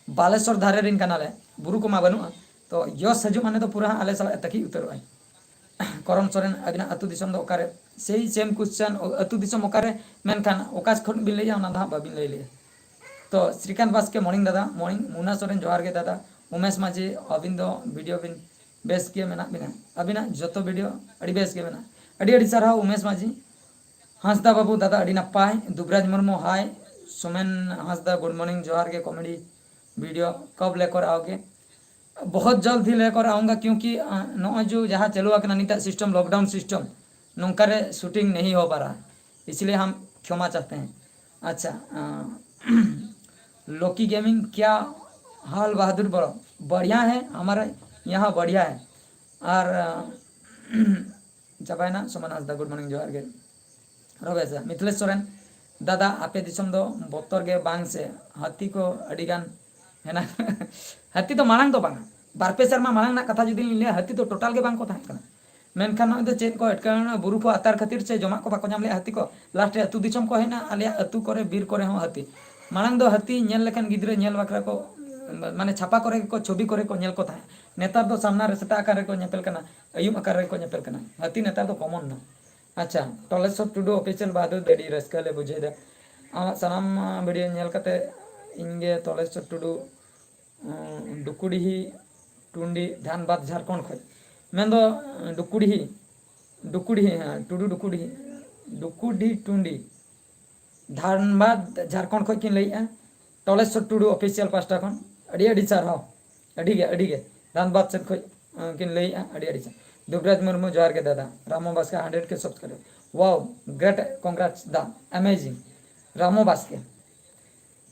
ᱵᱟᱞᱮᱥᱚᱨ ᱫᱷᱟᱨᱮ ᱨᱤᱱ ᱠᱟᱱᱟᱞᱮ, ᱵᱩᱨᱩ ᱠᱚᱢᱟ ᱵᱟᱹᱱᱩᱜᱼᱟ᱾ ᱛᱚ ᱭᱚᱥ ᱦᱤᱡᱩᱜ ᱢᱟᱱᱮ ᱫᱚ ᱯᱩᱨᱟᱹ ᱦᱟᱸᱜ ᱟᱞᱮ ᱥᱟᱞᱟᱜ ᱮ ᱛᱟᱹᱠᱤᱡ ᱩᱛᱟᱹᱨᱚᱜᱼᱟᱭ᱾ ᱠᱚᱨᱚᱱ ᱥᱚᱨᱮᱱ, ᱟᱹᱵᱤᱱᱟᱜ ᱟᱹᱛᱩ ᱫᱤᱥᱚᱢ ᱫᱚ ᱚᱠᱟᱨᱮ? ᱥᱮᱭ ᱥᱮᱢ ᱠᱚᱥᱪᱮᱱ, ᱟᱹᱛᱩ ᱫᱤᱥᱚᱢ ᱚᱠᱟᱨᱮ? ᱢᱮᱱᱠᱷᱟᱱ ᱚᱠᱟ ᱠᱷᱚᱱ ᱵᱤᱱ ᱞᱟᱹᱭᱟ, ᱚᱱᱟ ᱫᱚ ᱦᱟᱸᱜ ᱵᱟᱵᱤᱱ ᱞᱟᱹᱭ ᱞᱮᱜᱼᱟ᱾ ᱛᱚ ᱥᱨᱤᱠᱟᱱᱛ ᱵᱟᱥᱠᱮ, ᱢᱚᱨᱱᱤᱝ ᱫᱟᱫᱟ, ᱢᱚᱨᱱᱤᱝ᱾ ᱢᱩᱱᱟ ᱥᱚᱨᱮᱱ, ᱡᱚᱦᱟᱨ ᱜᱮ ᱫᱟᱫᱟ᱾ ᱩᱢᱮᱥ ᱢᱟᱹᱡᱷᱤ, ᱟᱹᱵᱤᱱ ᱫᱚ ᱵᱷᱤᱰᱤᱭᱳ ᱵᱤᱱ ᱵᱮᱥ ᱜᱮ ᱢᱮᱱᱟᱜ ᱵᱤᱱᱟ, ᱟᱹᱵᱤᱱᱟᱜ ᱡᱚᱛᱚ ᱵᱷᱤᱰᱤᱭᱳ ᱟᱹᱰᱤ ᱵᱮᱥ ᱜᱮ ᱢᱮᱱᱟᱜᱼᱟ᱾ ᱟᱹᱰᱤ ᱟᱹᱰᱤ ᱥᱟᱨᱦᱟᱣ ᱩᱢᱮᱥ ᱢᱟᱹᱡᱷᱤ᱾ ᱦᱟᱸᱥᱫᱟ ᱵᱟᱹᱵᱩ, ᱫᱟᱫᱟ ᱟᱹᱰᱤ ᱱᱟᱯᱟᱭ᱾ ᱫᱩᱵᱨᱟᱡᱽ ᱢᱩᱨᱢᱩ, ᱦᱟᱭ᱾ ᱥᱳᱢᱮᱱ ᱦᱟᱸᱥᱫᱟ, ᱜᱩᱰ ᱢᱚᱨᱱᱤᱝ, ᱡᱚᱦᱟᱨ ᱜᱮ᱾ Comedy video ᱠᱚᱵ ᱞᱮᱠᱚᱨ ᱟᱣᱜᱮ? ᱵᱚᱦᱚᱛ ᱡᱚᱞᱫ ᱦᱤ ᱞᱮᱠᱚᱨ ᱟᱣᱩᱝᱜᱟ, ᱠᱤᱭᱩᱸᱠᱤ ᱱᱚᱜᱼᱚᱭ ᱡᱚ ᱡᱟᱦᱟᱸ ᱪᱟᱹᱞᱩ ᱟᱠᱟᱱᱟ ᱱᱤᱛᱟᱜ ᱥᱤᱥᱴᱮᱢ, ᱞᱚᱠᱰᱟᱣᱩᱱ ᱥᱤᱥᱴᱮᱢ, ᱱᱚᱝᱠᱟ ᱨᱮ ᱥᱩᱴᱤᱝ ᱱᱟᱦᱤ ᱦᱳ ᱯᱟ ᱨᱟᱦᱟ, ᱤᱥᱞᱤᱭᱮ ᱦᱟᱢ ᱠᱷᱮᱢᱟ ᱪᱟᱦᱛᱮ ᱦᱮᱸ᱾ ᱟᱪᱪᱷᱟ, ᱞᱚᱠᱤ ᱜᱮᱢᱤᱝ, ᱠᱭᱟ ᱦᱟᱞ ᱵᱟᱦᱟᱫᱩᱨ ᱵᱨᱚ? ᱵᱟᱲᱷᱤᱭᱟ ᱦᱮ, ᱦᱟᱢᱟᱨᱮ ᱭᱟᱦᱟᱸ ᱵᱟᱲᱷᱤᱭᱟ ᱦᱮ᱾ ᱟᱨ ᱪᱟᱵᱟᱭᱮᱱᱟ᱾ ᱥᱳᱢᱮᱱ ᱦᱟᱸᱥᱫᱟ, ᱜᱩᱰ ᱢᱚᱨᱱᱤᱝ, ᱡᱚᱦᱟᱨ ᱜᱮ᱾ ᱨᱚᱵᱮᱥᱟ ᱢᱤᱛᱷᱤᱞᱮᱥ ᱥᱚᱨᱮᱱ, ᱫᱟᱫᱟ ᱟᱯᱮ ᱫᱤᱥᱚᱢ ᱫᱚ ᱵᱚᱛᱚᱨ ᱜᱮ ᱵᱟᱝ ᱥᱮ? ᱦᱟᱹᱛᱤ ᱠᱚ ᱟᱹᱰᱤ ᱜᱟᱱ ᱦᱮᱱᱟᱜ᱾ ᱦᱟᱹᱛᱤ ᱫᱚ ᱢᱟᱲᱟᱝ ᱫᱚ ᱵᱟᱝᱟ, ᱵᱟᱨ ᱯᱮ ᱥᱮᱨᱢᱟ ᱢᱟᱲᱟᱝ ᱨᱮᱱᱟᱜ ᱠᱟᱛᱷᱟ ᱡᱩᱫᱤ ᱞᱤᱧ ᱞᱟᱹᱭᱟ, ᱦᱟᱹᱛᱤ ᱫᱚ ᱴᱳᱴᱟᱞ ᱜᱮ ᱵᱟᱝ ᱠᱚ ᱛᱟᱦᱮᱸ ᱠᱟᱱᱟ᱾ ᱢᱮᱱᱠᱷᱟᱱ ᱱᱚᱜᱼᱚᱭ ᱫᱚ ᱪᱮᱫ ᱠᱚ ᱮᱴᱠᱮᱴᱚᱬᱮ, ᱵᱩᱨᱩ ᱠᱚ ᱟᱛᱟᱨ ᱠᱷᱟᱹᱛᱤᱨ ᱥᱮ ᱡᱚᱢᱟᱜ ᱠᱚ ᱵᱟᱠᱚ ᱧᱟᱢ ᱞᱮᱜᱼᱟ ᱦᱟᱹᱛᱤ ᱠᱚ, ᱞᱟᱥᱴ ᱨᱮ ᱟᱹᱛᱩ ᱫᱤᱥᱚᱢ ᱠᱚ ᱦᱮᱡ ᱮᱱᱟ᱾ ᱟᱞᱮᱭᱟᱜ ᱟᱹᱛᱩ ᱠᱚᱨᱮ, ᱵᱤᱨ ᱠᱚᱨᱮ ᱦᱚᱸ ᱦᱟᱹᱛᱤ᱾ ᱢᱟᱲᱟᱝ ᱫᱚ ᱦᱟᱹᱛᱤ ᱧᱮᱞ ᱞᱮᱠᱷᱟᱱ ᱜᱤᱫᱽᱨᱟᱹ ᱧᱮᱞ ᱵᱟᱠᱷᱨᱟ ᱠᱚ, ᱢᱟᱱᱮ ᱪᱷᱟᱯᱟ ᱠᱚᱨᱮ ᱜᱮᱠᱚ, ᱪᱷᱚᱵᱤ ᱠᱚᱨᱮ ᱠᱚ ᱧᱮᱞ ᱠᱚ ᱛᱟᱦᱮᱸᱫ᱾ ᱱᱮᱛᱟᱨ ᱫᱚ ᱥᱟᱢᱱᱟ ᱨᱮ ᱥᱮᱛᱟᱜ ᱟᱠᱟᱱ ᱨᱮᱠᱚ ᱧᱮᱯᱮᱞ ᱠᱟᱱᱟ, ᱟᱹᱭᱩᱵ ᱟᱠᱟᱱ ᱨᱮᱠᱚ ᱧᱮᱯᱮᱞ ᱠᱟᱱᱟ᱾ ᱦᱟᱹᱛᱤ ᱱᱮᱛᱟᱨ ᱫᱚ ᱠᱚᱢᱚᱱ ᱱᱟ᱾ ᱟᱪᱪᱷᱟ, ᱴᱚᱞᱮᱥᱚᱨ ᱴᱩᱰᱩ ᱚᱯᱷᱤᱥᱤᱭᱟᱞ ᱵᱟᱦᱟᱫᱩᱨ ᱫᱚ ᱟᱹᱰᱤ ᱨᱟᱹᱥᱠᱟᱹ ᱞᱮ ᱵᱩᱡᱷᱟᱹᱣ ᱮᱫᱟ᱾ ᱟᱢᱟᱜ ᱥᱟᱱᱟᱢ ᱵᱷᱤᱰᱤᱭᱳ ᱧᱮᱞ ᱠᱟᱛᱮ ᱤᱧ ᱜᱮ ᱴᱚᱞᱮᱥᱚᱨ ᱴᱩᱰᱩ, ᱩᱸ, ᱰᱩᱠᱩᱰᱤᱦᱤ ᱴᱩᱱᱰᱤ, ᱫᱷᱟᱱᱵᱟᱫᱽ, ᱡᱷᱟᱲᱠᱷᱚᱸᱰ ᱠᱷᱚᱱ᱾ ᱢᱮᱱᱫᱚ, ᱩᱸ, ᱰᱩᱠᱩᱰᱤᱦᱤ, ᱰᱩᱠᱩᱰᱤᱦᱤ, ᱦᱮᱸ, ᱴᱩᱰᱩ ᱰᱩᱠᱩᱰᱤᱦᱤ, ᱰᱩᱠᱩᱰᱤ ᱴᱩᱱᱰᱤ, ᱫᱷᱟᱱᱵᱟᱫᱽ, ᱡᱷᱟᱲᱠᱷᱚᱸᱰ ᱠᱷᱚᱱ ᱠᱤᱱ ᱞᱟᱹᱭᱮᱫᱼᱟ᱾ ᱴᱚᱞᱮᱥᱚᱨ ᱴᱩᱰᱩ ᱚᱯᱷᱤᱥᱤᱭᱟᱞ ᱯᱟᱦᱴᱟ ᱠᱷᱚᱱ ᱟᱹᱰᱤ ᱟᱹᱰᱤ ᱥᱟᱨᱦᱟᱣ, ᱟᱹᱰᱤ ᱜᱮ, ᱟᱹᱰᱤ ᱜᱮ᱾ ᱫᱷᱟᱱᱵᱟᱫᱽ ᱥᱮᱫ ᱠᱷᱚᱱ, ᱟᱸ, ᱠᱤᱱ ᱞᱟᱹᱭᱮᱫᱼᱟ, ᱟᱹᱰᱤ ᱟᱹᱰᱤ ᱥᱟᱨᱦᱟᱣ᱾ ᱫᱩᱵᱨᱟᱡᱽ ᱢᱩᱨᱢᱩ, ᱡᱚᱦᱟᱨ ᱜᱮ ᱫᱟᱫᱟ᱾ ᱨᱟᱢᱚ ᱵᱟᱥᱠᱮ, ᱦᱟᱱᱰᱨᱮᱰ ᱠᱮ ᱥᱟᱵᱥᱠᱨᱟᱭᱵᱟᱨ᱾ Wow, great, congrats ᱫᱟ, amazing᱾ ᱨᱟᱢᱚ ᱵᱟᱥᱠᱮ,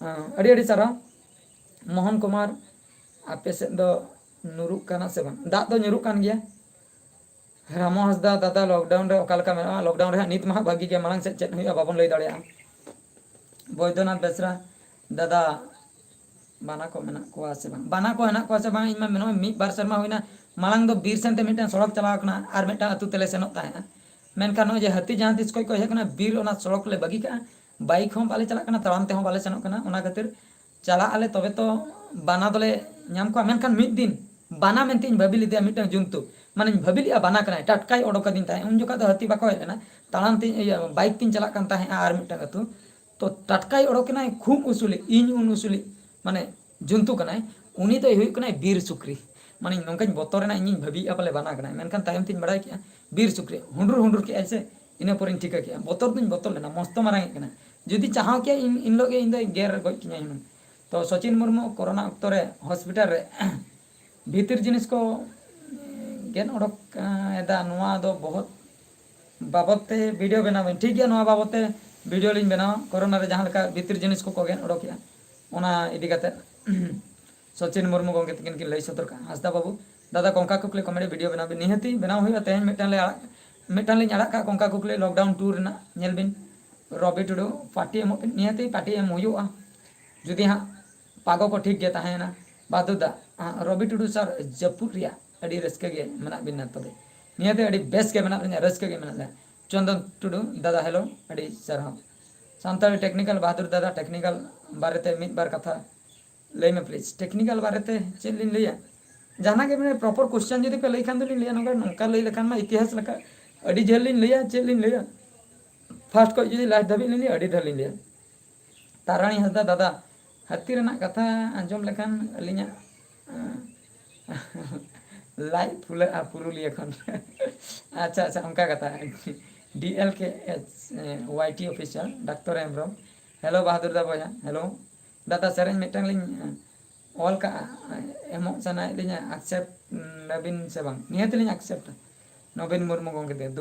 ᱟᱸ, ᱟᱹᱰᱤ ᱟᱹᱰᱤ ᱥᱟᱨᱦᱟᱣ᱾ ᱢᱳᱦᱚᱱ ᱠᱩᱢᱟᱨ, ᱟᱯᱮ ᱥᱮᱫ ᱫᱚ ᱧᱩᱨᱩᱜ ᱠᱟᱱᱟ ᱥᱮ ᱵᱟᱝ? ᱫᱟᱜ ᱫᱚ ᱧᱩᱨᱩᱜ ᱠᱟᱱ ᱜᱮᱭᱟ᱾ ᱨᱟᱢᱚ ᱦᱟᱸᱥᱫᱟ, ᱫᱟᱫᱟ, ᱞᱚᱠᱰᱟᱣᱩᱱ ᱨᱮ ᱚᱠᱟ ᱞᱮᱠᱟ ᱢᱮᱱᱟᱜᱼᱟ? ᱞᱚᱠᱰᱟᱣᱩᱱ ᱨᱮ ᱦᱟᱸᱜ ᱱᱤᱛ ᱢᱟ ᱦᱟᱸᱜ ᱵᱷᱟᱹᱜᱤ ᱜᱮ, ᱢᱟᱲᱟᱝ ᱥᱮᱫ ᱪᱮᱫ ᱦᱩᱭᱩᱜᱼᱟ ᱵᱟᱵᱚᱱ ᱞᱟᱹᱭ ᱫᱟᱲᱮᱭᱟᱜᱼᱟ᱾ ᱵᱚᱭᱫᱚᱱᱟᱛᱷ ᱵᱮᱥᱨᱟ, ᱫᱟᱫᱟ, ᱵᱟᱱᱟ ᱠᱚ ᱢᱮᱱᱟᱜ ᱠᱚᱣᱟ ᱥᱮ ᱵᱟᱝ? ᱵᱟᱱᱟ ᱠᱚ ᱦᱮᱱᱟᱜ ᱠᱚᱣᱟ ᱥᱮ ᱵᱟᱝ? ᱤᱧ ᱢᱟ ᱢᱮᱱᱚᱜᱼᱟ ᱢᱤᱫ ᱵᱟᱨ ᱥᱮᱨᱢᱟ ᱦᱩᱭᱱᱟ, ᱢᱟᱲᱟᱝ ᱫᱚ ᱵᱤᱨ ᱥᱮᱱᱛᱮ ᱢᱤᱫᱴᱟᱝ ᱥᱚᱲᱚᱠ ᱪᱟᱞᱟᱣ ᱠᱟᱱᱟ, ᱟᱨ ᱢᱤᱫᱴᱟᱝ ᱟᱹᱛᱩ ᱛᱮᱞᱮ ᱥᱮᱱᱚᱜ ᱛᱟᱦᱮᱸᱜᱼᱟ᱾ ᱢᱮᱱᱠᱷᱟᱱ ᱱᱚᱜᱼᱚᱭ ᱡᱮ ᱦᱟᱹᱛᱤ ᱡᱟᱦᱟᱸ ᱛᱤᱥ ᱠᱷᱚᱡ ᱠᱚ ᱦᱮᱡ ᱠᱟᱱᱟ, ᱵᱤᱨ ᱚᱱᱟ ᱥᱚᱲᱚᱠ ᱞᱮ ᱵᱟᱹᱜᱤ ᱠᱟᱜᱼᱟ, ᱵᱟᱭᱤᱠ ᱦᱚᱸ ᱵᱟᱞᱮ ᱪᱟᱞᱟᱜ ᱠᱟᱱᱟ, ᱛᱟᱲᱟᱢ ᱛᱮᱦᱚᱸ ᱵᱟᱞᱮ ᱥᱮᱱᱚᱜ ᱠᱟᱱᱟ᱾ ᱚᱱᱟ ᱠᱷᱟᱹᱛᱤᱨ ᱪᱟᱞᱟᱜ ᱟᱞᱮ ᱛᱚᱵᱮ ᱛᱚ ᱵᱟᱱᱟ ᱫᱚᱞᱮ ᱧᱟᱢ ᱠᱚᱣᱟ᱾ ᱢᱮᱱᱠᱷᱟᱱ ᱢᱤᱫ ᱫᱤᱱ ᱵᱟᱱᱟ ᱢᱮᱱᱛᱮ ᱤᱧ ᱵᱷᱟᱹᱵᱤ ᱞᱮᱫᱮᱭᱟ ᱢᱤᱫᱴᱟᱝ ᱡᱚᱱᱛᱩ, ᱢᱟᱱᱮᱧ ᱵᱷᱟᱹᱵᱤ ᱞᱮᱫᱼᱟ ᱵᱟᱱᱟ ᱠᱟᱱᱟᱭ, ᱴᱟᱴᱠᱟᱭ ᱚᱰᱚᱠ ᱟᱹᱫᱤᱧ ᱛᱟᱦᱮᱸᱫ᱾ ᱩᱱ ᱡᱚᱠᱷᱟᱜ ᱫᱚ ᱦᱟᱹᱛᱤ ᱵᱟᱠᱚ ᱦᱮᱡ ᱞᱮᱱᱟ, ᱛᱟᱲᱟᱢ ᱛᱮ, ᱤᱭᱟᱹ, ᱵᱟᱭᱤᱠ ᱛᱤᱧ ᱪᱟᱞᱟᱜ ᱠᱟᱱ ᱛᱟᱦᱮᱸᱫ ᱟᱨ ᱢᱤᱫᱴᱟᱝ ᱟᱹᱛᱩ, ᱛᱚ ᱴᱟᱴᱠᱟᱭ ᱚᱰᱚᱠ ᱮᱱᱟᱭ, ᱠᱷᱩᱵ ᱩᱥᱩᱞᱤᱡ, ᱤᱧ ᱩᱱ ᱩᱥᱩᱞᱤᱡ, ᱢᱟᱱᱮ ᱡᱚᱱᱛᱩ ᱠᱟᱱᱟᱭ᱾ ᱩᱱᱤ ᱫᱚᱭ ᱦᱩᱭᱩᱜ ᱠᱟᱱᱟᱭ ᱵᱤᱨ ᱥᱩᱠᱨᱤ᱾ ᱢᱟᱱᱮ ᱱᱚᱝᱠᱟᱧ ᱵᱚᱛᱚᱨᱮᱱᱟ, ᱤᱧᱤᱧ ᱵᱷᱟᱹᱵᱤᱭᱮᱫᱼᱟ ᱯᱟᱞᱮ ᱵᱟᱱᱟ ᱠᱟᱱᱟᱭ, ᱢᱮᱱᱠᱷᱟᱱ ᱛᱟᱭᱚᱢ ᱛᱤᱧ ᱵᱟᱲᱟᱭ ᱠᱮᱫᱼᱟ ᱵᱤᱨ ᱥᱩᱠᱨᱤ᱾ ᱦᱩᱰᱩᱨ ᱦᱩᱰᱩᱨ ᱠᱮᱫᱼᱟᱭ ᱥᱮ, ᱤᱱᱟᱹ ᱯᱚᱨᱮᱧ ᱴᱷᱤᱠᱟᱹ ᱠᱮᱫᱼᱟ᱾ ᱵᱚᱛᱚᱨ ᱫᱩᱧ ᱵᱚᱛᱚᱨ ᱞᱮᱱᱟ, ᱢᱚᱥᱛᱚ ᱢᱟᱨᱟᱝ ᱮᱫ ᱠᱟᱱᱟ᱾ ᱡᱩᱫᱤ ᱪᱟᱦᱟᱣ ᱠᱮᱭᱟ ᱤᱧ, ᱤᱱ ᱦᱤᱞᱳᱜ ᱜᱮ ᱤᱧ ᱫᱚᱭ ᱜᱮᱨ ᱜᱚᱡ ᱠᱤᱧᱟᱭ ᱦᱩᱱᱟᱹᱝ᱾ ᱛᱚ ᱥᱚᱪᱤᱱ ᱢᱩᱨᱢᱩ ᱠᱚᱨᱳᱱᱟ ᱚᱠᱛᱚ ᱨᱮ ᱦᱚᱥᱯᱤᱴᱟᱞ ᱨᱮ ᱵᱷᱤᱛᱤᱨ ᱡᱤᱱᱤᱥ ᱠᱚ ᱜᱮᱫ ᱚᱰᱚᱠ, ᱮᱫᱟ, ᱱᱚᱣᱟ ᱫᱚ ᱵᱚᱦᱩᱛ ᱵᱟᱵᱚᱫ ᱛᱮ ᱵᱷᱤᱰᱤᱭᱳ ᱵᱮᱱᱟᱣ ᱵᱮᱱ᱾ ᱴᱷᱤᱠ ᱜᱮᱭᱟ, ᱱᱚᱣᱟ ᱵᱟᱵᱚᱫ ᱛᱮ ᱵᱷᱤᱰᱤᱭᱳ ᱞᱤᱧ ᱵᱮᱱᱟᱣᱟ, ᱠᱚᱨᱳᱱᱟ ᱨᱮ ᱡᱟᱦᱟᱸ ᱞᱮᱠᱟ ᱵᱷᱤᱛᱤᱨ ᱡᱤᱱᱤᱥ ᱠᱚᱠᱚ ᱜᱮᱫ ᱚᱰᱚᱠᱮᱜᱼᱟ, ᱚᱱᱟ ᱤᱫᱤ ᱠᱟᱛᱮ᱾ ᱥᱚᱪᱤᱱ ᱢᱩᱨᱢᱩ ᱜᱚᱢᱠᱮ ᱛᱟᱹᱠᱤᱱ ᱠᱤᱱ ᱞᱟᱹᱭ ᱥᱚᱫᱚᱨ ᱠᱟᱜᱼᱟ᱾ ᱦᱟᱸᱥᱫᱟ ᱵᱟᱹᱵᱩ, ᱫᱟᱫᱟ, ᱠᱚᱝᱠᱟ ᱠᱩᱠᱞᱤ ᱠᱚᱢᱮᱰᱤ ᱵᱷᱤᱰᱤᱭᱳ ᱵᱮᱱᱟᱣ ᱵᱮᱱ᱾ ᱱᱤᱦᱟᱹᱛᱤ ᱵᱮᱱᱟᱣ ᱦᱩᱭᱩᱜᱼᱟ᱾ ᱛᱮᱦᱮᱧ ᱢᱤᱫᱴᱟᱝ ᱞᱮ ᱟᱲᱟᱜ, ᱢᱤᱫᱴᱟᱝ ᱞᱤᱧ ᱟᱲᱟᱜ ᱠᱟᱜᱼᱟ ᱠᱚᱝᱠᱟ ᱠᱩᱠᱞᱤ ᱞᱚᱠᱰᱟᱣᱩᱱ ᱴᱩ ᱨᱮᱱᱟᱜ, ᱧᱮᱞ ᱵᱤᱱ᱾ ᱨᱚᱵᱤ ᱴᱩᱰᱩ, ᱯᱟᱨᱴᱤ ᱮᱢᱚᱜ ᱵᱤᱱ, ᱱᱤᱦᱟᱹᱛᱤ ᱯᱟᱨᱴᱤ ᱮᱢ ᱦᱩᱭᱩᱜᱼᱟ᱾ ᱡᱩᱫᱤ ᱦᱟᱸᱜ ᱯᱟᱜᱚ ᱠᱚ ᱴᱷᱤᱠ ᱜᱮ ᱛᱟᱦᱮᱸᱭᱮᱱᱟ᱾ ᱵᱟᱫᱩ ᱫᱟ, ᱟᱸ, ᱨᱚᱵᱤ ᱴᱩᱰᱩ ᱥᱟᱨ, ᱡᱟᱹᱯᱩᱫ ᱨᱮᱭᱟᱜ ᱟᱹᱰᱤ ᱨᱟᱹᱥᱠᱟᱹ ᱜᱮ ᱢᱮᱱᱟᱜ ᱵᱤᱱᱟ ᱛᱚᱵᱮ᱾ ᱱᱤᱭᱟᱹᱛᱮ ᱟᱹᱰᱤ ᱵᱮᱥ ᱜᱮ ᱢᱮᱱᱟᱜ ᱞᱤᱧᱟ, ᱨᱟᱹᱥᱠᱟᱹ ᱜᱮ ᱢᱮᱱᱟᱜ ᱞᱮᱭᱟ᱾ ᱪᱚᱱᱫᱚᱱ ᱴᱩᱰᱩ, ᱫᱟᱫᱟ ᱦᱮᱞᱳ, ᱟᱹᱰᱤ ᱥᱟᱨᱦᱟᱣ᱾ ᱥᱟᱱᱛᱟᱲᱤ ᱴᱮᱠᱱᱤᱠᱟᱞ ᱵᱟᱦᱟᱫᱩᱨ ᱫᱟᱫᱟ, ᱴᱮᱠᱱᱤᱠᱟᱞ ᱵᱟᱨᱮᱛᱮ ᱢᱤᱫ ᱵᱟᱨ ᱠᱟᱛᱷᱟ ᱞᱟᱹᱭ ᱢᱮ ᱯᱞᱤᱡᱽ᱾ ᱴᱮᱠᱱᱤᱠᱟᱞ ᱵᱟᱨᱮᱛᱮ ᱪᱮᱫ ᱞᱤᱧ ᱞᱟᱹᱭᱟ? ᱡᱟᱦᱟᱱᱟᱜ ᱜᱮ ᱢᱟᱱᱮ ᱯᱨᱚᱯᱚᱨ ᱠᱚᱥᱪᱮᱱ ᱡᱩᱫᱤ ᱯᱮ ᱞᱟᱹᱭ ᱠᱷᱟᱱ ᱫᱚᱞᱤᱧ ᱞᱟᱹᱭᱟ, ᱱᱚᱝᱠᱟ, ᱱᱚᱝᱠᱟ ᱞᱟᱹᱭ ᱞᱮᱠᱷᱟᱱ ᱢᱟ ᱤᱛᱤᱦᱟᱥ ᱞᱮᱠᱟ ᱟᱹᱰᱤ ᱡᱷᱟᱹᱞ ᱞᱤᱧ ᱞᱟᱹᱭᱟ, ᱪᱮᱫ ᱞᱤᱧ ᱞᱟᱹᱭᱟ? ᱯᱷᱟᱥᱴ ᱠᱷᱚᱡ ᱡᱩᱫᱤ ᱞᱟᱥᱴ ᱫᱷᱟᱹᱵᱤᱡ ᱞᱤᱧ ᱞᱟᱹᱭᱟ, ᱟᱹᱰᱤ ᱰᱷᱮᱨ ᱞᱤᱧ ᱞᱟᱹᱭᱟ᱾ ᱛᱟᱨᱟᱬᱤ ᱦᱟᱸᱥᱫᱟ, ᱫᱟᱫᱟ, ᱦᱟᱹᱛᱤ ᱨᱮᱱᱟᱜ ᱠᱟᱛᱷᱟ ᱟᱸᱡᱚᱢ ᱞᱮᱠᱷᱟᱱ ᱟᱹᱞᱤᱧᱟᱜ, ᱟᱸ, ᱞᱟᱡ ᱯᱷᱩᱞᱟᱹᱜᱼᱟ ᱯᱩᱨᱩᱞᱤᱭᱟᱹ ᱠᱷᱚᱱ᱾ ᱟᱪᱪᱷᱟ, ᱟᱪᱪᱷᱟ, ᱚᱱᱠᱟ ᱠᱟᱛᱷᱟ᱾ D L K H Y T official, doctor Hembrom. Hello Bahadur ᱫᱟ ᱵᱚᱭᱦᱟ, ᱦᱮᱞᱳ᱾ ᱫᱟᱫᱟ, ᱥᱮᱨᱮᱧ ᱢᱤᱫᱴᱟᱝ ᱞᱤᱧ, ᱟᱸ, ᱚᱞ ᱠᱟᱜᱼᱟ, ᱮᱢᱚᱜ ᱥᱟᱱᱟᱭᱮᱫ ᱞᱤᱧᱟ, accept ᱟᱵᱤᱱ ᱥᱮ ᱵᱟᱝ? ᱱᱤᱦᱟᱹᱛ ᱞᱤᱧ accept ᱟ᱾ ᱱᱚᱵᱤᱱ ᱢᱩᱨᱢᱩ ᱜᱚᱢᱠᱮ ᱛᱮ᱾